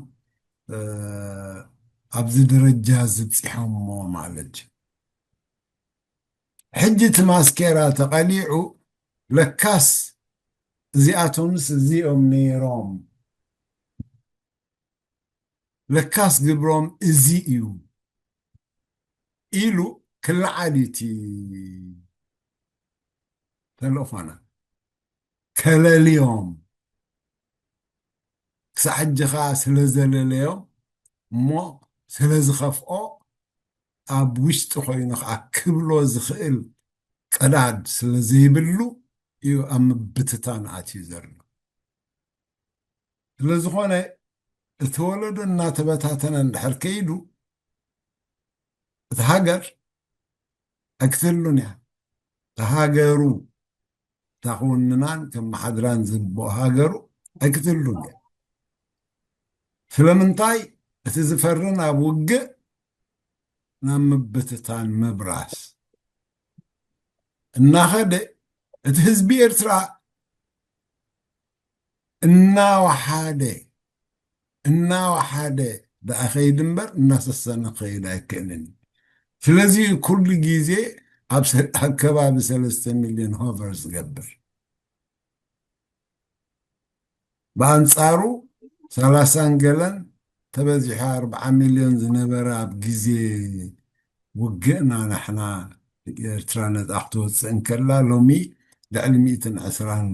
ኣብዚ ደረጃ ዝብፅሖሞ ማለት እዩ። ሕጂ እቲ ማስኬራ ተቐሊዑ ለካስ እዚኣቶምስ እዚኦም ነይሮም፣ ለካስ ግብሮም እዚ እዩ ኢሉ ክለዓል እዩ እቲ ተለፎና ከለልዮም። ክሳዕ ሕጂ ኸዓ ስለ ዘለለዮም እሞ ስለ ዝኸፍኦ ኣብ ውሽጢ ኮይኑ ኸዓ ክብሎ ዝኽእል ቀዳድ ስለ ዘይብሉ እዩ ኣብ ምብትታን ኣትዩ ዘሎ። ስለ ዝኾነ እቲ ወለዶ እናተበታተነ እንድሕር ከይዱ እቲ ሃገር ኣይክትህሉን እያ። እታ ሃገሩ እታ ክውንናን ከመሓድራን ዝግብኦ ሃገሩ ኣይክትህሉን እያ። ስለምንታይ እቲ ዝፈርን ኣብ ውግእ ናብ ምብትታን ምብራስ እናኸደ እቲ ህዝቢ ኤርትራ እናወሓደ እናወሓደ ደኣ ኸይድ እምበር እናሰሰነ ክኸይድ ኣይክእልን እዩ። ስለዚ ኩሉ ግዜ ኣብ ሰ- ኣብ ከባቢ ሰለስተ ሚልዮን ሆቨር ዝገብር ብኣንጻሩ ሰላሳን ገለን ተበዚሑ ኣርብዓ ሚልዮን ዝነበረ ኣብ ግዜ ውግእና ንሕና ኤርትራ ነጻ ክትወፅእ እንከላ ሎሚ ልዕሊ ሚእትን ዕስራን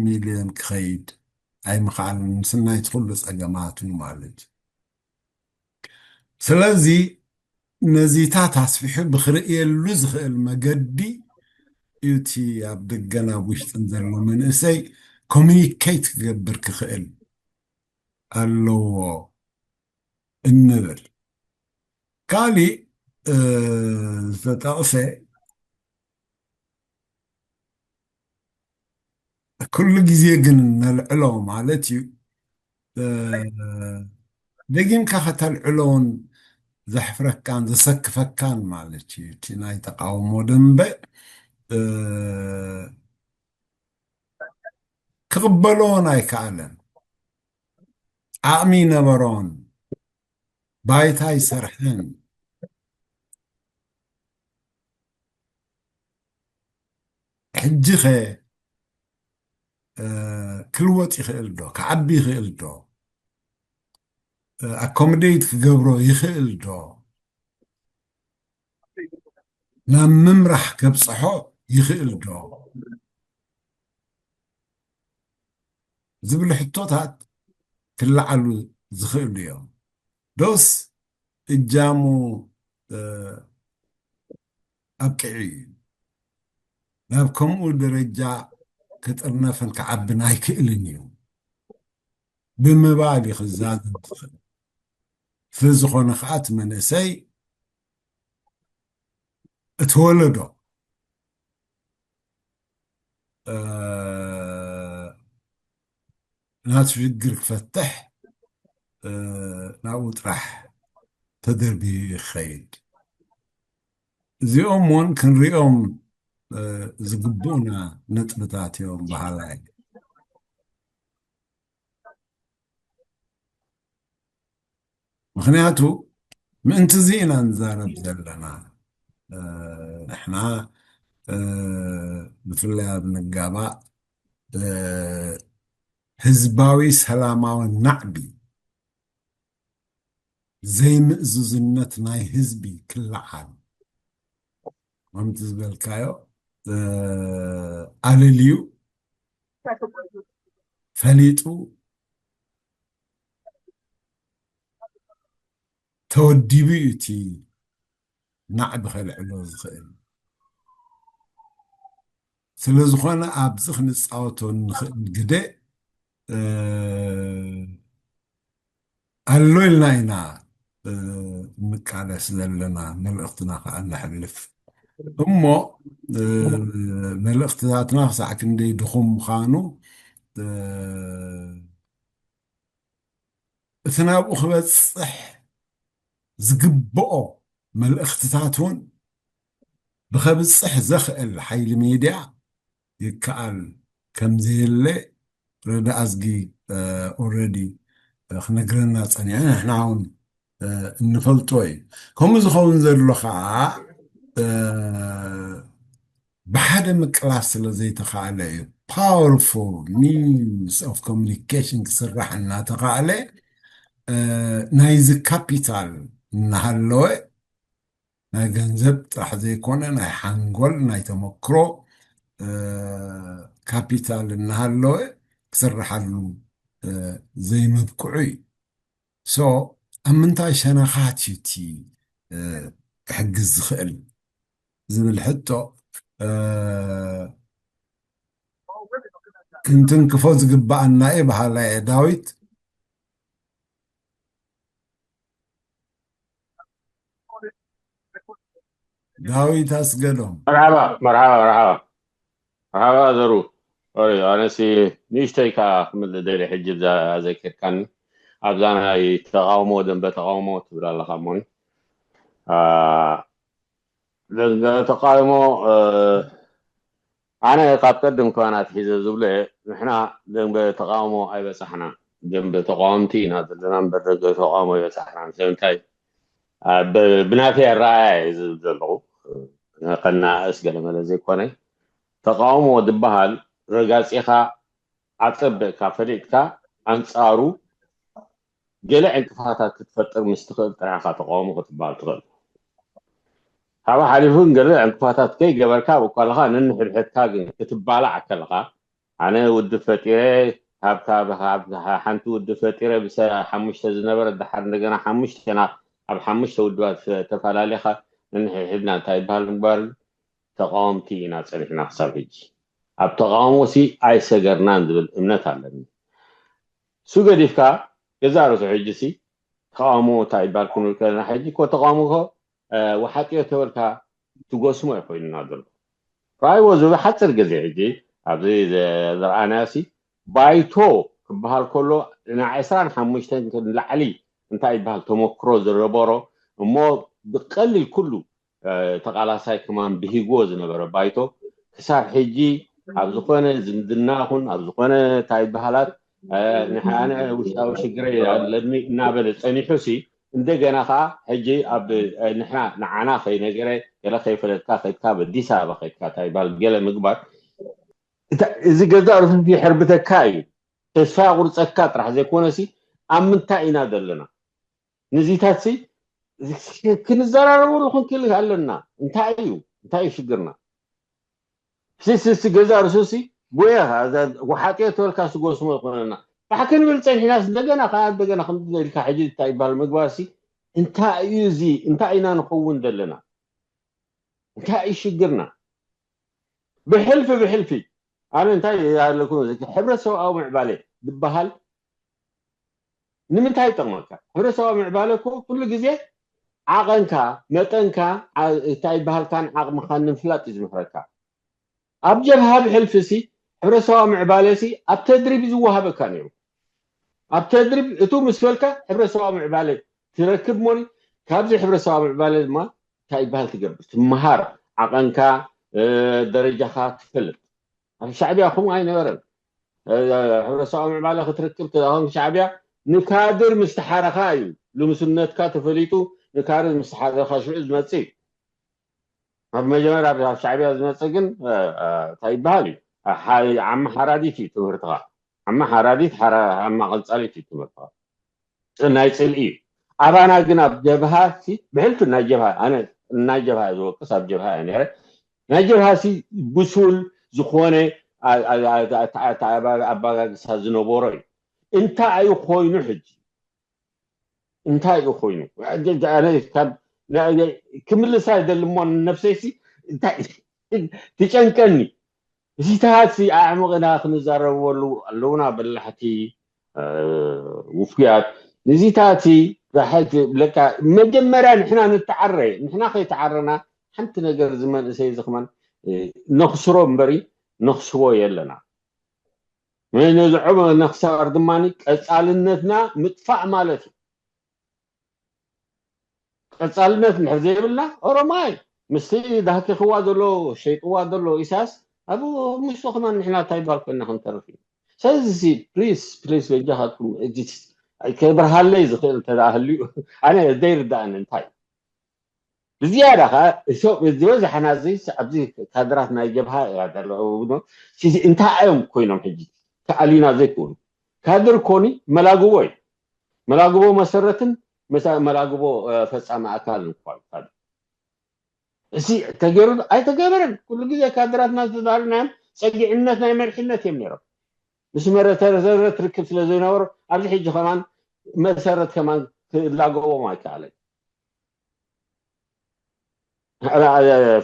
ሚልዮን ክኸይድ ኣይምኽኣልን ምስናይቲ ኩሉ ፀገማቱ ማለት እዩ። ስለዚ ነዚታት ኣስፊሑ ብክርእየሉ ዝኽእል መገዲ እዩ እቲ ኣብ ደገን ኣብ ውሽጥን ዘሎ መንእሰይ ኮሚኒኬት ክገብር ክኽእል ኣለዎ እንብል። ካሊእ ዝተጠቕሰ ኩሉ ግዜ ግን ነልዕሎ ማለት እዩ። ደጊምካ ከተልዕሎን ዘሕፍረካን ዘሰክፈካን ማለት እዩ። እቲ ናይ ተቃውሞ ደንበ ክቕበሎን ኣይከኣለን። ዓቕሚ ይነበሮን ባይታ ይሰርሕን። ሕጂ ኸ ክልወጥ ይኽእል ዶ? ክዓቢ ይኽእል ዶ? ኣኮሞዴት ክገብሮ ይኽእል ዶ? ናብ ምምራሕ ከብፅሖ ይኽእል ዶ? ዝብሉ ሕቶታት ክለዓሉ ዝኽእሉ እዮም። ዶስ እጃሙ ኣብቂዑ እዩ። ናብ ከምኡ ደረጃ ክጥርነፍን ክዓብን ኣይክእልን እዩ ብምባል እዩ ክዛዘም ዝኽእል። ስለዝኾነ ከዓ እቲ መንእሰይ እቲ ወለዶ ናቱ ሽግር ክፈትሕ ናብኡ ጥራሕ ተደርቢዩ ይኸይድ። እዚኦም እውን ክንሪኦም ዝግቡእና ነጥብታት እዮም በሃላይ። ምኽንያቱ ምእንቲ እዚ ኢና ንዛረብ ዘለና። ንሕና ብፍላይ ኣብ ንጋባእ ህዝባዊ ሰላማዊ ናዕቢ ዘይምእዙዝነት ናይ ህዝቢ ክለዓል ከምቲ ዝበልካዮ ኣለልዩ ፈሊጡ ተወዲቡ እዩ እቲ ናዕቢ ከልዕሎ ዝኽእል። ስለ ዝኾነ ኣብዚ ክንፃወቶ እንኽእል ግደ ኣሎ ኢልና ኢና እንቃለስ ዘለና። መልእኽትና ከዓ ነሕልፍ እሞ መልእኽትታትና ክሳዕ ክንደይ ድኹም ምዃኑ እቲ ናብኡ ክበፅሕ ዝግብኦ መልእኽትታት እውን ብኸብፅሕ ዘኽእል ሓይሊ ሜድያ ይከኣል ከም ዘየለ ረዳ ኣዝጊ ኦረዲ ክነግረና ፀኒዐ። ንሕና እውን እንፈልጦ እዩ። ከምኡ ዝኸውን ዘሎ ከዓ ብሓደ ምቅላስ ስለ ዘይተኻእለ እዩ። Powerful means of communication ክስራሕ እናተኻእለ ናይዚ ካፒታል እናሃለወ ናይ ገንዘብ ጥራሕ ዘይኮነ ናይ ሓንጎል ናይ ተመክሮ ካፒታል እናሃለወ ክስርሓሉ ዘይመብቅዑ እዩ። So ኣብ ምንታይ ሸነኻት እዩ እቲ ክሕግዝ ዝኽእል ዝብል ሕቶ ክንትንክፎ ዝግባኣና እየ በሃላይ እየ። ዳዊት ዳዊት ኣስገዶም። መርሓባ መርሓባ መርሓባ መርሓባ ዘሩ። ኣነሲ ንእሽተይ ከዓ ክምልእ ደሊ ሕጂ ዘኪርካኒ ኣብዛ ናይ ተቃውሞ ደንበ ተቃውሞ ትብል ኣለካ እሞኒ ደንበ ተቃውሞ ኣነ ካብ ቀድም ከዋን ኣትሒዘ ዝብሎ እየ። ንሕና ደንበ ተቃውሞ ኣይበፃሕና ደንበ ተቃወምቲ ኢና ዘለና እምበር ደንበ ተቃውሞ ኣይበፃሕናን ስለምንታይ ብናተይ ኣረኣያ እየ ዝብል ዘለኹ። ከናእስ ገለመለ ዘይኮነ ተቃውሞ ዝበሃል ረጋፂኻ ኣፀበቅካ ፈሊጥካ ኣንፃሩ ገለ ዕንቅፋታት ክትፈጥር ምስ ትኽእል ጥራሕካ ተቃውሞ ክትበሃል ትኽእል። ካብኡ ሓሊፉ ግን ገለ ዕንቅፋታት ከይገበርካ ኣብኡ ከለኻ ነንሕድሕድካ ግን ክትባላዕ ከለኻ ኣነ ውድብ ፈጢረ ሓንቲ ውድብ ፈጢረ ብሓሙሽተ ዝነበረ ደሓር እንደገና ሓሙሽተና ኣብ ሓሙሽተ ውድባት ተፈላለኻ ነንሕድሕድና እንታይ ይበሃል ምግባር ተቃወምቲ ኢና ፀኒሕና ክሳብ ሕጂ ኣብ ተቃውሞ ሲ ኣይሰገርናን ዝብል እምነት ኣለኒ። እሱ ገዲፍካ ገዛ ርእሱ ሕጂ ሲ ተቃውሞ እንታይ ይባል ክንብል ከለና ሕጂ እኮ ተቃውሞ እኮ ወሓጥዮ ተበልካ ትጎስሞ እዩ ኮይኑና ዘሎ። ራይዎ ዝብ ሓፅር ግዜ ሕጂ ኣብዚ ዝረኣናዮ ሲ ባይቶ ክበሃል ከሎ ና ዕስራን ሓሙሽተን ንላዕሊ እንታይ ይበሃል ተመክሮ ዝነበሮ እሞ ብቀሊል ኩሉ ተቃላሳይ ከማን ብሂግዎ ዝነበረ ባይቶ ክሳብ ሕጂ ኣብ ዝኾነ ዝምድና ኹን ኣብ ዝኾነ እንታይ ይበሃላት ንሓነ ውሽጣዊ ሽግረ ኣለኒ እናበለ ፀኒሑ ሲ እንደገና ከዓ ሕጂ ኣብ ንሕና ንዓና ከይነገረ ገለ ከይፈለጥካ ከድካ ኣብ ኣዲስ ኣበባ ከድካ እንታይ ይበሃል ገለ ምግባር እዚ ገዛ ርሱስ ይሕርብተካ እዩ ተስፋ ያቁርፀካ ጥራሕ ዘይኮነ ሲ ኣብ ምንታይ ኢና ዘለና ንዚታት ሲ ክንዘራረበሉ ክንክእል ኣለና እንታይ እዩ እንታይ እዩ ሽግርና ስስስ ገዛ ርሱሲ ጎያ ወሓጥዮ ተበልካ ስጎስሞ ይኮነና ባሕ ክንብል ፀኒሕናስ እንደገና ከዓ እንደገና ከምዚ ኢልካ ሕጂ እንታይ ይበሃል ምግባርሲ እንታይ እዩ እዚ እንታይ ኢና ንኸውን ዘለና እንታይ እዩ ሽግርና ብሕልፊ ብሕልፊ ኣነ እንታይ ኣለኩ ሕብረተሰብኣዊ ምዕባለ ዝበሃል ንምንታይ ይጠቕመካ? ሕብረተሰባዊ ምዕባለ እኮ ኩሉ ግዜ ዓቐንካ፣ መጠንካ፣ እንታይ ይበሃልካን ዓቕምኻን ንምፍላጥ እዩ ዝምሕረካ። ኣብ ጀብሃ ብሕልፊ ሲ ሕብረተሰባዊ ምዕባለ ሲ ኣብ ተድሪብ እዩ ዝወሃበካ ነይሩ። ኣብ ተድሪብ እቱ ምስ በልካ ሕብረተሰባዊ ምዕባለ ትረክብ እሞኒ ካብዚ ሕብረተሰባዊ ምዕባለ ድማ እንታይ ይበሃል ትገብር ትመሃር ዓቐንካ ደረጃኻ ትፈልጥ ኣብ ሻዕብያ ከምኡ ኣይነበረን። ሕብረተሰባዊ ምዕባለ ክትርክብ ተዛኸም ሻዕብያ ንካድር ምስ ተሓረኻ እዩ ልምስነትካ ተፈሊጡ ንካርድ ምስ ሓዘካ ሽዑ ዝመጽእ እዩ። ኣብ መጀመርያ ኣብ ሻዕብያ ዝመጽእ ግን እንታይ ይበሃል እዩ? ዓማ ሓራዲት እዩ ትምህርትኻ። ዓማ ሓራዲት ዓማ ቀልጻሊት እዩ ትምህርትኻ። ናይ ጽልኢ እዩ። ኣባና ግን ኣብ ጀብሃ ሲ ብሕልፊ ናይ ጀብሃ ኣነ ናይ ጀብሃ ዝወቅስ ኣብ ጀብሃ እየ ነረ። ናይ ጀብሃ ሲ ብሱል ዝኾነ ኣባጋግሳ ዝነበሮ እዩ። እንታይ እዩ ኮይኑ ሕጂ? እንታይ እዩ ኮይኑ? ክምልሳ ይደሊ እሞ ነብሰይሲ እንታይ ትጨንቀኒ። እዚታት ኣዕምቕና ክንዛረበሉ ኣለውና በላሕቲ ውፉያት። ንዚታት ብሓቂ ብለካ መጀመርያ ንሕና ንተዓረ። ንሕና ከይተዓረና ሓንቲ ነገር ዝመንእሰይ ዝኽመን ነኽስሮ እምበሪ ነኽስቦ የለና። ነዝዖም ነኽሳር ድማ ቀጻልነትና ምጥፋእ ማለት እዩ። ቀጻልነት እንድሕር ዘይብልና ኦሮማይ ምስቲ ዳህኪኽዋ ዘሎ ሸይጥዋ ዘሎ ኢሳያስ ኣብ ምስቶ ከማን ንሕና እንታይ ባል ኮይና ክንተርፍ እዩ። ስለዚ ፕሊስ ፕሊስ በጃኻትኩም ከብርሃለይ ዝኽእል እንተ ደኣ ህልዩ ኣነ ዘይርዳእኒ እንታይ ብዝያዳ ከዓ ዝበዝሐና ኣብዚ ኣብዚ ካድራት ናይ ጀብሃ እያ ዘለዉ እንታይ እዮም ኮይኖም ሕጂ ተኣሊና ዘይኮኑ ካድር ኮኒ መላግቦ እዩ መላግቦ መሰረትን መላግቦ ፈፃሚ ኣካል እንኳን እዚ ተገይሩ ኣይተገበረን። ኩሉ ግዜ ካድራትና ዝተባህሉ ናይ ፀጊዕነት ናይ መሪሕነት እዮም ነይሮም። ምስ መሰረት ርክብ ስለ ዘይነበሩ ኣብዚ ሕጂ ከማን መሰረት ከማን ክላገቦም ኣይከኣለን።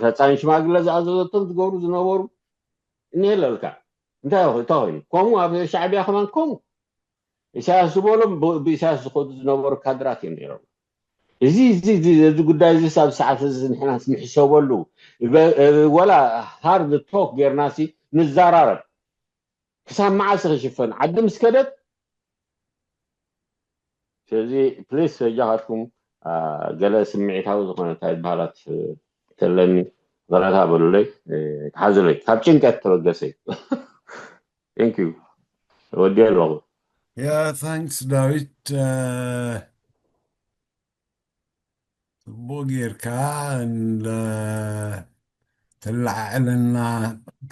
ፈፃሚ ሽማግለ ዝኣዘዘቶም ዝገብሩ ዝነበሩ እኒሀለልካ እንታይ እንታይ ኮይኑ ከምኡ ኣብ ሻዕቢያ ከማን ከምኡ ኢሳያስ ዝበሎም ብኢሳያስ ዝኸዱ ዝነበሩ ካድራት እዮም ነይሮም። እዚ እዚ እዚ ጉዳይ እዚ ኣብ ሰዓት እዚ ንሕና ንሕሰበሉ ወላ ሃርድ ቶክ ጌርናሲ ንዛራረብ ክሳብ መዓስ ክሽፈን ዓዲ ምስ ከደት ስለዚ ፕሊስ በጃኻትኩም ገለ ስምዒታዊ ዝኾነ እንታይ በሃላት ተለኒ በረታ በሉለይ ተሓዙለይ ካብ ጭንቀት ተበገሰ እዩ thank you ወዲ ኣለኹ Yeah, thanks, David. Uh, ጽቡቅ ጌርካ ተለዓዕለና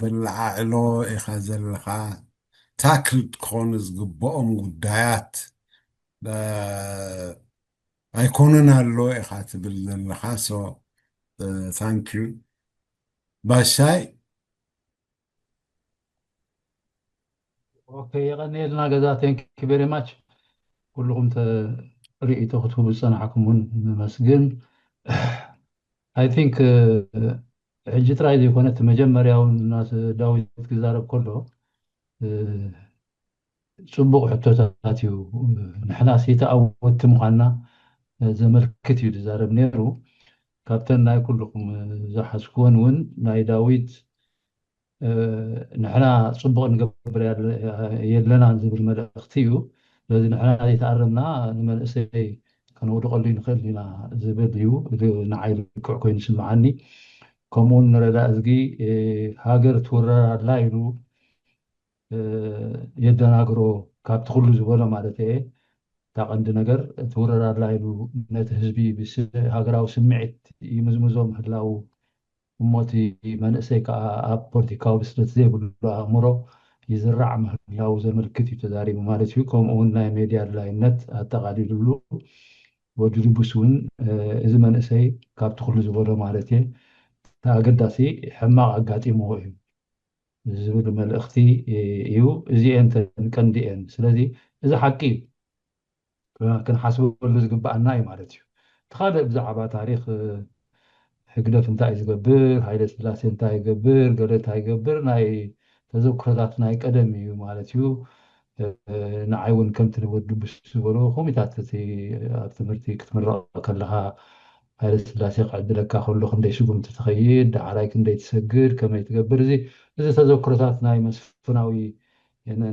ተለዓዕሎ ኢኻ ዘለኻ ታክል ክኾኑ ዝግብኦም ጉዳያት ኣይኮኑን ኣሎ ኢኻ ትብል ዘለኻ so thank you ባሻይ ኦኬ የቐንየልና ገዛ thank you very much ኩልኹም ርእይቶ ክትህቡ ዝፀናሕኩም እውን ንመስግን I think ሕጂ ጥራይ ዘይኮነ እቲ መጀመርያ እውን እናስ ዳዊት ክዛረብ ከሎ ፅቡቕ ሕቶታት እዩ ንሕና ሲ ተኣወትቲ ምዃንና ዘመልክት እዩ ዝዛረብ ነይሩ ካብተን ናይ ኩልኹም ዝሓዝኩወን እውን ናይ ዳዊት ንሕና ፅቡቕ ንገብር የለናን ዝብል መልእኽቲ እዩ ስለዚ ንሕና ዘይተኣረምና ንመንእሰይ ከነውድቐሉ ንኽእል ኢና ዝብል እዩ ንዓይ ልክዕ ኮይኑ ስምዓኒ ከምኡውን ንረዳ እዝጊ ሃገር ትውረር ኣላ ኢሉ የደናግሮ ካብቲ ኩሉ ዝበሎ ማለት እየ እታ ቀንዲ ነገር ትውረር ኣላ ኢሉ ነቲ ህዝቢ ሃገራዊ ስምዒት ይምዝምዞ ምህላው እሞ እቲ መንእሰይ ከዓ ኣብ ፖለቲካዊ ብስለት ዘይብሉ ኣእምሮ ይዝራዕ ምህላው ዘመልክት እዩ ተዛሪቡ ማለት እዩ። ከምኡ እውን ናይ ሜድያ ኣድላይነት ኣጠቓሊሉሉ ወዲ ልቡስ እውን እዚ መንእሰይ ካብቲ ኩሉ ዝበሎ ማለት እየ እቲ ኣገዳሲ ሕማቕ ኣጋጢምዎ እዩ ዝብል መልእኽቲ እዩ። እዚኤን ተን ቀንዲ እየን። ስለዚ እዚ ሓቂ እዩ። ክንሓስበሉ ዝግባኣና እዩ ማለት እዩ። እቲ ካልእ ብዛዕባ ታሪክ ህግደፍ እንታይ ዝገብር፣ ሃይለ ስላሴ እንታይ ይገብር፣ ገለ እንታይ ይገብር ናይ ተዘክሮታት ናይ ቀደም እዩ ማለት እዩ። ንዓይ እውን ከምቲ ንወዲ ብሽ ዝበሎ ኮሚታት እቲ ኣብ ትምህርቲ ክትምረቕ ከለኻ ሃይለ ስላሴ ክዕድለካ ከሎ ክንደይ ስጉምቲ ትኸይድ፣ ዳዕራይ ክንደይ ትሰግድ፣ ከመይ ትገብር እዚ እዚ ተዘክሮታት ናይ መስፍናዊ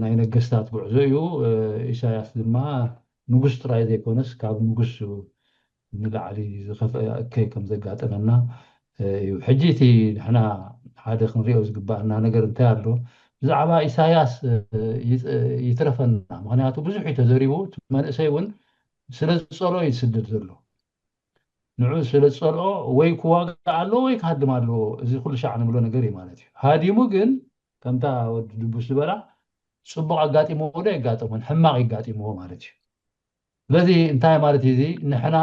ናይ ነገስታት ጉዕዞ እዩ። ኢሳያስ ድማ ንጉስ ጥራይ ዘይኮነስ ካብ ንጉስ ንላዕሊ ዝኸፍአ እከይ ከም ዘጋጠመና እዩ። ሕጂ እቲ ንሕና ሓደ ክንሪኦ ዝግባኣና ነገር እንታይ ኣሎ? ብዛዕባ ኢሳያስ ይትረፈና። ምክንያቱ ብዙሕ እዩ ተዘሪቡ። እቲ መንእሰይ እውን ስለ ዝፀልኦ እዩ ዝስደድ ዘሎ። ንዑ ስለ ዝፀልኦ ወይ ክዋጋእ ኣለዎ ወይ ክሃድም ኣለዎ። እዚ ኩሉ ሻዕ ንብሎ ነገር እዩ ማለት እዩ። ሃዲሙ ግን ከምታ ወዲ ድቡስ ዝበላ ፅቡቕ ኣጋጢምዎ ዶ የጋጠሞን ሕማቕ የጋጢምዎ ማለት እዩ። ስለዚ እንታይ ማለት እዩ እዚ? ንሕና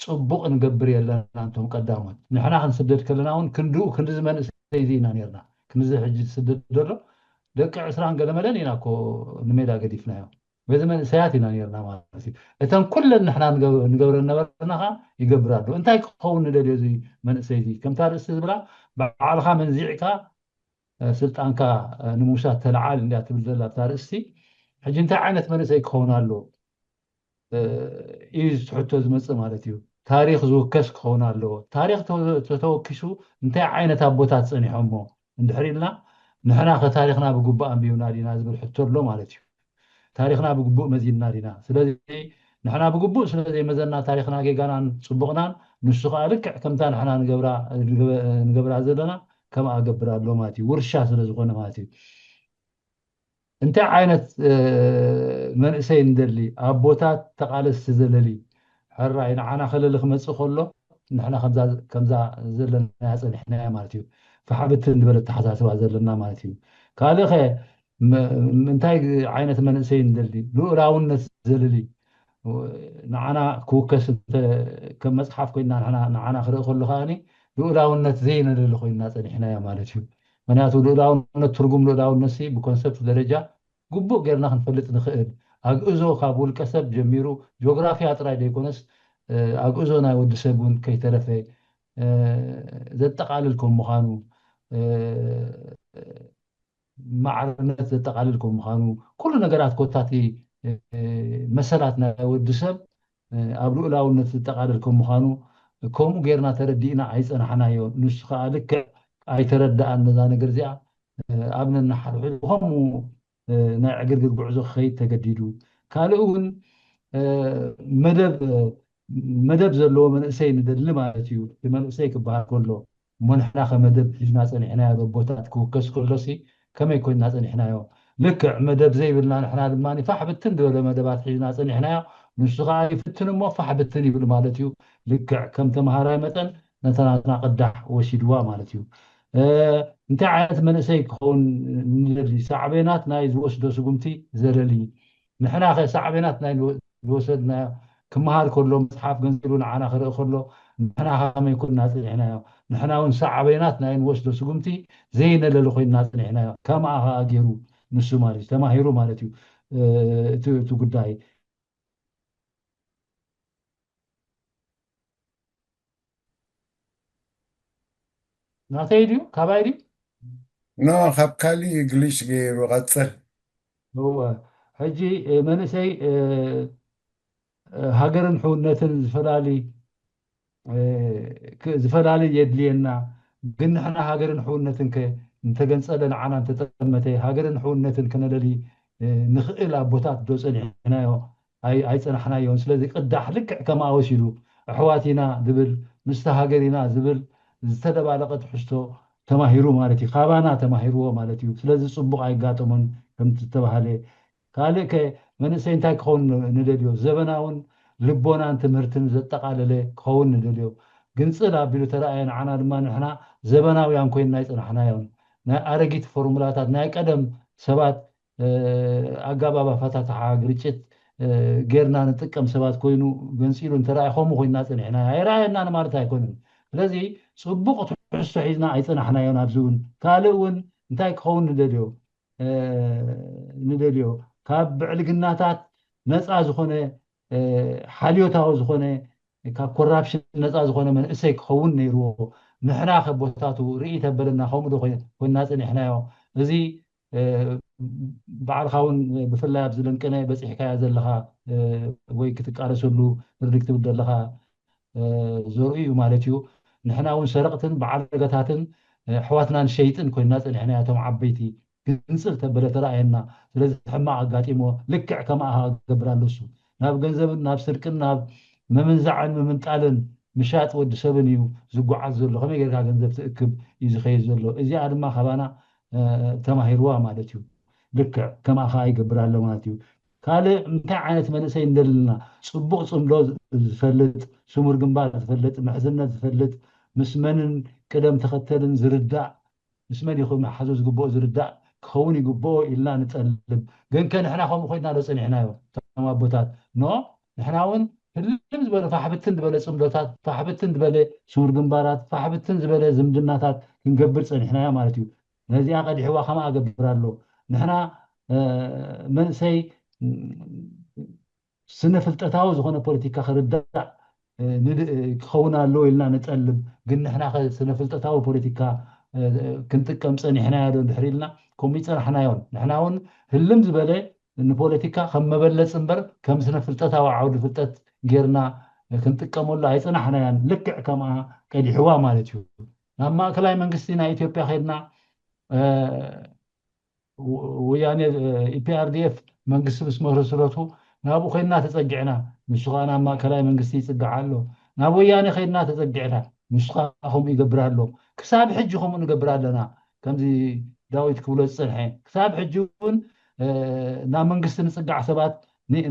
ፅቡቕ ንገብር የለና እንቶም ቀዳሞት። ንሕና ክንስደድ ከለና እውን ክንድኡ ክንድዚ መንእሰይ እዚ ኢና ነርና። ክንድዚ ሕጂ ዝስደድ ዘሎ ደቂ ዕስራን ገለመለን ኢና እኮ ንሜዳ ገዲፍናዮ። በዚ መንእሰያት ኢና ነርና ማለት እዩ። እተን ኩለን ንሕና ንገብ- ንገብረን ነበርና ኸዓ ይገብር ኣሎ። እንታይ ክኸውን ንደልዮ እዚ መንእሰይ እዚ? ከምታ ርእሲ ዝብላ ባዕልኻ መንዚዕካ ስልጣንካ ንምውሳድ ተለዓል እንዲያ ትብል ዘላ ኣብታ ርእስቲ። ሕጂ እንታይ ዓይነት መንእሰይ ክኸውን ኣለዎ እዩ ትሕቶ ዝመፅእ ማለት እዩ። ታሪክ ዝውከስ ክኸውን ኣለዎ። ታሪክ ተተወኪሱ እንታይ ዓይነት ኣቦታት ፀኒሖሞ እንድሕር ኢልና ንሕና ከታሪክና ብግቡእ ኣንቢብና ዲና ዝብል ሕቶ ኣሎ ማለት እዩ። ታሪክና ብግቡእ መዚንና ዲና? ስለዚ ንሕና ብግቡእ ስለዘይመዘና ታሪክና ጌጋናን ፅቡቕናን ንሱ ከዓ ልክዕ ከምታ ንሕና ንገብራ ዘለና ከምኣ ገብር ኣሎ ማለት እዩ። ውርሻ ስለዝኾነ ማለት እዩ። እንታይ ዓይነት መንእሰይ እንደሊ ኣቦታት ተቃለስቲ ዘለሊ ሕራይ ንዓና ከለሊ ክመፅእ ከሎ ንሕና ከምዛ ዘለናያ ፀኒሕናያ ማለት እዩ። ፋሕብትን ዝበለ ኣተሓሳስባ ዘለና ማለት እዩ። ካልእ ኸ እንታይ ዓይነት መንእሰይ እንደሊ ልኡላውነት ዘለሊ ንዓና ክውከስ ከም መፅሓፍ ኮይና ንዓና ክርኢ ከሎ ከዓኒ ልኡላውነት ዘይነደሊ ኮይና ፀኒሕናያ ማለት እዩ። ምክንያቱ ልኡላውነት ትርጉም ልኡላውነት ሲ ብኮንሰፕት ደረጃ ግቡእ ጌርና ክንፈልጥ ንኽእል ኣግእዞ ካብ ውልቀ ሰብ ጀሚሩ ጂኦግራፊያ ጥራይ ዘይኮነስ ኣግእዞ ናይ ወዲ ሰብ እውን ከይተረፈ ዘጠቃልል ከም ምዃኑ ማዕርነት ዘጠቃልል ከም ምዃኑ ኩሉ ነገራት ኮታቲ መሰላት ናይ ወዲ ሰብ ኣብ ልኡላውነት ዝጠቃልል ከም ምዃኑ ከምኡ ጌርና ተረዲእና ኣይፀናሕናዮ። ንሱ ከዓ ልክዕ ኣይተረዳኣን ነዛ ነገር እዚኣ ኣብ ነናሓርሑ ከምኡ ናይ ዕግርግር ጉዕዞ ክኸይድ ተገዲዱ። ካልእ እውን መደብ መደብ ዘለዎ መንእሰይ ንደሊ ማለት እዩ። እቲ መንእሰይ ክበሃል ከሎ እሞ ንሕና ከመደብ ሒዝና ፀኒሕናዮ ኣቦታት ክውከስ ከሎሲ ከመይ ኮይንና ፀኒሕናዮ? ልክዕ መደብ ዘይብልና ንሕና ድማ ፋሕ ብትን ዝበለ መደባት ሒዝና ፀኒሕናዮ። ንሱ ከዓ ይፍትን እሞ ፋሕ ብትን ይብል ማለት እዩ። ልክዕ ከም ተምሃራይ መጠን ነተናትና ቅዳሕ ወሲድዋ ማለት እዩ። እንታይ ዓይነት መንእሰይ ክኸውን ንደሊ? ሳዕቤናት ናይ ዝወስዶ ስጉምቲ ዘለሊ ንሕና ከ ሳዕቤናት ናይ ዝወሰድናዮ ክመሃር ከሎ መፅሓፍ ገንፂሉ ንዓና ክርኢ ከሎ ንሕና ከመይ ኮንና ፅኒሕናዮ? ንሕና እውን ሳዕቤናት ናይ ንወስዶ ስጉምቲ ዘይነለሊ ኮይንና ፅኒሕናዮ። ከምኣ ከዓ ገይሩ ንሱ ማለት እዩ ተማሂሩ ማለት እዩ እቲ ጉዳይ ናተይ ድዩ ካባይ ድዩ? ኖ ካብ ካሊእ ግሊሽ ገይሩ ቀፅል። እወ ሕጂ መንእሰይ ሃገርን ሕውነትን ዝፈላሊ ዝፈላሊ የድልየና። ግን ንሕና ሃገርን ሕውነትን ከ እንተገንፀለ ንዓና እንተጠመተ ሃገርን ሕውነትን ከነለሊ ንኽእል ኣቦታት ዶ ፀኒሕናዮ? ኣይፀናሕናዮን። ስለዚ ቅዳሕ ልክዕ ከምኣ ወሲዱ ኣሕዋት ኢና ዝብል ምስቲ ሃገር ኢና ዝብል ዝተደባለቀ ትሕዝቶ ተማሂሩ ማለት እዩ። ካባና ተማሂርዎ ማለት እዩ። ስለዚ ፅቡቅ ኣይጋጠሞን ከምቲ ዝተባሃለ። ካልእ ከ መንእሰይ እንታይ ክኸውን ንደልዮ? ዘበናውን ልቦናን ትምህርትን ዘጠቃለለ ክኸውን ንደልዮ። ግንፅል ኣቢሉ ተረኣየ ንዓና ድማ ንሕና ዘበናውያን ኮይንና ኣይፀናሕናዮን። ናይ ኣረጊት ፎርሙላታት ናይ ቀደም ሰባት ኣጋባብ ኣፈታትሓ ግርጭት ጌርና ንጥቀም ሰባት ኮይኑ ገንፂሉ እንተረኣየ ከምኡ ኮይንና ፀኒሕና ኣይረኣየናን ማለት ኣይኮነን። ስለዚ ፅቡቕ ትሕዝቶ ሒዝና ኣይፀናሕናዮን። ኣብዚ እውን ካልእ እውን እንታይ ክኸውን ንደልዮ ንደልዮ ካብ ብዕልግናታት ነፃ ዝኾነ ሓልዮታዊ ዝኾነ ካብ ኮራፕሽን ነፃ ዝኾነ መንእሰይ ክኸውን ነይርዎ። ንሕና ከቦታቱ ርኢ ተበለና ከምኡ ዶ ኮይና ፅኒሕናዮ? እዚ ባዕልካ እውን ብፍላይ ኣብዚ ለንቅነ በፂሕካዮ ዘለካ ወይ ክትቃለሰሉ ርድግ ትብል ዘለካ ዘርኡ እዩ ማለት እዩ። ንሕና እውን ሰረቕትን በዓል ገታትን ኣሕዋትና ንሸይጥን ኮይና ፀኒሕና እቶም ዓበይቲ ግንፅል ተበለ ተረኣየና። ስለዚ ሕማቕ ኣጋጢሞ ልክዕ ከማኣ ገብር ኣሎ እሱ ናብ ገንዘብን ናብ ስርቅን ናብ ምምንዛዕን ምምንጣልን ምሻጥ ወዲ ሰብን እዩ ዝጓዓዝ ዘሎ። ከመይ ጌርካ ገንዘብ ትእክብ እዩ ዝኸይድ ዘሎ። እዚኣ ድማ ካባና ተማሂርዋ ማለት እዩ። ልክዕ ከማኣ ከዓ ይገብር ኣሎ ማለት እዩ። ካልእ እንታይ ዓይነት መንእሰይ እንደልና፣ ጽቡቕ ጽምዶ ዝፈልጥ፣ ስሙር ግንባር ዝፈልጥ፣ ምሕዝነት ዝፈልጥ፣ ምስ መንን ቅደም ተኸተልን ዝርዳእ፣ ምስ መን ይኹ መሓዞ ዝግብኦ ዝርዳእ ክኸውን ይግብኦ ኢልና ንጠልብ። ግን ከ ንሕና ከምኡ ኮይና ዶ ጸኒሕናዮ? እቶም ኣቦታት፣ ኖ፣ ንሕና እውን ህልም ዝበለ ፋሕብትን ዝበለ ጽምዶታት፣ ፋሕብትን ዝበለ ስሙር ግንባራት፣ ፋሕብትን ዝበለ ዝምድናታት ክንገብር ጸኒሕናዮ ማለት እዩ። ነዚኣ ቀዲሕዋ ከማኣ ገብር ኣሎ። ንሕና መንእሰይ ስነ ፍልጠታዊ ዝኾነ ፖለቲካ ክርዳእ ክኸውን ኣለዎ ኢልና ንጠልብ። ግን ንሕና ስነ ፍልጠታዊ ፖለቲካ ክንጥቀም ጸኒሕናዮ ዶ እንድሕር ኢልና፣ ከምኡ ይጸናሕናዮን። ንሕና እውን ህልም ዝበለ ንፖለቲካ ከም መበለጽ እምበር ከም ስነ ፍልጠታዊ ዓውዲ ፍልጠት ጌርና ክንጥቀመሉ ኣይጸናሕናያን። ልክዕ ከምኣ ቀዲሕዋ ማለት እዩ። ናብ ማእከላይ መንግስቲ ናይ ኢትዮጵያ ከድና፣ ወያኔ፣ ኢፒኣርዲኤፍ መንግስቲ ምስ መሰረቱ ናብኡ ከድና ተጸጊዕና፣ ንሱ ከኣ ናብ ማእከላይ መንግስቲ ይጽጋዕ ኣሎ። ናብ ወያኔ ከድና ተጸጊዕና፣ ንሱ ከኣ ከምኡ ይገብር ኣሎ። ክሳብ ሕጂ ከምኡ ንገብር ኣለና። ከምዚ ዳዊት ክብሎ ዝጸንሐ፣ ክሳብ ሕጂ እውን ናብ መንግስቲ ንጽጋዕ ሰባት፣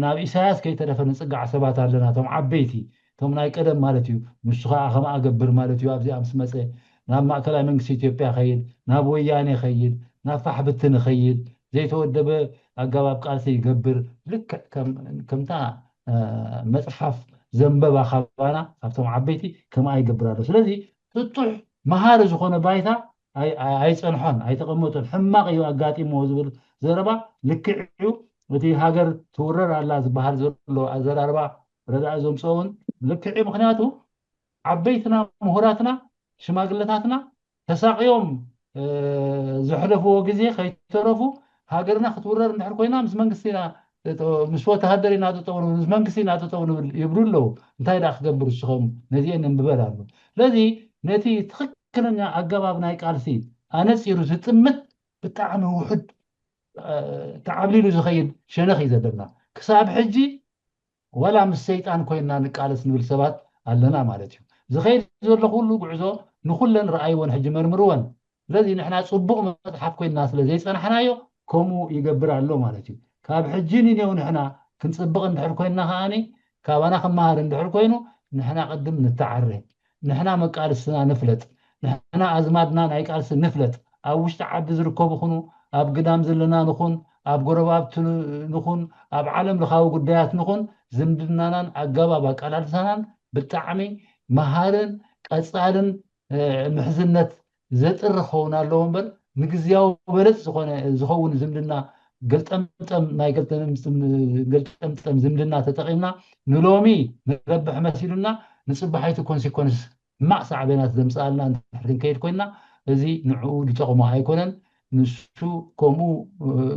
ናብ ኢሳያስ ከይተረፈ ንጽጋዕ ሰባት ኣለና። እቶም ዓበይቲ፣ እቶም ናይ ቀደም ማለት እዩ። ንሱ ከኣ ከምኣ ገብር ማለት እዩ። ኣብዚኣ ምስ መጸ ናብ ማእከላይ መንግስቲ ኢትዮጵያ ኸይድ፣ ናብ ወያኔ ኸይድ፣ ናብ ፋሕብትን ኸይድ፣ ዘይተወደበ ኣገባብ ቃልሲ ይገብር። ልክዕ ከምታ መጽሓፍ ዘንበባ ካባና ካብቶም ዓበይቲ ከምኣ ይገብር ኣሎ። ስለዚ ጥጡሕ መሃሪ ዝኾነ ባይታ ኣይጸንሖን፣ ኣይተቐመጦን። ሕማቕ እዩ ኣጋጢሞ ዝብል ዘረባ ልክዕ እዩ። እቲ ሃገር ትውረር ኣላ ዝበሃል ዘሎ ኣዘራርባ ረዳኢ ዘምፅኦ እውን ልክዕ እዩ። ምክንያቱ ዓበይትና፣ ምሁራትና፣ ሽማግለታትና ተሳቕዮም ዘሕለፍዎ ግዜ ከይተረፉ፣ ሃገርና ክትውረር እንድሕር ኮይና ምስ መንግስቲ ኢና፣ ምስ ወተሃደር ኢና ጠጠው ንብል፣ ምስ መንግስቲ ኢና ጠጠው ንብል ይብሉ ኣለዉ። እንታይ ደኣ ክገብር ንስኹም? ነዚኤን ንንብበል ኣሎ። ስለዚ ነቲ ትኽክለኛ ኣገባብ ናይ ቃልሲ ኣነጺሩ ዝጥምት ብጣዕሚ ውሑድ ተዓብሊሉ ዝኸይድ ሸነኽ እዩ ዘለና። ክሳብ ሕጂ ዋላ ምስ ሰይጣን ኮይና ንቃለስ ንብል ሰባት ኣለና ማለት እዩ። ዝኸይድ ዘሎ ኩሉ ጉዕዞ ንኩለን ረኣይወን፣ ሕጂ መርምርወን። ስለዚ ንሕና ጽቡቕ መጽሓፍ ኮይና ስለ ዘይጸናሕናዮ ከምኡ ይገብር ኣሎ ማለት እዩ። ካብ ሕጂ ንኔው ንሕና ክንጽብቕ እንድሕር ኮይንና ከኣኒ ካባና ክመሃር እንድሕር ኮይኑ ንሕና ቅድም ንተዓረ። ንሕና መቃልስትና ንፍለጥ። ንሕና ኣዝማድና ናይ ቃልሲ ንፍለጥ። ኣብ ውሽጢ ዓዲ ዝርከቡ ኩኑ፣ ኣብ ግዳም ዘለና ንኹን፣ ኣብ ጎረባብቲ ንኹን፣ ኣብ ዓለም ለኻዊ ጉዳያት ንኹን፣ ዝምድናናን ኣገባብ ኣቀላልሳናን ብጣዕሚ መሃርን ቀጻልን ምሕዝነት ዘጥሪ ክኸውን ኣለዎ እምበር ንግዝያዊ በለጽ ዝኾነ ዝኸውን ዝምድና ገልጠምጠም ናይ ገልጠምጠም ዝምድና ተጠቒምና ንሎሚ ንረብሕ መሲሉና ንጽባሓይቲ ኮንሲኮንስ ሕማቕ ሳዕቤናት ዘምጽኣልና እንድሕር ክንከይድ ኮይና እዚ ንዕኡ ዝጠቕሞ ኣይኮነን። ንሱ ከምኡ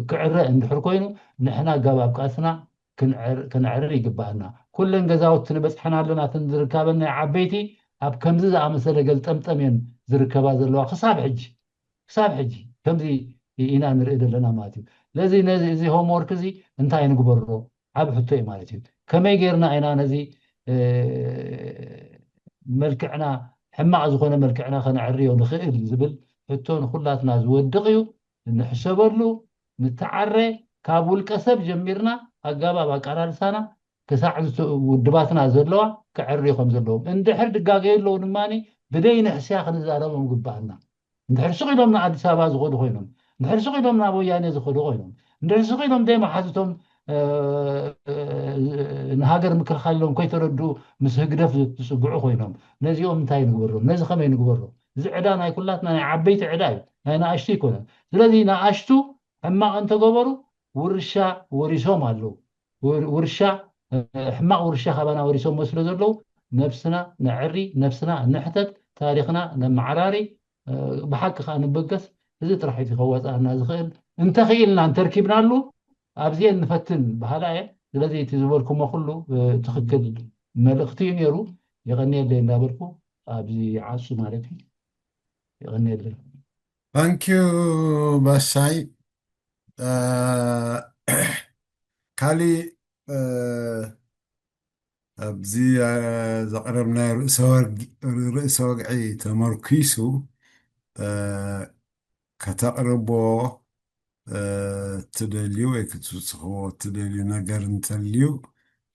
ክዕረ እንድሕር ኮይኑ ንሕና ኣገባብ ቃልስና ክነዕርር ይግባኣና። ኩለን ገዛውቲ ንበጽሐን ኣለና፣ እተን ዝርካበን ናይ ዓበይቲ ኣብ ከምዚ ዝኣመሰለ ገልጠምጠም እየን ዝርከባ ዘለዋ ክሳብ ሕጂ። ክሳብ ሕጂ ከምዚ ኢና ንርኢ ዘለና ማለት እዩ። ስለዚ ነዚ እዚ ሆምወርክ እዚ እንታይ ንግበሮ? ዓብ ሕቶ እዩ ማለት እዩ። ከመይ ጌርና ኢና ነዚ መልክዕና ሕማቕ ዝኾነ መልክዕና ከነዕርዮ ንኽእል ዝብል ሕቶ ንኹላትና ዝወድቕ እዩ። ንሕሰበሉ፣ ንተዓረ፣ ካብ ውልቀ ሰብ ጀሚርና ኣገባብ ኣቃላልሳና ክሳዕ ውድባትና ዘለዋ ክዕርዩ ከም ዘለዎም እንድሕር ድጋገዩ ኣለዉ ድማ ብደይ ንሕስያ ክንዛረቦም ግባኣና። እንድሕር ስቕ ኢሎም ንኣዲስ ኣበባ ዝኸዱ ኮይኖም፣ እንድሕር ስቕ ኢሎም ናብ ወያኔ ዝኸዱ ኮይኖም፣ እንድሕር ስቕ ኢሎም ደይ መሓዝቶም ንሃገር ምክልኻል ኢሎም ከይተረድኡ ምስ ህግደፍ ዝፅግዑ ኮይኖም ነዚኦም እንታይ ንግበሮም? ነዚ ከመይ ንግበሮ? እዚ ዕዳ ናይ ኩላትና ናይ ዓበይቲ ዕዳ እዩ፣ ናይ ንኣሽቱ ኣይኮነን። ስለዚ ንኣሽቱ ሕማቕ እንተገበሩ ውርሻ ወሪሶም ኣለዉ። ውርሻ ሕማቕ ውርሻ ካባና ወሪሶም መስሎ ዘለዉ ነብስና ነዕሪ፣ ነብስና ንሕተት፣ ታሪኽና ነመዓራሪ፣ ብሓቂ ከዓ ንበገስ። እዚ ጥራሕ እዩ ከዋፅኣና ዝኽእል። እንተኽኢልና እንተርኪብናሉ ኣብዚኤን ንፈትን በሃላ እየ። ስለዚ እቲ ዝበልኩሞ ኩሉ ትኽክል መልእኽቲ እዩ ነይሩ። የቐንየለይ እንዳበልኩ ኣብዚ ዓፁ ማለት እዩ። የቐንየለይ። ታንኪዩ ባሻይ። ካሊእ ኣብዚ ዘቕረብናዮ ርእሰ ወግዒ ተመርኪሱ ከተቕርቦ እ፣ እትደልዩ ወይ ክትውስኽዎ እትደልዩ ነገር እንተልዩ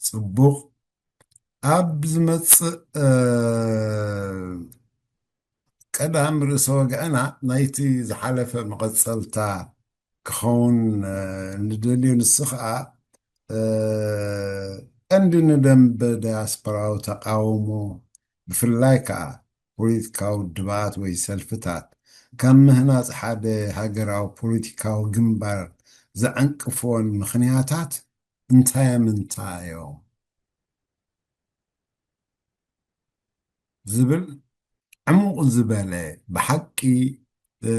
ጽቡቕ። ኣብ ዝመጽእ፣ እ፣ ቀዳም ርእሰ ወግዕና ናይቲ ዝሓለፈ መቐጸልታ ክኸውን፣ እ፣ ንደልዮ። ንሱ ኸኣ፣ እ፣ ቀንዲ ንደንበ ዳያስፖራዊ ተቃውሞ፣ ብፍላይ ከኣ ፖለቲካዊ ውድባት ወይ ሰልፍታት፣ ካብ ምህናጽ ሓደ ሃገራዊ ፖለቲካዊ ግንባር ዘዐንቅፍዎን ምኽንያታት እንታይ ምንታይ እዮም? ዝብል ዕሙቕ ዝበለ ብሓቂ፣ እ፣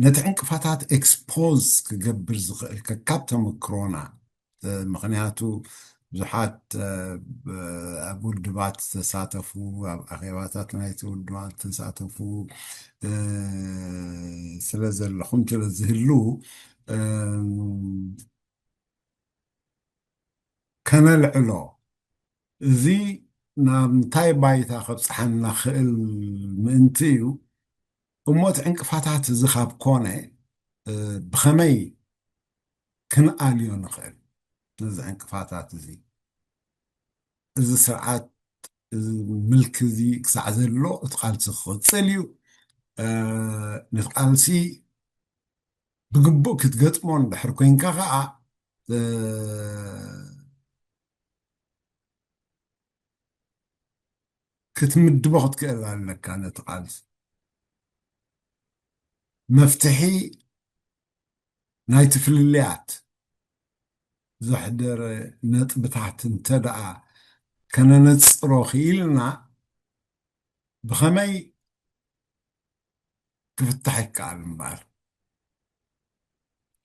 ነቲ ዕንቅፋታት ኤክስፖዝ ክገብር ዝኽእል ከካብ ተመክሮና፣ እ፣ ምኽንያቱ ብዙሓት፣ እ፣ ብ-፣ ኣብ ውድባት ዝተሳተፉ፣ ኣብ ኣኼባታት ናይቲ ውድባት ዝተሳተፉ፣ እ፣ ስለ ዘለኹም፣ ስለ ዝህልዉ፣ እ፣ ከነልዕሎ፣ እዚ ናብ እንታይ ባይታ ከብጽሓና ክእል ምእንቲ እዩ። እሞ እቲ ዕንቅፋታት እዚ ካብ ኮነ፣ እ፣ ብኸመይ ክንኣልዮ ንኽእል? ነዚ ዕንቅፋታት እዚ፣ እዚ ስርዓት፣ እዚ ምልኪ እዚ ክሳዕ ዘሎ እቲ ቃልሲ ክቕጽል እዩ። እ፣ ነቲ ቃልሲ ብግቡእ ክትገጥሞ እንድሕር ኮይንካ ኸኣ፣ እ፣ ክትምድቦ ክትክእል ኣለካ ነቲ ቃልሲ። መፍትሒ ናይቲ ፍልልያት ዘሕደረ ነጥብታት እንተ ደኣ ከነነጽሮ ክኢልና፣ ብኸመይ ክፍታሕ ይከኣል እምበኣር፣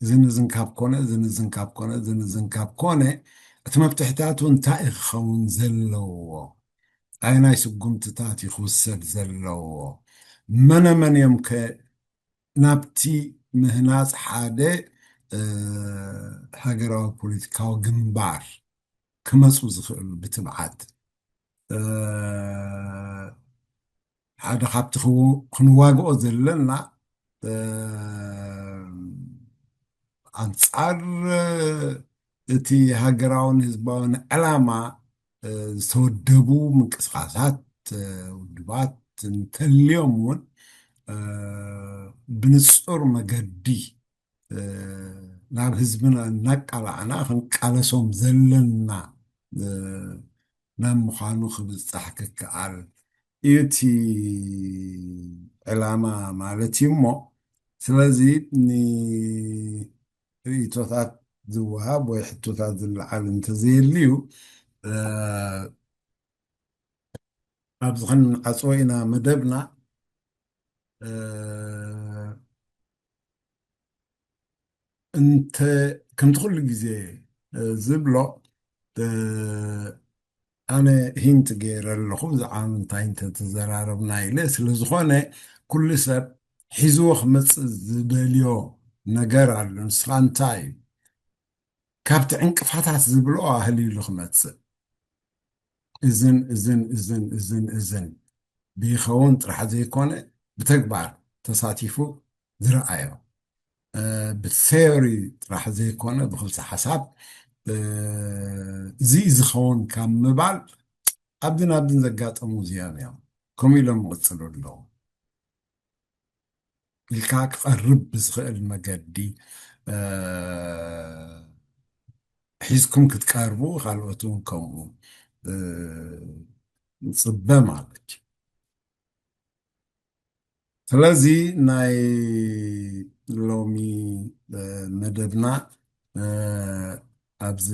እዚ ንዝን ካብ ኮነ፣ እዚ ንዝን ካብ ኮነ፣ እዚ ንዝን ካብ ኮነ፣ እቲ መፍትሕታቱ እንታይ እዩ ክኸውን ዘለዎ? ኣየናይ ስጉምትታት እዩ ክውሰድ ዘለዎ? መነ መን እዮም ከ ናብቲ ምህናጽ ሓደ፣ እ፣ ሃገራዊ ፖለቲካዊ ግንባር ክመጹ ዝኽእሉ ብትብዓት? እ፣ ሓደ ካብቲ ክው-፣ ክንዋግኦ ዘለና፣ እ፣ ኣንጻር እቲ ሃገራውን ህዝባውን ዕላማ፣ እ፣ ዝተወደቡ ምንቅስቃሳት፣ እ፣ ውድባት እንተልዮም እውን፣ እ፣ ብንጹር መገዲ፣ እ፣ ናብ ህዝብና እናቃላዕና ክንቃለሶም ዘለና፣ እ፣ ናብ ምዃኑ ክብጻሕ ክከኣል እዩ እቲ ዕላማ ማለት እዩ እሞ፣ ስለዚ ንርእይቶታት ዝወሃብ ወይ ሕቶታት ዝለዓል እንተዘየልዩ፣ እ፣ ኣብዚ ክንዓጽዎ ኢና መደብና። እ፣ እንተ፣ ከምቲ ኩሉ ግዜ፣ እ፣ ዝብሎ፣ እ፣ ኣነ ሂንት ገይረ ኣለኹ፣ ብዛዕባ ምንታይ እንተተዘራረብና ኢለ። ስለ ዝኾነ፣ ኩሉ ሰብ ሒዝዎ ክመጽእ ዝደልዮ ነገር ኣሎ። ንስኻ እንታይ እዩ? ካብቲ ዕንቅፋታት ዝብሎ ኣህሊሉ ክመጽእ። እዝን፣ እዝን፣ እዝን፣ እዝን፣ እዝን ብይኸውን ጥራሕ ዘይኮነ፣ ብተግባር ተሳቲፉ ዝረኣዮ። እ፣ ብቴዮሪ ጥራሕ ዘይኮነ፣ ብክልሲ ሓሳብ፣ እ፣ እዚ ዝኸውን ካብ ምባል፣ ኣብድን ኣብድን ዘጋጠሙ እዚኦም እዮም። ከምኡ ኢሎም ይቕጽሉ ኣለዉ። ኢልካ ክቐርብ ብዝኽእል መገዲ፣ እ፣ ሒዝኩም ክትቀርቡ፣ ካልኦት እውን ከምኡ፣ እ፣ ንጽበ ማለት እዩ። ስለዚ ናይ ሎሚ፣ እ፣ መደብና፣ እ፣ ኣብዚ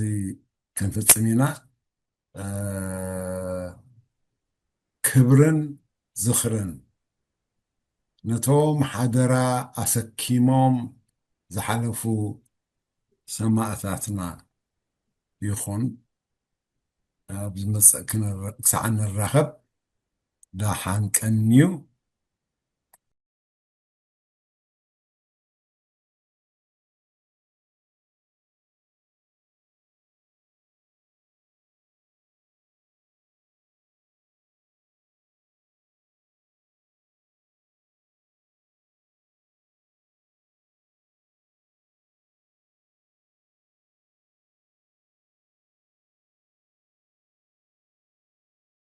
ክንፍጽም ኢና። እ፣ ክብርን ዝኽርን ነቶም ሓደራ ኣሰኪሞም ዝሓለፉ ሰማእታትና ይኹን። ኣብ ዝመጽእ ክንረ-፣ ክሳዕ ንራኸብ፣ ደሓን ቀንዩ።